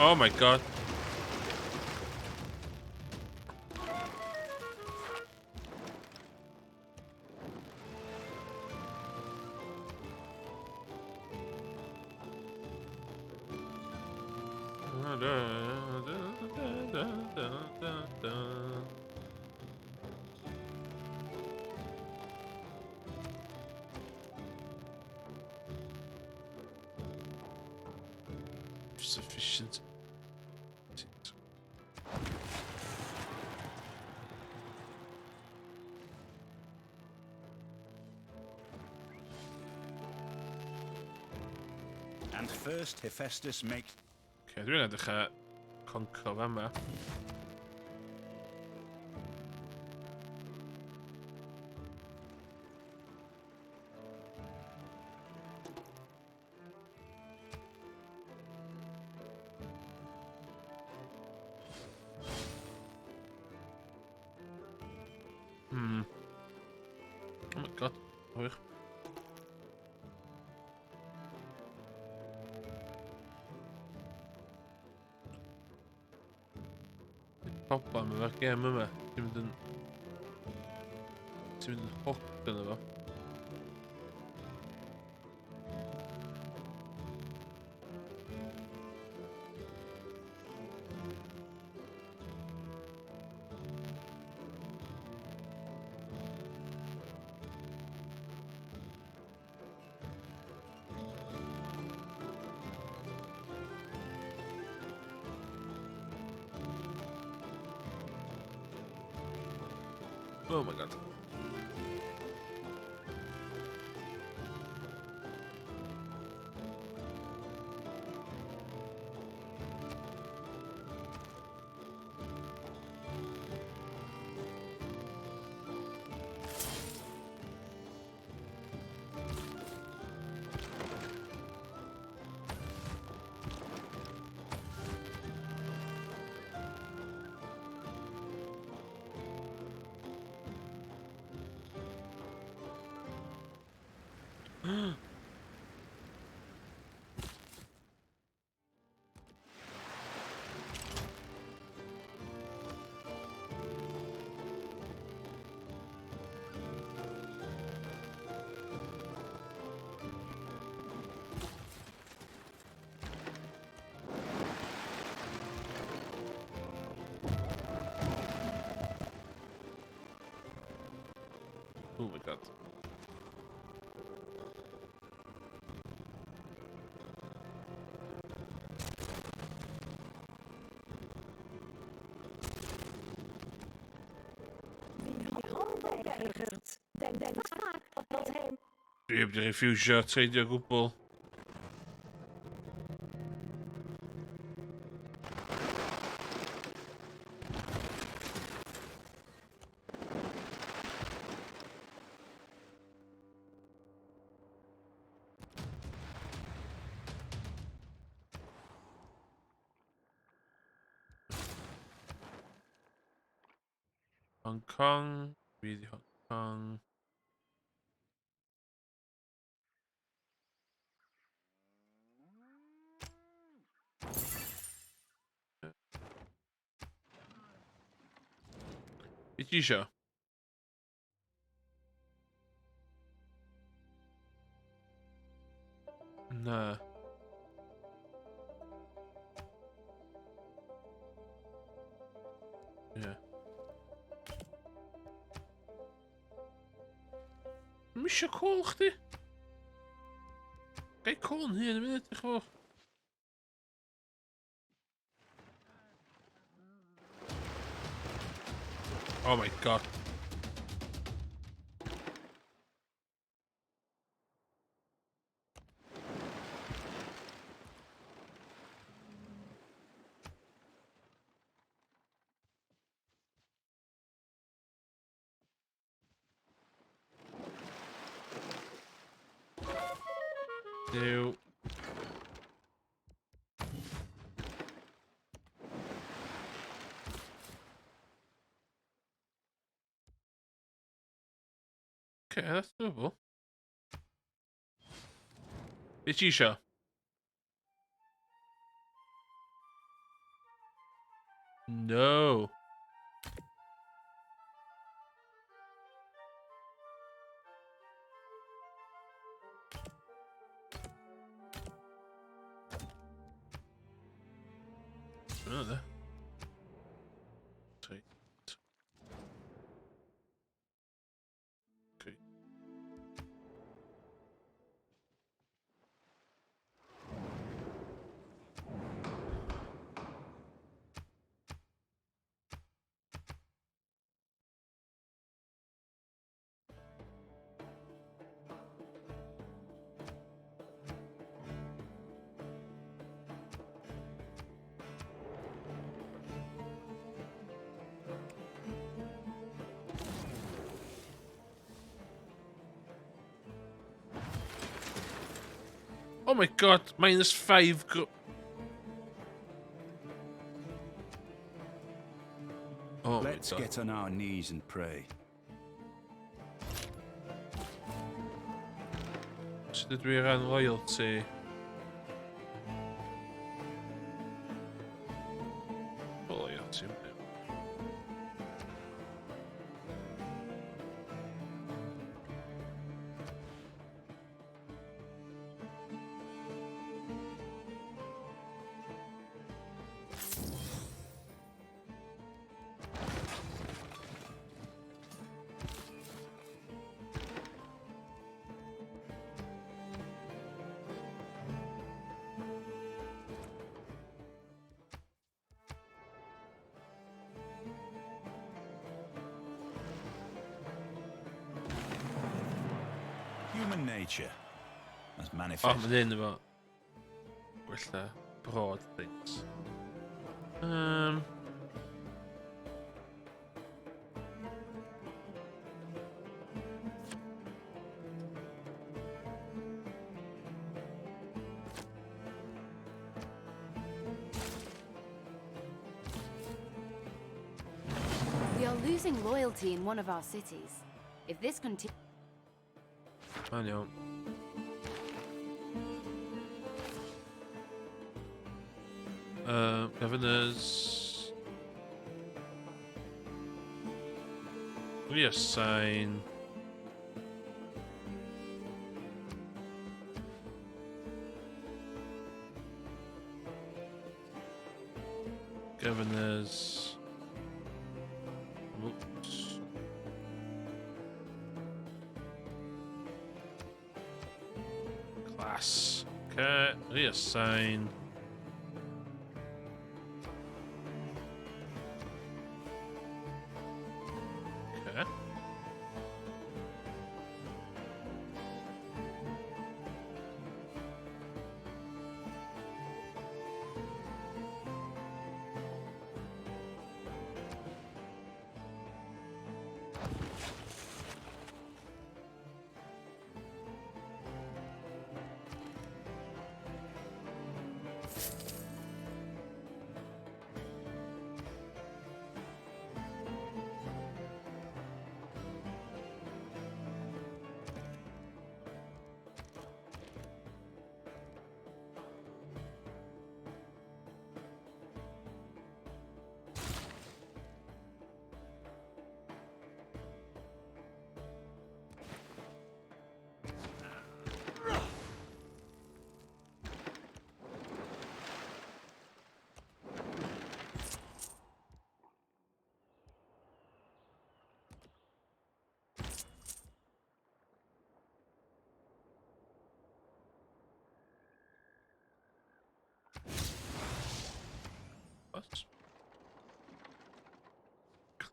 Oh my god. Sufficient. And first Hephaestus makes. Okay, dwi'n edrych ar conquer fama. Oh my god, wych. Problem efo'r gêm yma. Ti'n mynd yn... Ti'n mynd yn hooked yna fo. Oh my god. denkt vaak dat hij Dwi heb di refusio treidio gwbl. Hong Kong, fi di Hong Kong. Be ti isio? Na. Ie. Yeah. Dwi'm isio cwl chdi. Gai cwl yn hun yn munud, diolch yn fawr. Oh my god. Duw. Okay, that's doable. Be ti isio? No. Another. Sweet. Okay. Oh my god, -5 Oh my Let's god. get on our knees and pray. Sut ydw i ran loyalty? Loyalty. Human nature as Oh, manifest. mae'n un efo gwella broad things. We are losing loyalty in one of our cities. If this continues... Mae'n iawn. Governors. Reassign. Governors. Whoops. Class. Okay, reassign. Okay.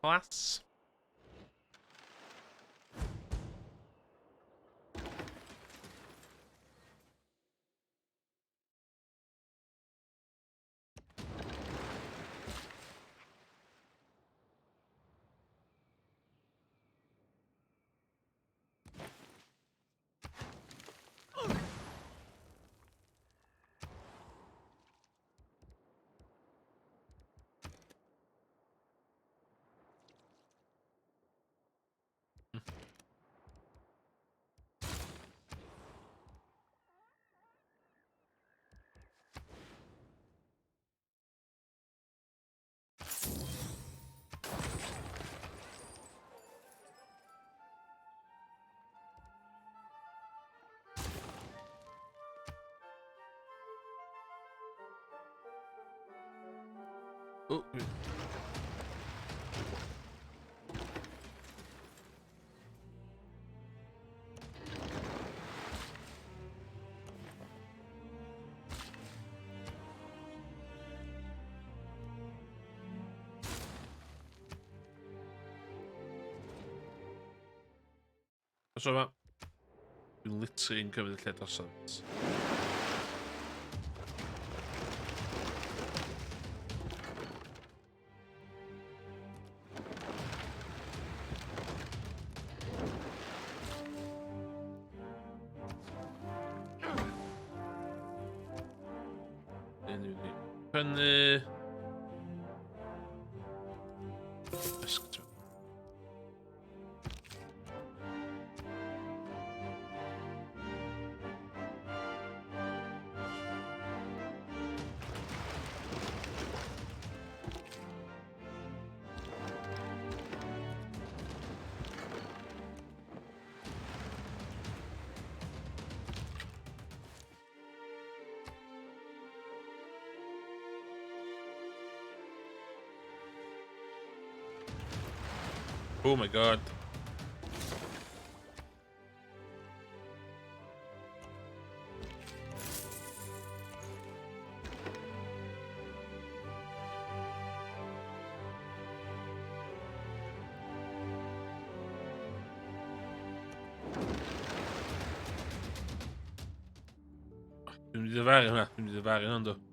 Class. Oh. So yma, dwi'n literally yn cymryd y lle drosodd. Prynu... Oh my god. Dwi'n mynd i ddyfaru hwnna, dwi'n mynd i ddyfaru hwnna, ynddo.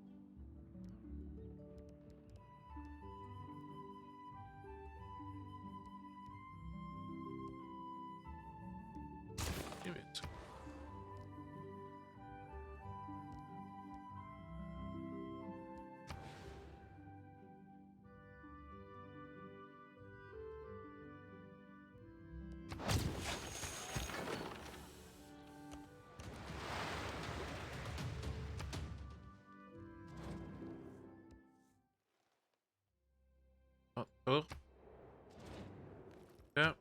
Oh. Yeah.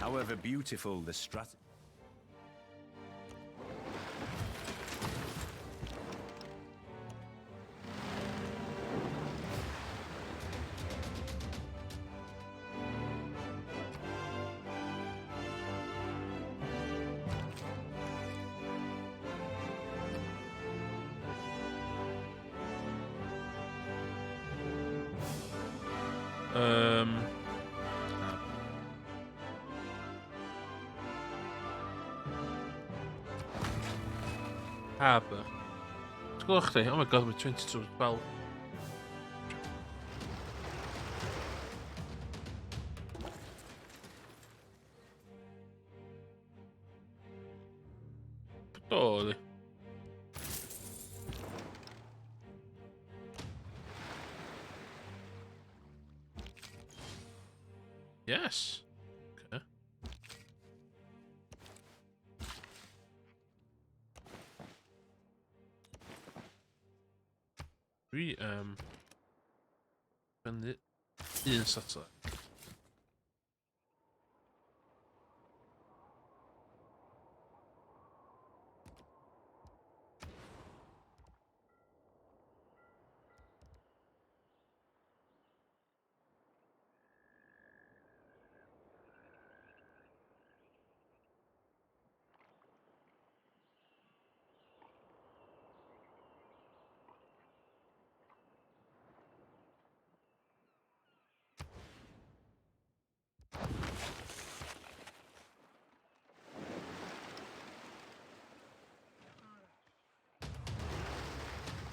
However beautiful the strat... Harbour. Ti'n gweld chdi? Oh my god, mae 22 12. Do, Yes. Okay. Prynu un satellite.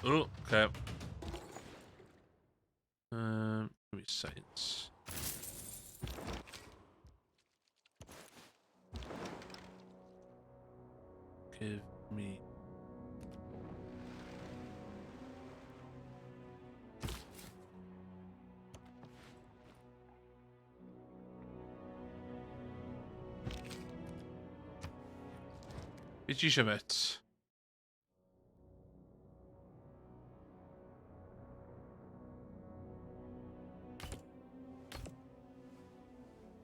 Oh, okay. Give me science. Give me. Be ti eisiau, met?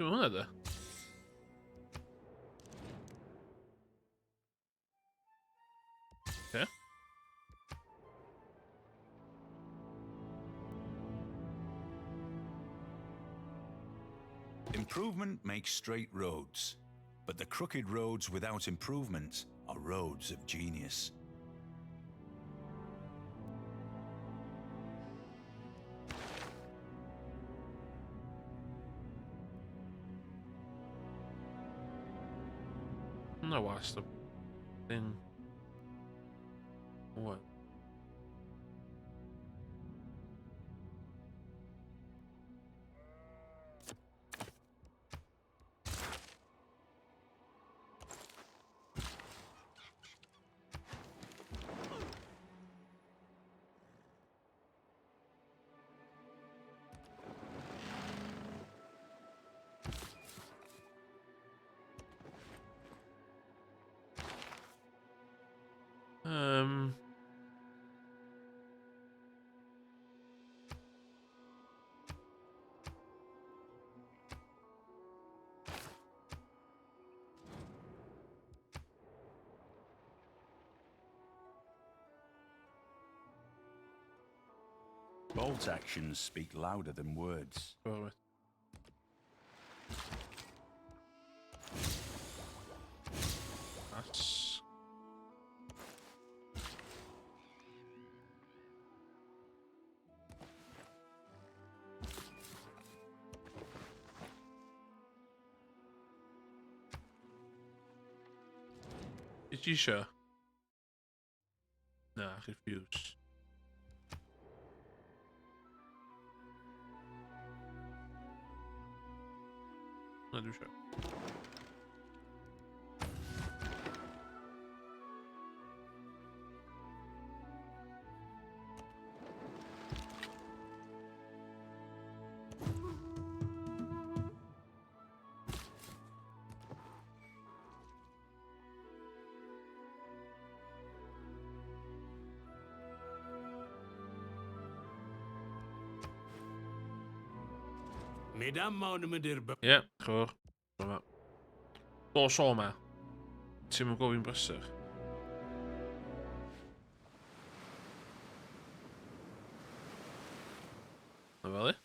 Dim hwnna de. Okay. Improvement makes straight roads, but the crooked roads without improvement are roads of genius. No, what's the thing? What? Bolt actions speak louder than words. Right. That's... Did you sure? Nah, refuse. Na, dwi'n siŵr. ሜዳማውን ምድር በ Ie, chwr. Dyma. Dos o ma. Ti'n mynd gofyn brysur. Na fel i.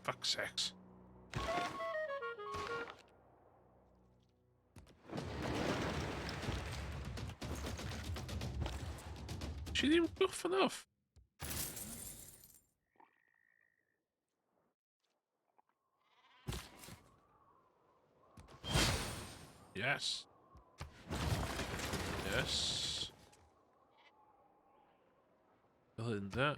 Fuck's sakes. Ti ddim gorffen off? Yes. Yes. Fel hyn, da.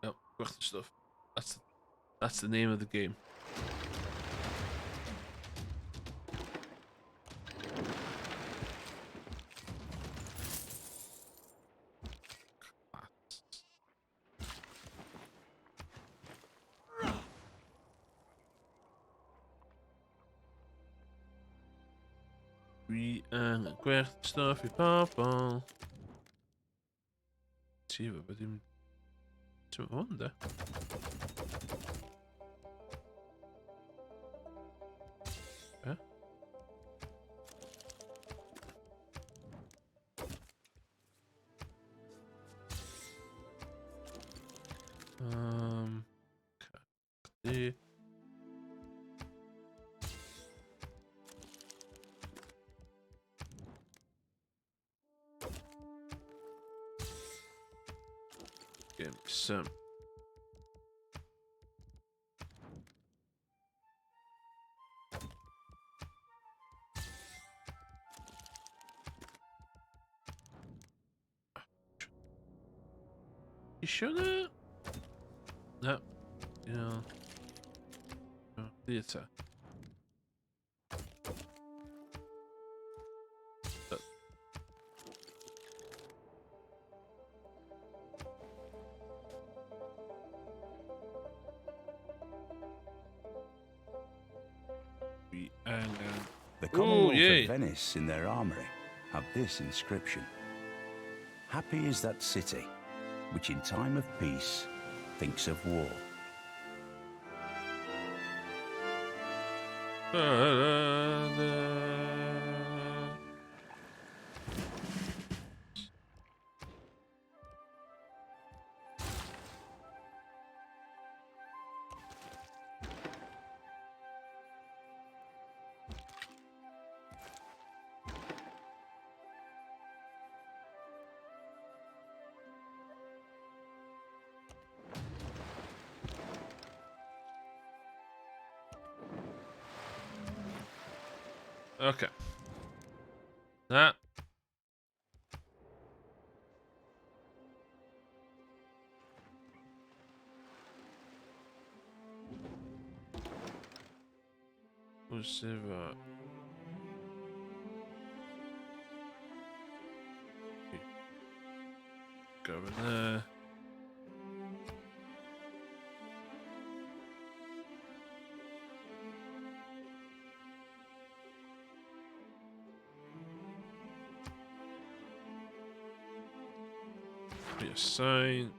Yep, gwerthu stuff. That's the name of the game. Dwi angen gwerth stuff i pobl. Ti efo beth dim... Ti'n efo hwn, de? Be? Chdi. Give me some. You sure that? No. Yeah. Theatre. The Commonwealth of Venice in their armory have this inscription. Happy is that city which in time of peace thinks of war. Okay. That. We'll see that. Go in there. Be a sign.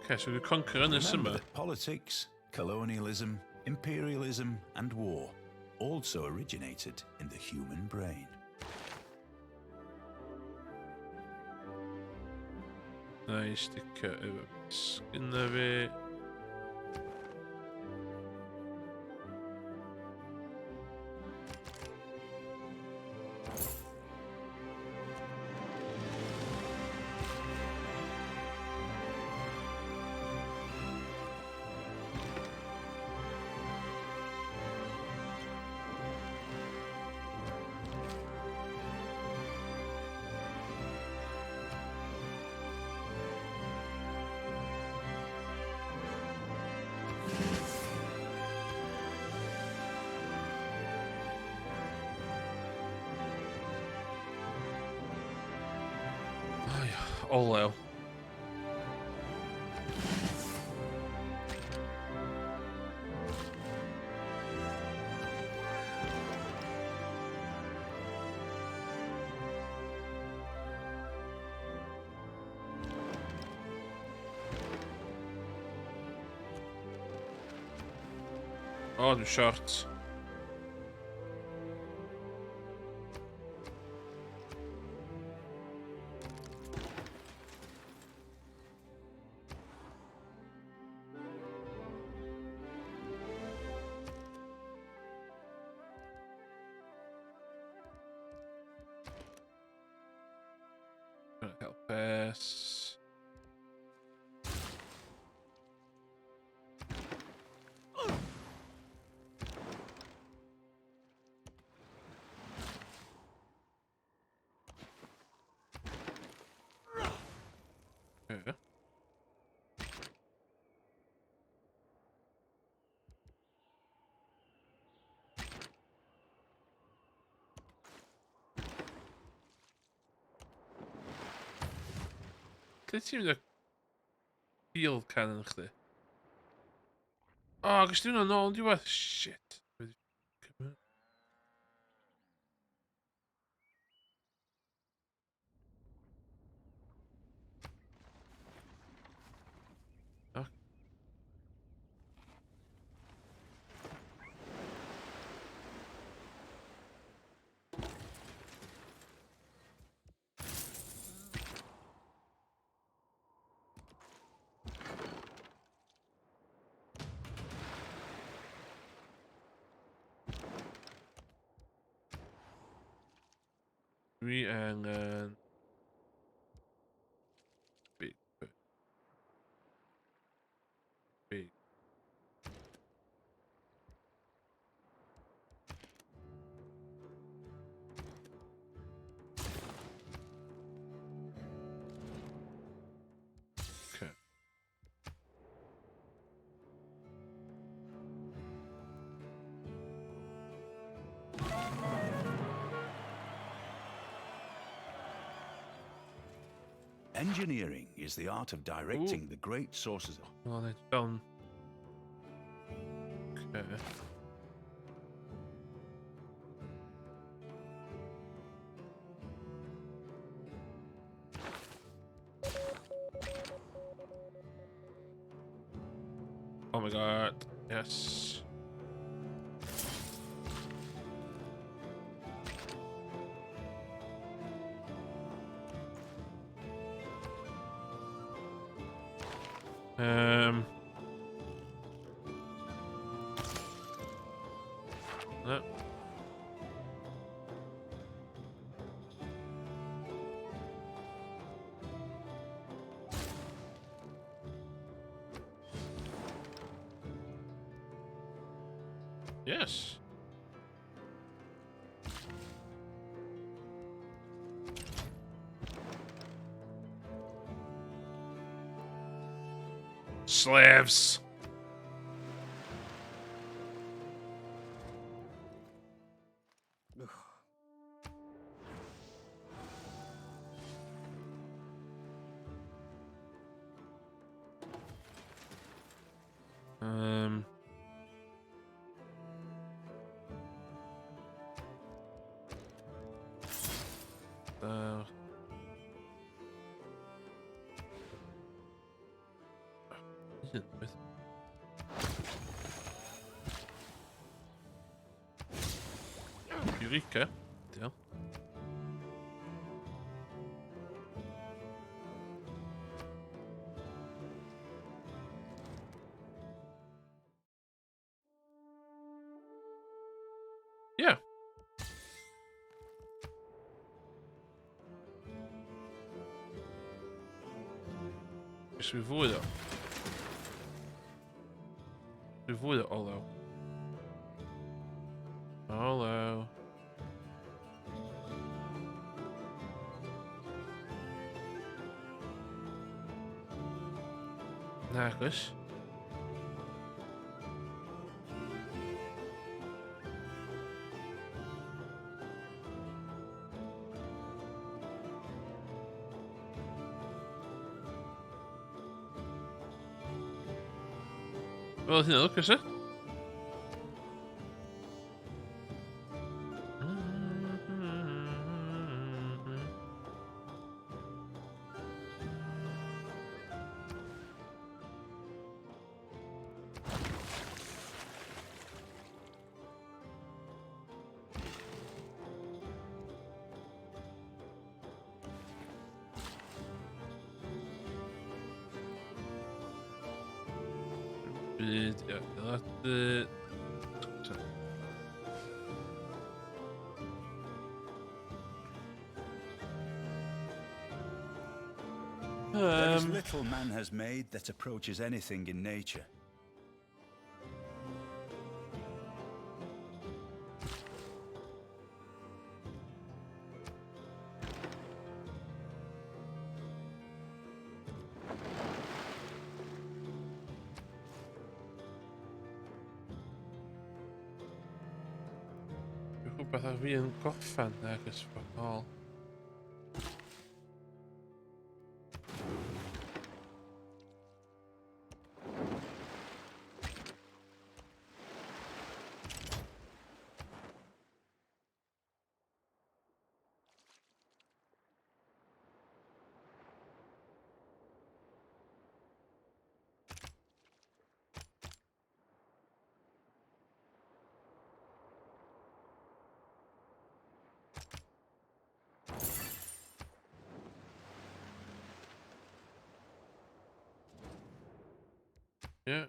Okay, so we conquer ynys Remember yma. that politics, colonialism, imperialism, and war also originated in the human brain. Na i sticio efo sgynna fi. Ai, olew. O, dwi'n short. Gonna cael pres. Okay. Lle ti'n mynd â field cannon chdi? O, oh, gys ti hwnna nôl yn diwedd? Shit. Dwi angen... Big. Big. Okay. Engineering is the art of directing the great sources of Well, they've done. Okay. Oh my god, yes. No. Yes. Slaves. Eureka. Deal. Dwi fwy o. Dwi fwy o olew. Olew. Nagos. Wel, hynna lwcus, e? Byd, ia, adeiladu. There is little man has made that approaches anything in nature. Rhywbeth ar fi yn gorffen nag ys fuck all. Yeah.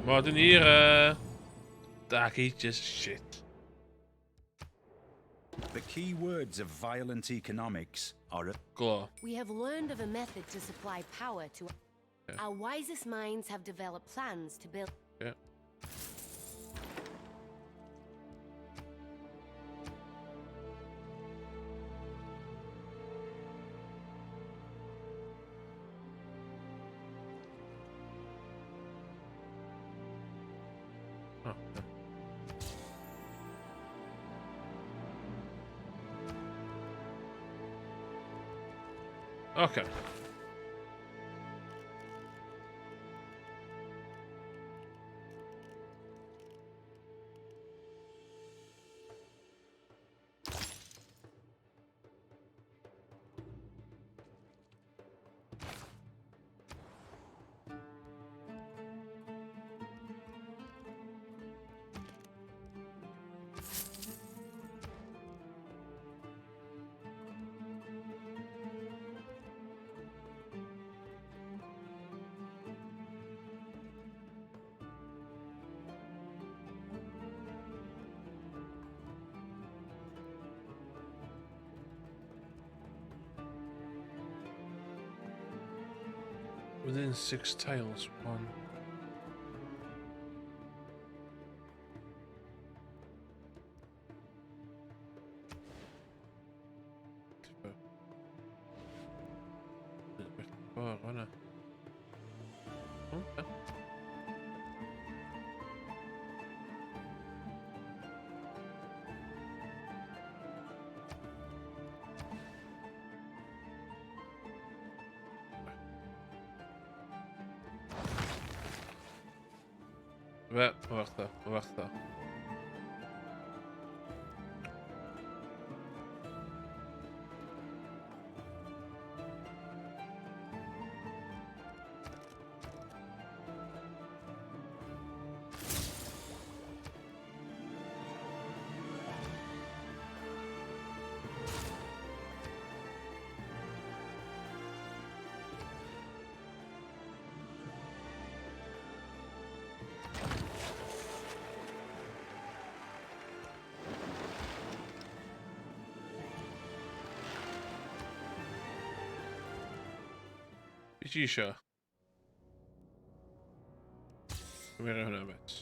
Modern era. Dark Ages shit. The key words of violent economics are Glo. We have learned of a method to supply power to. Yeah. Our wisest minds have developed plans to build. Yeah. Oh, yeah. Okay. Within 6 tiles, 1. 2, 4, Okay. Fe, mae werth o, mae werth o. Be ti isio? Dwi'n hwnna bet.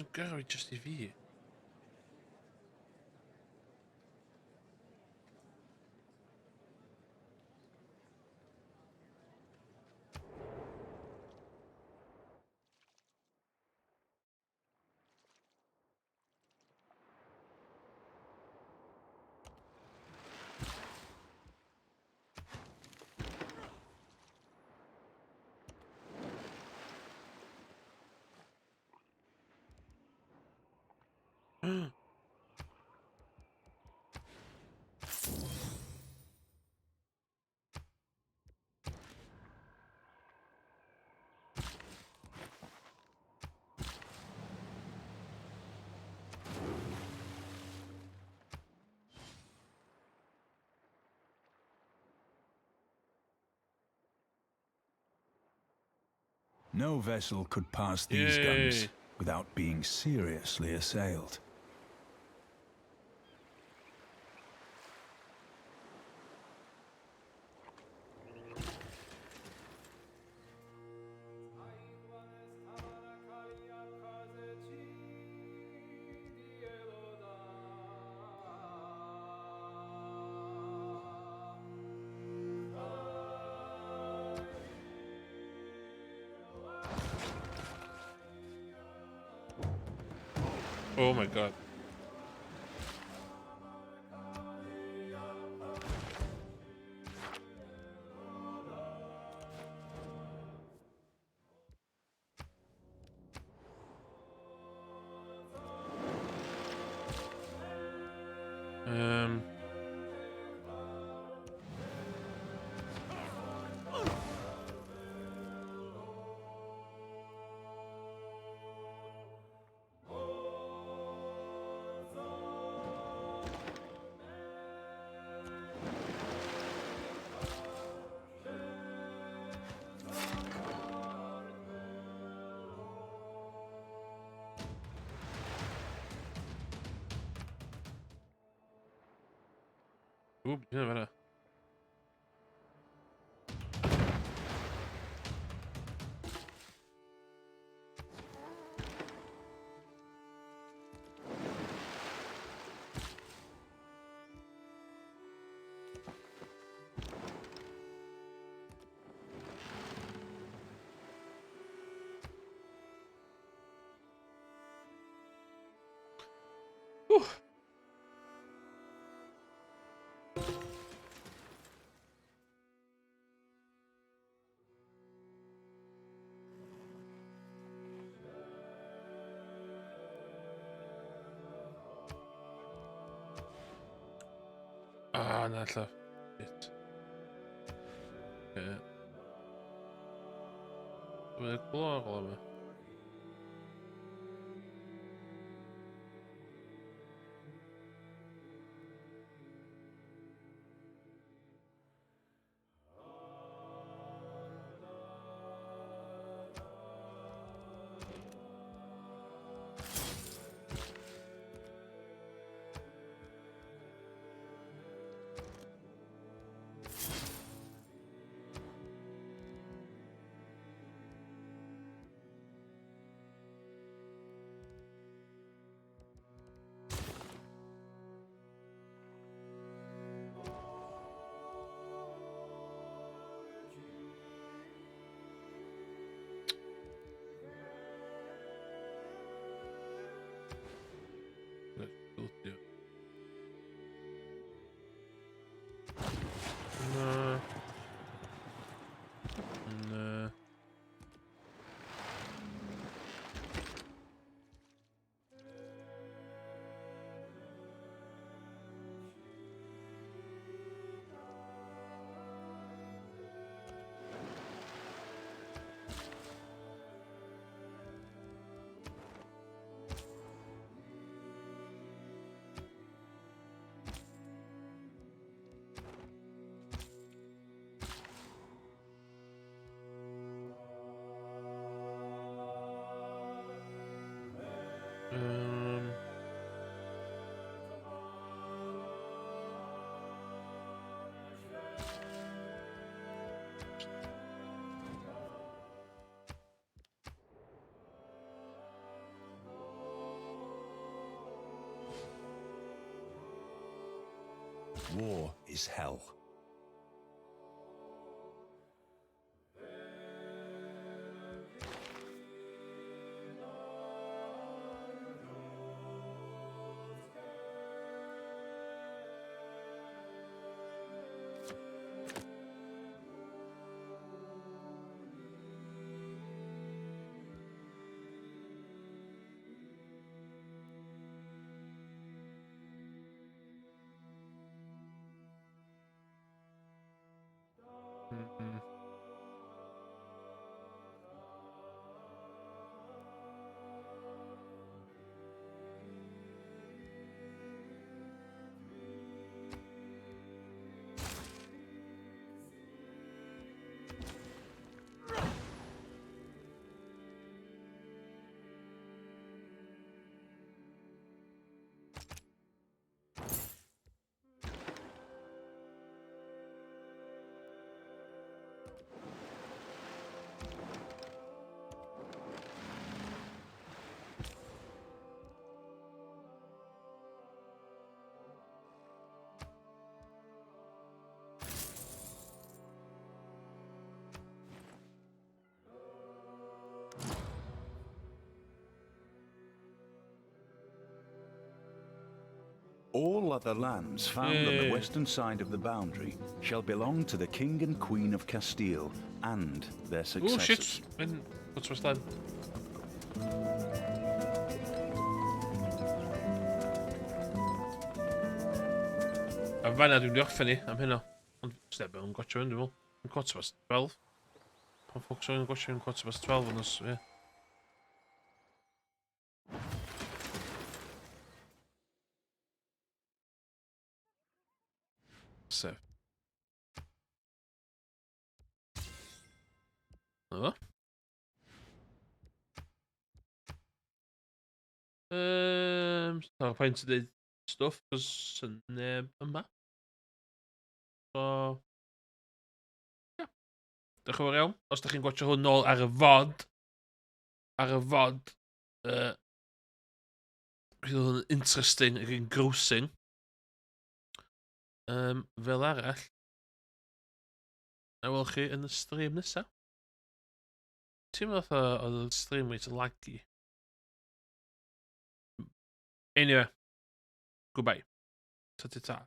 Dwi'n gyrru jyst i fi. No vessel could pass these guns Yay. without being seriously assailed. Oh my god. Ww, dyna fan'na. Ww. Ah, na allaf. Shit. Yeah. Dwi'n glo ar ôl yma. Na. Na. War is hell. All other lands found on the western side of the boundary shall belong to the King and Queen of Castile and their successors. Oh shit! When, what's what's that? A fanna dwi'n di orffen ni am hynna. Ond step yn gwatio hyn, dwi'n meddwl. Yn 12:15. Pan ffocws o'n gwatio yn 12:15 yn os, ie. Sef. Na fo. So, pwynt i ddeud stwff, cos neb yma. So, yeah. Diolch yn fawr iawn. Os ydych chi'n gwatio hwn nôl ar y fod, bydd hwn yn interesting ac engrossing. Fel arall, na weld chi yn y stream nesaf. Ti'n meddwl fatha oedd y stream reit laggy? Anyway, goodbye. Ta-ta-ta.